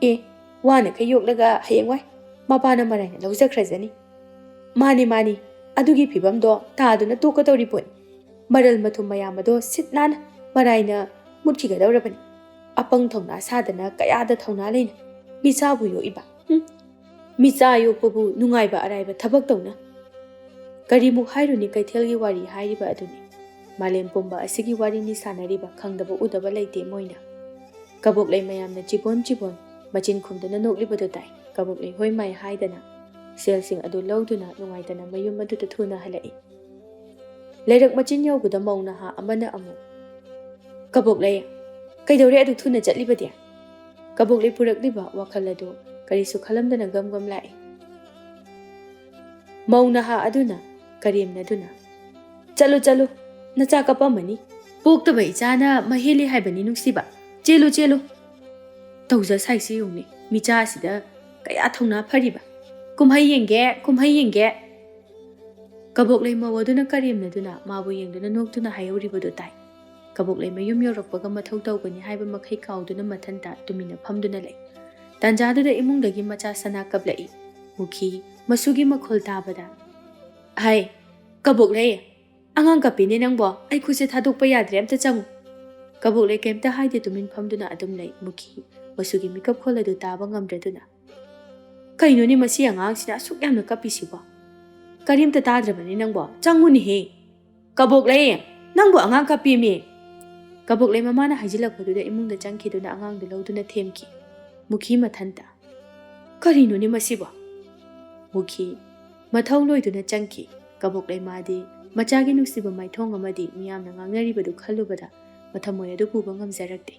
ꯑꯦ, ꯋꯥꯅꯈꯩ ꯌꯣꯛꯂꯒ ꯍꯌꯦꯡꯋꯥꯏ ꯃꯄꯥꯅ ꯃꯔꯥꯏꯅ ꯂꯧꯖꯈ꯭ꯔꯖꯅꯤ꯫ ꯃꯥꯅꯤ, ꯃꯥꯅꯤ, ꯑꯗꯨꯒꯤ ꯐꯤꯕꯝꯗꯣ ꯇꯥꯗꯨꯅ ꯇꯣꯛꯀꯗꯧꯔꯤ ꯄꯣꯠꯅꯤ꯫ ꯃꯔꯜ ꯃꯊꯨꯝ ꯃꯌꯥꯝ ꯑꯗꯣ ꯁꯤꯠ ꯅꯥꯟꯅ ꯃꯔꯥꯏꯅ ꯃꯨꯠꯈꯤꯒꯗꯧꯔꯕꯅꯤ꯫ ꯑꯄꯪ ꯊꯧꯅꯥ ꯁꯥꯗꯅ ꯀꯌꯥꯗ ꯊꯧꯅꯥ ꯂꯩꯅ ꯃꯤꯆꯥꯕꯨ ꯌꯣꯛꯏꯕ꯫ ꯍꯨꯝ꯫ ꯃꯤꯆꯥ ꯌꯣꯛꯄꯕꯨ ꯅꯨꯡꯉꯥꯏꯕ ꯑꯔꯥꯏꯕ ꯊꯕꯛ ꯇꯧꯅ꯫ ꯀꯔꯤꯃꯨꯛ ꯍꯥꯏꯔꯨꯅꯤ, ꯀꯩꯊꯦꯜꯒꯤ ꯋꯥꯔꯤ ꯍꯥꯏꯔꯤꯕ ꯑꯗꯨꯅꯤ꯫ ꯃꯥꯂꯦꯝ ꯄꯨꯝꯕ ꯑꯁꯤꯒꯤ ꯋꯥꯔꯤꯅꯤ ꯁꯥꯟꯅꯔꯤꯕ, ꯈꯪꯗꯕ ꯎꯗꯕ ꯂꯩꯇꯦ ꯃꯣꯏꯅ꯫" ꯀꯕꯣꯛꯂꯩ ꯃꯌꯥꯝꯅ ꯆꯤꯕꯣꯟ ꯆꯤꯕꯣꯟ ꯃꯆꯤꯟ ꯈꯨꯝꯗꯨꯅ ꯅꯣꯛꯂꯤꯕꯗꯨ ꯇꯥꯏ꯫ ꯀꯕꯣꯛꯂꯩ ꯍꯣꯏ ꯃꯥꯏ ꯍꯥꯏꯗꯅ ꯁꯦꯜꯁꯤꯡ ꯑꯗꯨ ꯂꯧꯗꯨꯅ ꯅꯨꯡꯉꯥꯏꯇꯅ ꯃꯌꯨꯝ ꯑꯗꯨꯗ ꯊꯨꯅ ꯍꯜꯂꯛꯏ꯫ ꯂꯩꯔꯛ ꯃꯆꯤꯟ ꯌꯧꯕꯗ ꯃꯧ ꯅꯍꯥ ꯑꯃꯅ ꯑꯃꯨꯛ, "ꯀꯕꯣꯛꯂꯩ, ꯀꯩꯗꯧꯔꯦ ꯑꯗꯨꯛ ꯊꯨꯅ ꯆꯠꯂꯤꯕꯗꯤ?" ꯀꯕꯣꯛꯂꯩ ꯄꯨꯔꯛꯂꯤꯕ ꯋꯥꯈꯜ ꯑꯗꯨ ꯀꯔꯤꯁꯨ ꯈꯜꯂꯝꯗꯅ ꯒꯝ ꯒꯝ ꯂꯥꯛꯏ꯫ ꯃꯧ ꯅꯍꯥ ꯑꯗꯨꯅ ꯀꯔꯦꯝꯅꯗꯨꯅ, "ꯆꯠꯂꯨ, ꯆꯠꯂꯨ, ꯅꯆꯥ ꯀꯞꯄꯝꯃꯅꯤ꯫ ꯄꯣꯛꯇꯕ ꯏꯆꯥꯅ ꯃꯍꯦꯜꯂꯤ ꯍꯥꯏꯕꯅꯤ ꯅꯨꯡꯁꯤꯕ꯫ ꯆꯦꯜꯂꯨ, ꯆꯦꯜꯂꯨ꯫ ꯇꯧꯖ ꯁꯥꯏꯁꯤ ꯌꯦꯡꯉꯨꯅꯦ, ꯃꯤꯆꯥ ꯑꯁꯤꯗ ꯀꯌꯥ ꯊꯧꯅꯥ ꯐꯔꯤꯕ꯫ ꯀꯨꯝꯍꯩ ꯌꯦꯡꯒꯦ, ꯀꯨꯝꯍꯩ ꯌꯦꯡꯒꯦ꯫" ꯀꯕꯣꯛꯂꯩ ꯃꯧ ꯑꯗꯨꯅ ꯀꯔꯦꯝꯅꯗꯨꯅ ꯃꯥꯕꯨ ꯌꯦꯡꯗꯨꯅ ꯅꯣꯛꯇꯨꯅ ꯍꯥꯏꯍꯧꯔꯤꯕꯗꯨ ꯇꯥꯏ꯫ ꯀꯕꯣꯛꯂꯩ ꯃꯌꯨꯝ ꯌꯧꯔꯛꯄꯒ ꯃꯊꯧ ꯇꯧꯒꯅꯤ ꯍꯥꯏꯕ ꯃꯈꯩ ꯀꯥꯎꯗꯨꯅ ꯃꯊꯟꯇ ꯇꯨꯃꯤꯟꯅ ꯐꯝꯗꯨꯅ ꯂꯩ꯫ ꯇꯥꯟꯖꯥꯗꯨꯗ ꯏꯃꯨꯡꯗꯒꯤ ꯃꯆꯥ ꯁꯅꯥ ꯀꯞꯂꯛꯏ꯫ ꯃꯨꯈꯤ ꯃꯁꯨꯒꯤ ꯃꯈꯣꯜ ꯇꯥꯕꯗ, "ꯍꯥꯏ, ꯀꯕꯣꯛꯂꯩ, ꯑꯉꯥꯡ ꯀꯞꯄꯤꯅꯦ ꯅꯪꯕꯣ, ꯑꯩ ꯈꯨꯠꯁꯦ ꯊꯥꯗꯣꯛꯄ ꯌꯥꯗ꯭ꯔꯦ, ꯑꯝꯇ ꯆꯪꯉꯨ꯫" ꯀꯕꯣꯛꯂꯩ ꯀꯩꯝꯇ ꯍꯥꯏꯗꯦ, ꯇꯨꯃꯤꯟ ꯐꯝꯗꯨꯅ ꯑꯗꯨꯝ ꯂꯩ꯫ ꯃꯨꯈꯤ ꯃꯁꯨꯒꯤ ꯃꯤꯀꯞ ꯈꯣꯜ ꯑꯗꯨ ꯇꯥꯕ ꯉꯝꯗ꯭ꯔꯗꯨꯅ, "ꯀꯩꯅꯣꯅꯦ ꯃꯁꯤ ꯑꯉꯥꯡꯁꯤꯅ ꯑꯁꯨꯛ ꯌꯥꯝꯅ ꯀꯞꯄꯤꯁꯤꯕꯣ? ꯀꯔꯤꯝꯇ ꯇꯥꯗ꯭ꯔꯕꯅꯤ ꯅꯪꯕꯣ? ꯆꯪꯉꯨꯅꯦꯍꯦ꯫ ꯀꯕꯣꯛꯂꯩ, ꯅꯪꯕꯨ ꯑꯉꯥꯡ ꯀꯞꯄꯦꯃꯤ!" ꯀꯕꯣꯛꯂꯩ ꯃꯃꯥꯅ ꯍꯥꯏꯖꯤꯜꯂꯛꯄꯗꯨꯗ ꯏꯃꯨꯡꯗ ꯆꯪꯈꯤꯗꯨꯅ ꯑꯉꯥꯡꯗꯨ ꯂꯧꯗꯨꯅ ꯊꯦꯝꯈꯤ꯫ ꯃꯨꯈꯤ ꯃꯊꯟꯇ, "ꯀꯔꯤꯅꯣꯅꯦ ꯃꯁꯤꯕꯣ?" ꯃꯨꯈꯤ ꯃꯊꯧ ꯂꯣꯏꯗꯨꯅ ꯆꯪꯈꯤ꯫ ꯀꯕꯣꯛꯂꯩ ꯃꯥꯗꯤ ꯃꯆꯥꯒꯤ ꯅꯨꯡꯁꯤꯕ ꯃꯥꯏꯊꯣꯡ ꯑꯃꯗꯤ ꯃꯤꯌꯥꯝꯅ ꯉꯥꯡꯅꯔꯤꯕꯗꯨ ꯈꯜꯂꯨꯕꯗ ꯃꯊꯃꯣꯏ ꯑꯗꯨ ꯄꯨꯕ ꯉꯝꯖꯔꯛꯇꯦ꯫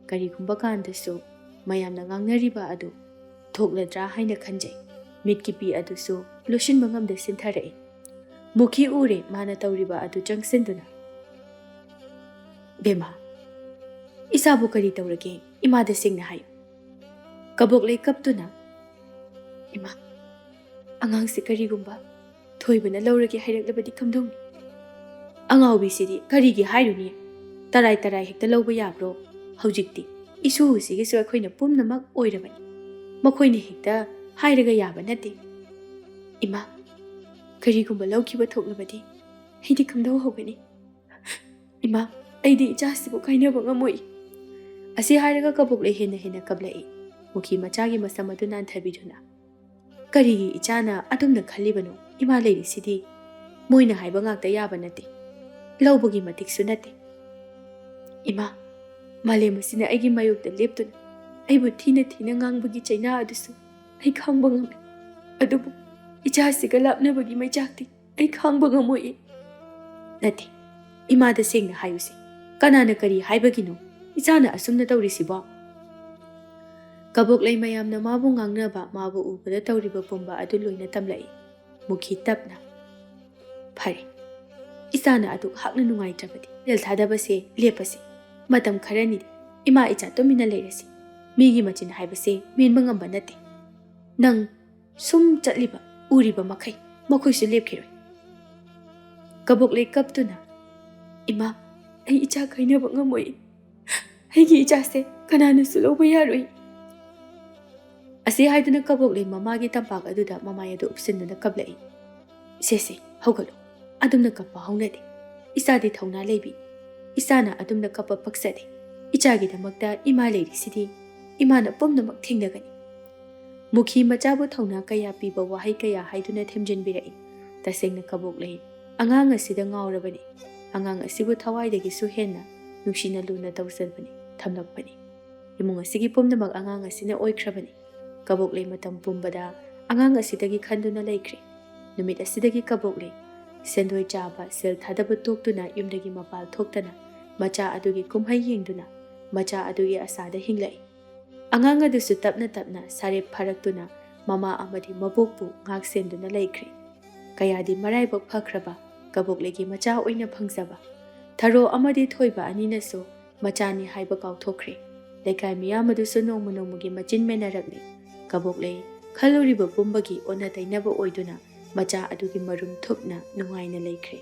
ꯀꯔꯤꯒꯨꯝꯕ ꯀꯥꯟꯗꯁꯨ ꯃꯌꯥꯝꯅ ꯉꯥꯡꯅꯔꯤꯕ ꯑꯗꯨ ꯊꯣꯛꯂꯗ꯭ꯔꯥ ꯍꯥꯏꯅ ꯈꯟꯖꯩ꯫ ꯃꯤꯠꯀꯤ ꯄꯤ ꯑꯗꯨꯁꯨ ꯂꯣꯠꯁꯤꯟꯕ ꯉꯝꯗ ꯁꯤꯟꯊꯔꯛꯏ꯫ ꯃꯨꯈꯤ ꯎꯔꯦ ꯃꯥꯅ ꯇꯧꯔꯤꯕ ꯑꯗꯨ ꯆꯪꯁꯤꯟꯗꯨꯅ, "ꯕꯦꯝꯃ, ꯏꯆꯥꯕꯨ ꯀꯔꯤ ꯇꯧꯔꯒꯦ? ꯏꯃꯥꯗ ꯁꯦꯡꯅ ꯍꯥꯏꯌꯨ꯫" ꯀꯕꯣꯛꯂꯩ ꯀꯞꯇꯨꯅ, "ꯏꯃꯥ, ꯑꯉꯥꯡꯁꯤ ꯀꯔꯤꯒꯨꯝꯕ ꯊꯣꯏꯕꯅ ꯂꯧꯔꯒꯦ ꯍꯥꯏꯔꯛꯂꯕꯗꯤ ꯀꯝꯗꯧꯅꯤ? ꯑꯉꯥꯎꯕꯤꯁꯤꯗꯤ ꯀꯔꯤꯒꯤ ꯍꯥꯏꯔꯨꯅꯤ? ꯇꯔꯥꯏ ꯇꯔꯥꯏ ꯍꯦꯛꯇ ꯂꯧꯕ ꯌꯥꯕ꯭ꯔꯣ? ꯍꯧꯖꯤꯛꯇꯤ ꯏꯁꯨꯁꯤꯒꯤꯁꯨ ꯑꯩꯈꯣꯏꯅ ꯄꯨꯝꯅꯃꯛ ꯑꯣꯏꯔꯕꯅꯤ꯫ ꯃꯈꯣꯏꯅ ꯍꯦꯛꯇ ꯍꯥꯏꯔꯒ ꯌꯥꯕ ꯅꯠꯇꯦ꯫ ꯏꯃꯥ, ꯀꯔꯤꯒꯨꯝꯕ ꯂꯧꯈꯤꯕ ꯊꯣꯛꯂꯕꯗꯤ ꯑꯩꯗꯤ ꯀꯝꯗꯧ ꯍꯧꯒꯅꯤ? ꯏꯃꯥ, ꯑꯩꯗꯤ ꯏꯆꯥꯁꯤꯕꯨ ꯀꯥꯏꯅꯕ ꯉꯝꯃꯣꯏ꯫" ꯑꯁꯤ ꯍꯥꯏꯔꯒ ꯀꯕꯣꯛꯂꯩ ꯍꯦꯟꯅ ꯍꯦꯟꯅ ꯀꯞꯂꯛꯏ꯫ ꯃꯨꯈꯤ ꯃꯆꯥꯒꯤ ꯃꯁꯝ ꯑꯗꯨ ꯅꯥꯟꯊꯕꯤꯗꯨꯅ, "ꯀꯔꯤꯒꯤ ꯏꯆꯥꯅ ꯑꯗꯨꯝꯅ ꯈꯜꯂꯤꯕꯅꯣ? ꯏꯃꯥ ꯂꯩꯔꯤꯁꯤꯗꯤ꯫ ꯃꯣꯏꯅ ꯍꯥꯏꯕ ꯉꯥꯛꯇ ꯌꯥꯕ ꯅꯠꯇꯦ꯫ ꯂꯧꯕꯒꯤ ꯃꯇꯤꯛꯁꯨ ꯅꯠꯇꯦ꯫ ꯏꯃꯥ, ꯃꯥꯂꯦꯝ ꯑꯁꯤꯅ ꯑꯩꯒꯤ ꯃꯥꯌꯣꯛꯇ ꯂꯦꯞꯇꯨꯅ ꯑꯩꯕꯨ ꯊꯤꯅ ꯊꯤꯅ ꯉꯥꯡꯕꯒꯤ ꯆꯩꯅꯥ ꯑꯗꯨꯁꯨ ꯑꯩ ꯈꯥꯡꯕ ꯉꯝꯃꯤ꯫ ꯑꯗꯨꯕꯨ ꯏꯆꯥꯁꯤꯒ ꯂꯥꯞꯅꯕꯒꯤ ꯃꯩꯆꯥꯛꯇꯤ ꯑꯩ ꯈꯥꯡꯕ ꯉꯝꯃꯣꯏ꯫" "ꯅꯠꯇꯦ, ꯏꯃꯥꯗ ꯁꯦꯡꯅ ꯍꯥꯏꯌꯨꯁꯦ꯫ ꯀꯅꯥꯅ ꯀꯔꯤ ꯍꯥꯏꯕꯒꯤꯅꯣ ꯏꯆꯥꯅ ꯑꯁꯨꯝꯅ ꯇꯧꯔꯤꯁꯤꯕꯣ?" ꯀꯕꯣꯛꯂꯩ ꯃꯌꯥꯝꯅ ꯃꯥꯕꯨ ꯉꯥꯡꯅꯕ, ꯃꯥꯕꯨ ꯎꯕꯗ ꯇꯧꯔꯤꯕ ꯄꯨꯝꯕ ꯑꯗꯨ ꯂꯣꯏꯅ ꯇꯝꯂꯛꯏ꯫ ꯃꯨꯈꯤ ꯇꯞꯅ, "ꯐꯔꯦ, ꯏꯆꯥꯅ ꯑꯗꯨꯛ ꯍꯥꯛꯅ ꯅꯨꯡꯉꯥꯏꯇ꯭ꯔꯕꯗꯤ ꯁꯦꯜ ꯊꯥꯗꯕꯁꯦ ꯂꯦꯞꯄꯁꯤ꯫ ꯃꯇꯝ ꯈꯔꯅꯤꯗꯤ ꯏꯃꯥ ꯏꯆꯥ ꯇꯨꯃꯤꯟꯅ ꯂꯩꯔꯁꯤ꯫ ꯃꯤꯒꯤ ꯃꯆꯤꯟ ꯍꯥꯏꯕꯁꯦ ꯃꯦꯟꯕ ꯉꯝꯕ ꯅꯠꯇꯦ꯫ ꯅꯪ ꯁꯨꯝ ꯆꯠꯂꯤꯕ ꯎꯔꯤꯕ ꯃꯈꯩ ꯃꯈꯣꯏꯁꯨ ꯂꯦꯞꯈꯤꯔꯣꯏ꯫" ꯀꯕꯣꯛꯂꯩ ꯀꯞꯇꯨꯅ, "ꯏꯃꯥ, ꯑꯩ ꯏꯆꯥ ꯀꯥꯏꯅꯕ ꯉꯝꯃꯣꯏ꯫ ꯑꯩꯒꯤ ꯏꯆꯥꯁꯦ ꯀꯅꯥꯅꯁꯨ ꯂꯧꯕ ꯌꯥꯔꯣꯏ꯫" ꯑꯁꯤ ꯍꯥꯏꯗꯨꯅ ꯀꯕꯣꯛꯂꯩ ꯃꯃꯥꯒꯤ ꯇꯝꯄꯥꯛ ꯑꯗꯨꯗ ꯃꯃꯥꯏ ꯑꯗꯨ ꯎꯞꯁꯤꯟꯗꯨꯅ ꯀꯞꯂꯛꯏ꯫ "ꯁꯦ ꯁꯦ, ꯍꯧꯒꯠꯂꯨ꯫ ꯑꯗꯨꯝꯅ ꯀꯞꯄ ꯍꯧꯅꯗꯦ꯫ ꯏꯆꯥꯗꯤ ꯊꯧꯅꯥ ꯂꯩꯕꯤ꯫ ꯏꯆꯥꯅ ꯑꯗꯨꯝꯅ ꯀꯞꯄ ꯄꯛꯆꯗꯦ꯫ ꯏꯆꯥꯒꯤꯗꯃꯛꯇ ꯏꯃꯥ ꯂꯩꯔꯤꯁꯤꯗꯤ꯫ ꯏꯃꯥꯅ ꯄꯨꯝꯅꯃꯛ ꯊꯦꯡꯅꯒꯅꯤ꯫" ꯃꯨꯈꯤ ꯃꯆꯥꯕꯨ ꯊꯧꯅꯥ ꯀꯌꯥ ꯄꯤꯕ ꯋꯥꯍꯩ ꯀꯌꯥ ꯍꯥꯏꯗꯨꯅ ꯊꯦꯝꯖꯤꯟꯕꯤꯔꯛꯏ꯫ ꯇꯁꯦꯡꯅ ꯀꯕꯣꯛꯂꯩ ꯑꯉꯥꯡ ꯑꯁꯤꯗ ꯉꯥꯎꯔꯕꯅꯤ꯫ ꯑꯉꯥꯡ ꯑꯁꯤꯕꯨ ꯊꯋꯥꯏꯗꯒꯤꯁꯨ ꯍꯦꯟꯅ ꯅꯨꯡꯁꯤꯅ ꯂꯨꯅ ꯇꯧꯖꯕꯅꯤ, ꯊꯝꯂꯛꯄꯅꯤ꯫ ꯏꯃꯨꯡ ꯑꯁꯤꯒꯤ ꯄꯨꯝꯅꯃꯛ ꯑꯉꯥꯡ ꯑꯁꯤꯅ ꯑꯣꯏꯈ꯭ꯔꯕꯅꯤ꯫ ꯀꯕꯣꯛꯂꯩ ꯃꯇꯝ ꯄꯨꯝꯕꯗ ꯑꯉꯥꯡ ꯑꯁꯤꯗꯒꯤ ꯈꯟꯗꯨꯅ ꯂꯩꯈ꯭ꯔꯦ꯫ ꯅꯨꯃꯤꯠ ꯑꯁꯤꯗꯒꯤ ꯀꯕꯣꯛꯂꯩ ꯁꯦꯟꯗꯣꯏ ꯆꯥꯕ, ꯁꯦꯜ ꯊꯥꯗꯕ ꯇꯣꯛꯇꯨꯅ ꯌꯨꯝꯗꯒꯤ ꯃꯄꯥꯜ ꯊꯣꯛꯇꯅ ꯃꯆꯥ ꯑꯗꯨꯒꯤ ꯀꯨꯝꯍꯩ ꯌꯦꯡꯗꯨꯅ ꯃꯆꯥ ꯑꯗꯨꯒꯤ ꯑꯁꯥꯗ ꯍꯤꯡꯂꯛꯏ꯫ ꯑꯉꯥꯡ ꯑꯗꯨꯁꯨ ꯇꯞꯅ ꯇꯞꯅ ꯁꯥꯔꯦꯞ ꯐꯥꯔꯛꯇꯨꯅ ꯃꯃꯥ ꯑꯃꯗꯤ ꯃꯕꯣꯛꯄꯨ ꯉꯥꯛ ꯁꯦꯟꯗꯨꯅ ꯂꯩꯈ꯭ꯔꯦ꯫ ꯀꯌꯥꯗꯤ ꯃꯔꯥꯏꯕꯛ ꯐꯈ꯭ꯔꯕ ꯀꯕꯣꯛꯂꯩꯒꯤ ꯃꯆꯥ ꯑꯣꯏꯅ ꯐꯪꯖꯕ꯫ ꯊꯔꯣ ꯑꯃꯗꯤ ꯊꯣꯏꯕ ꯑꯅꯤꯅꯁꯨ ꯃꯆꯥꯅꯤ ꯍꯥꯏꯕ ꯀꯥꯎꯊꯣꯛꯈ꯭ꯔꯦ꯫ ꯂꯩꯀꯥꯏ ꯃꯤꯌꯥꯝ ꯑꯗꯨꯁꯨ ꯅꯣꯡꯃ ꯅꯣꯡꯃꯒꯤ ꯃꯆꯤꯟ ꯃꯦꯟꯅꯔꯛꯂꯤ꯫ ꯀꯕꯣꯛꯂꯩ ꯈꯜꯂꯨꯔꯤꯕ ꯄꯨꯝꯕꯒꯤ ꯑꯣꯟꯅ ꯇꯩꯅꯕ ꯑꯣꯏꯗꯨꯅ ꯃꯆꯥ ꯑꯗꯨꯒꯤ ꯃꯔꯨꯝ ꯊꯨꯞꯅ ꯅꯨꯡꯉꯥꯏꯅ ꯂꯩꯈ꯭ꯔꯦ꯫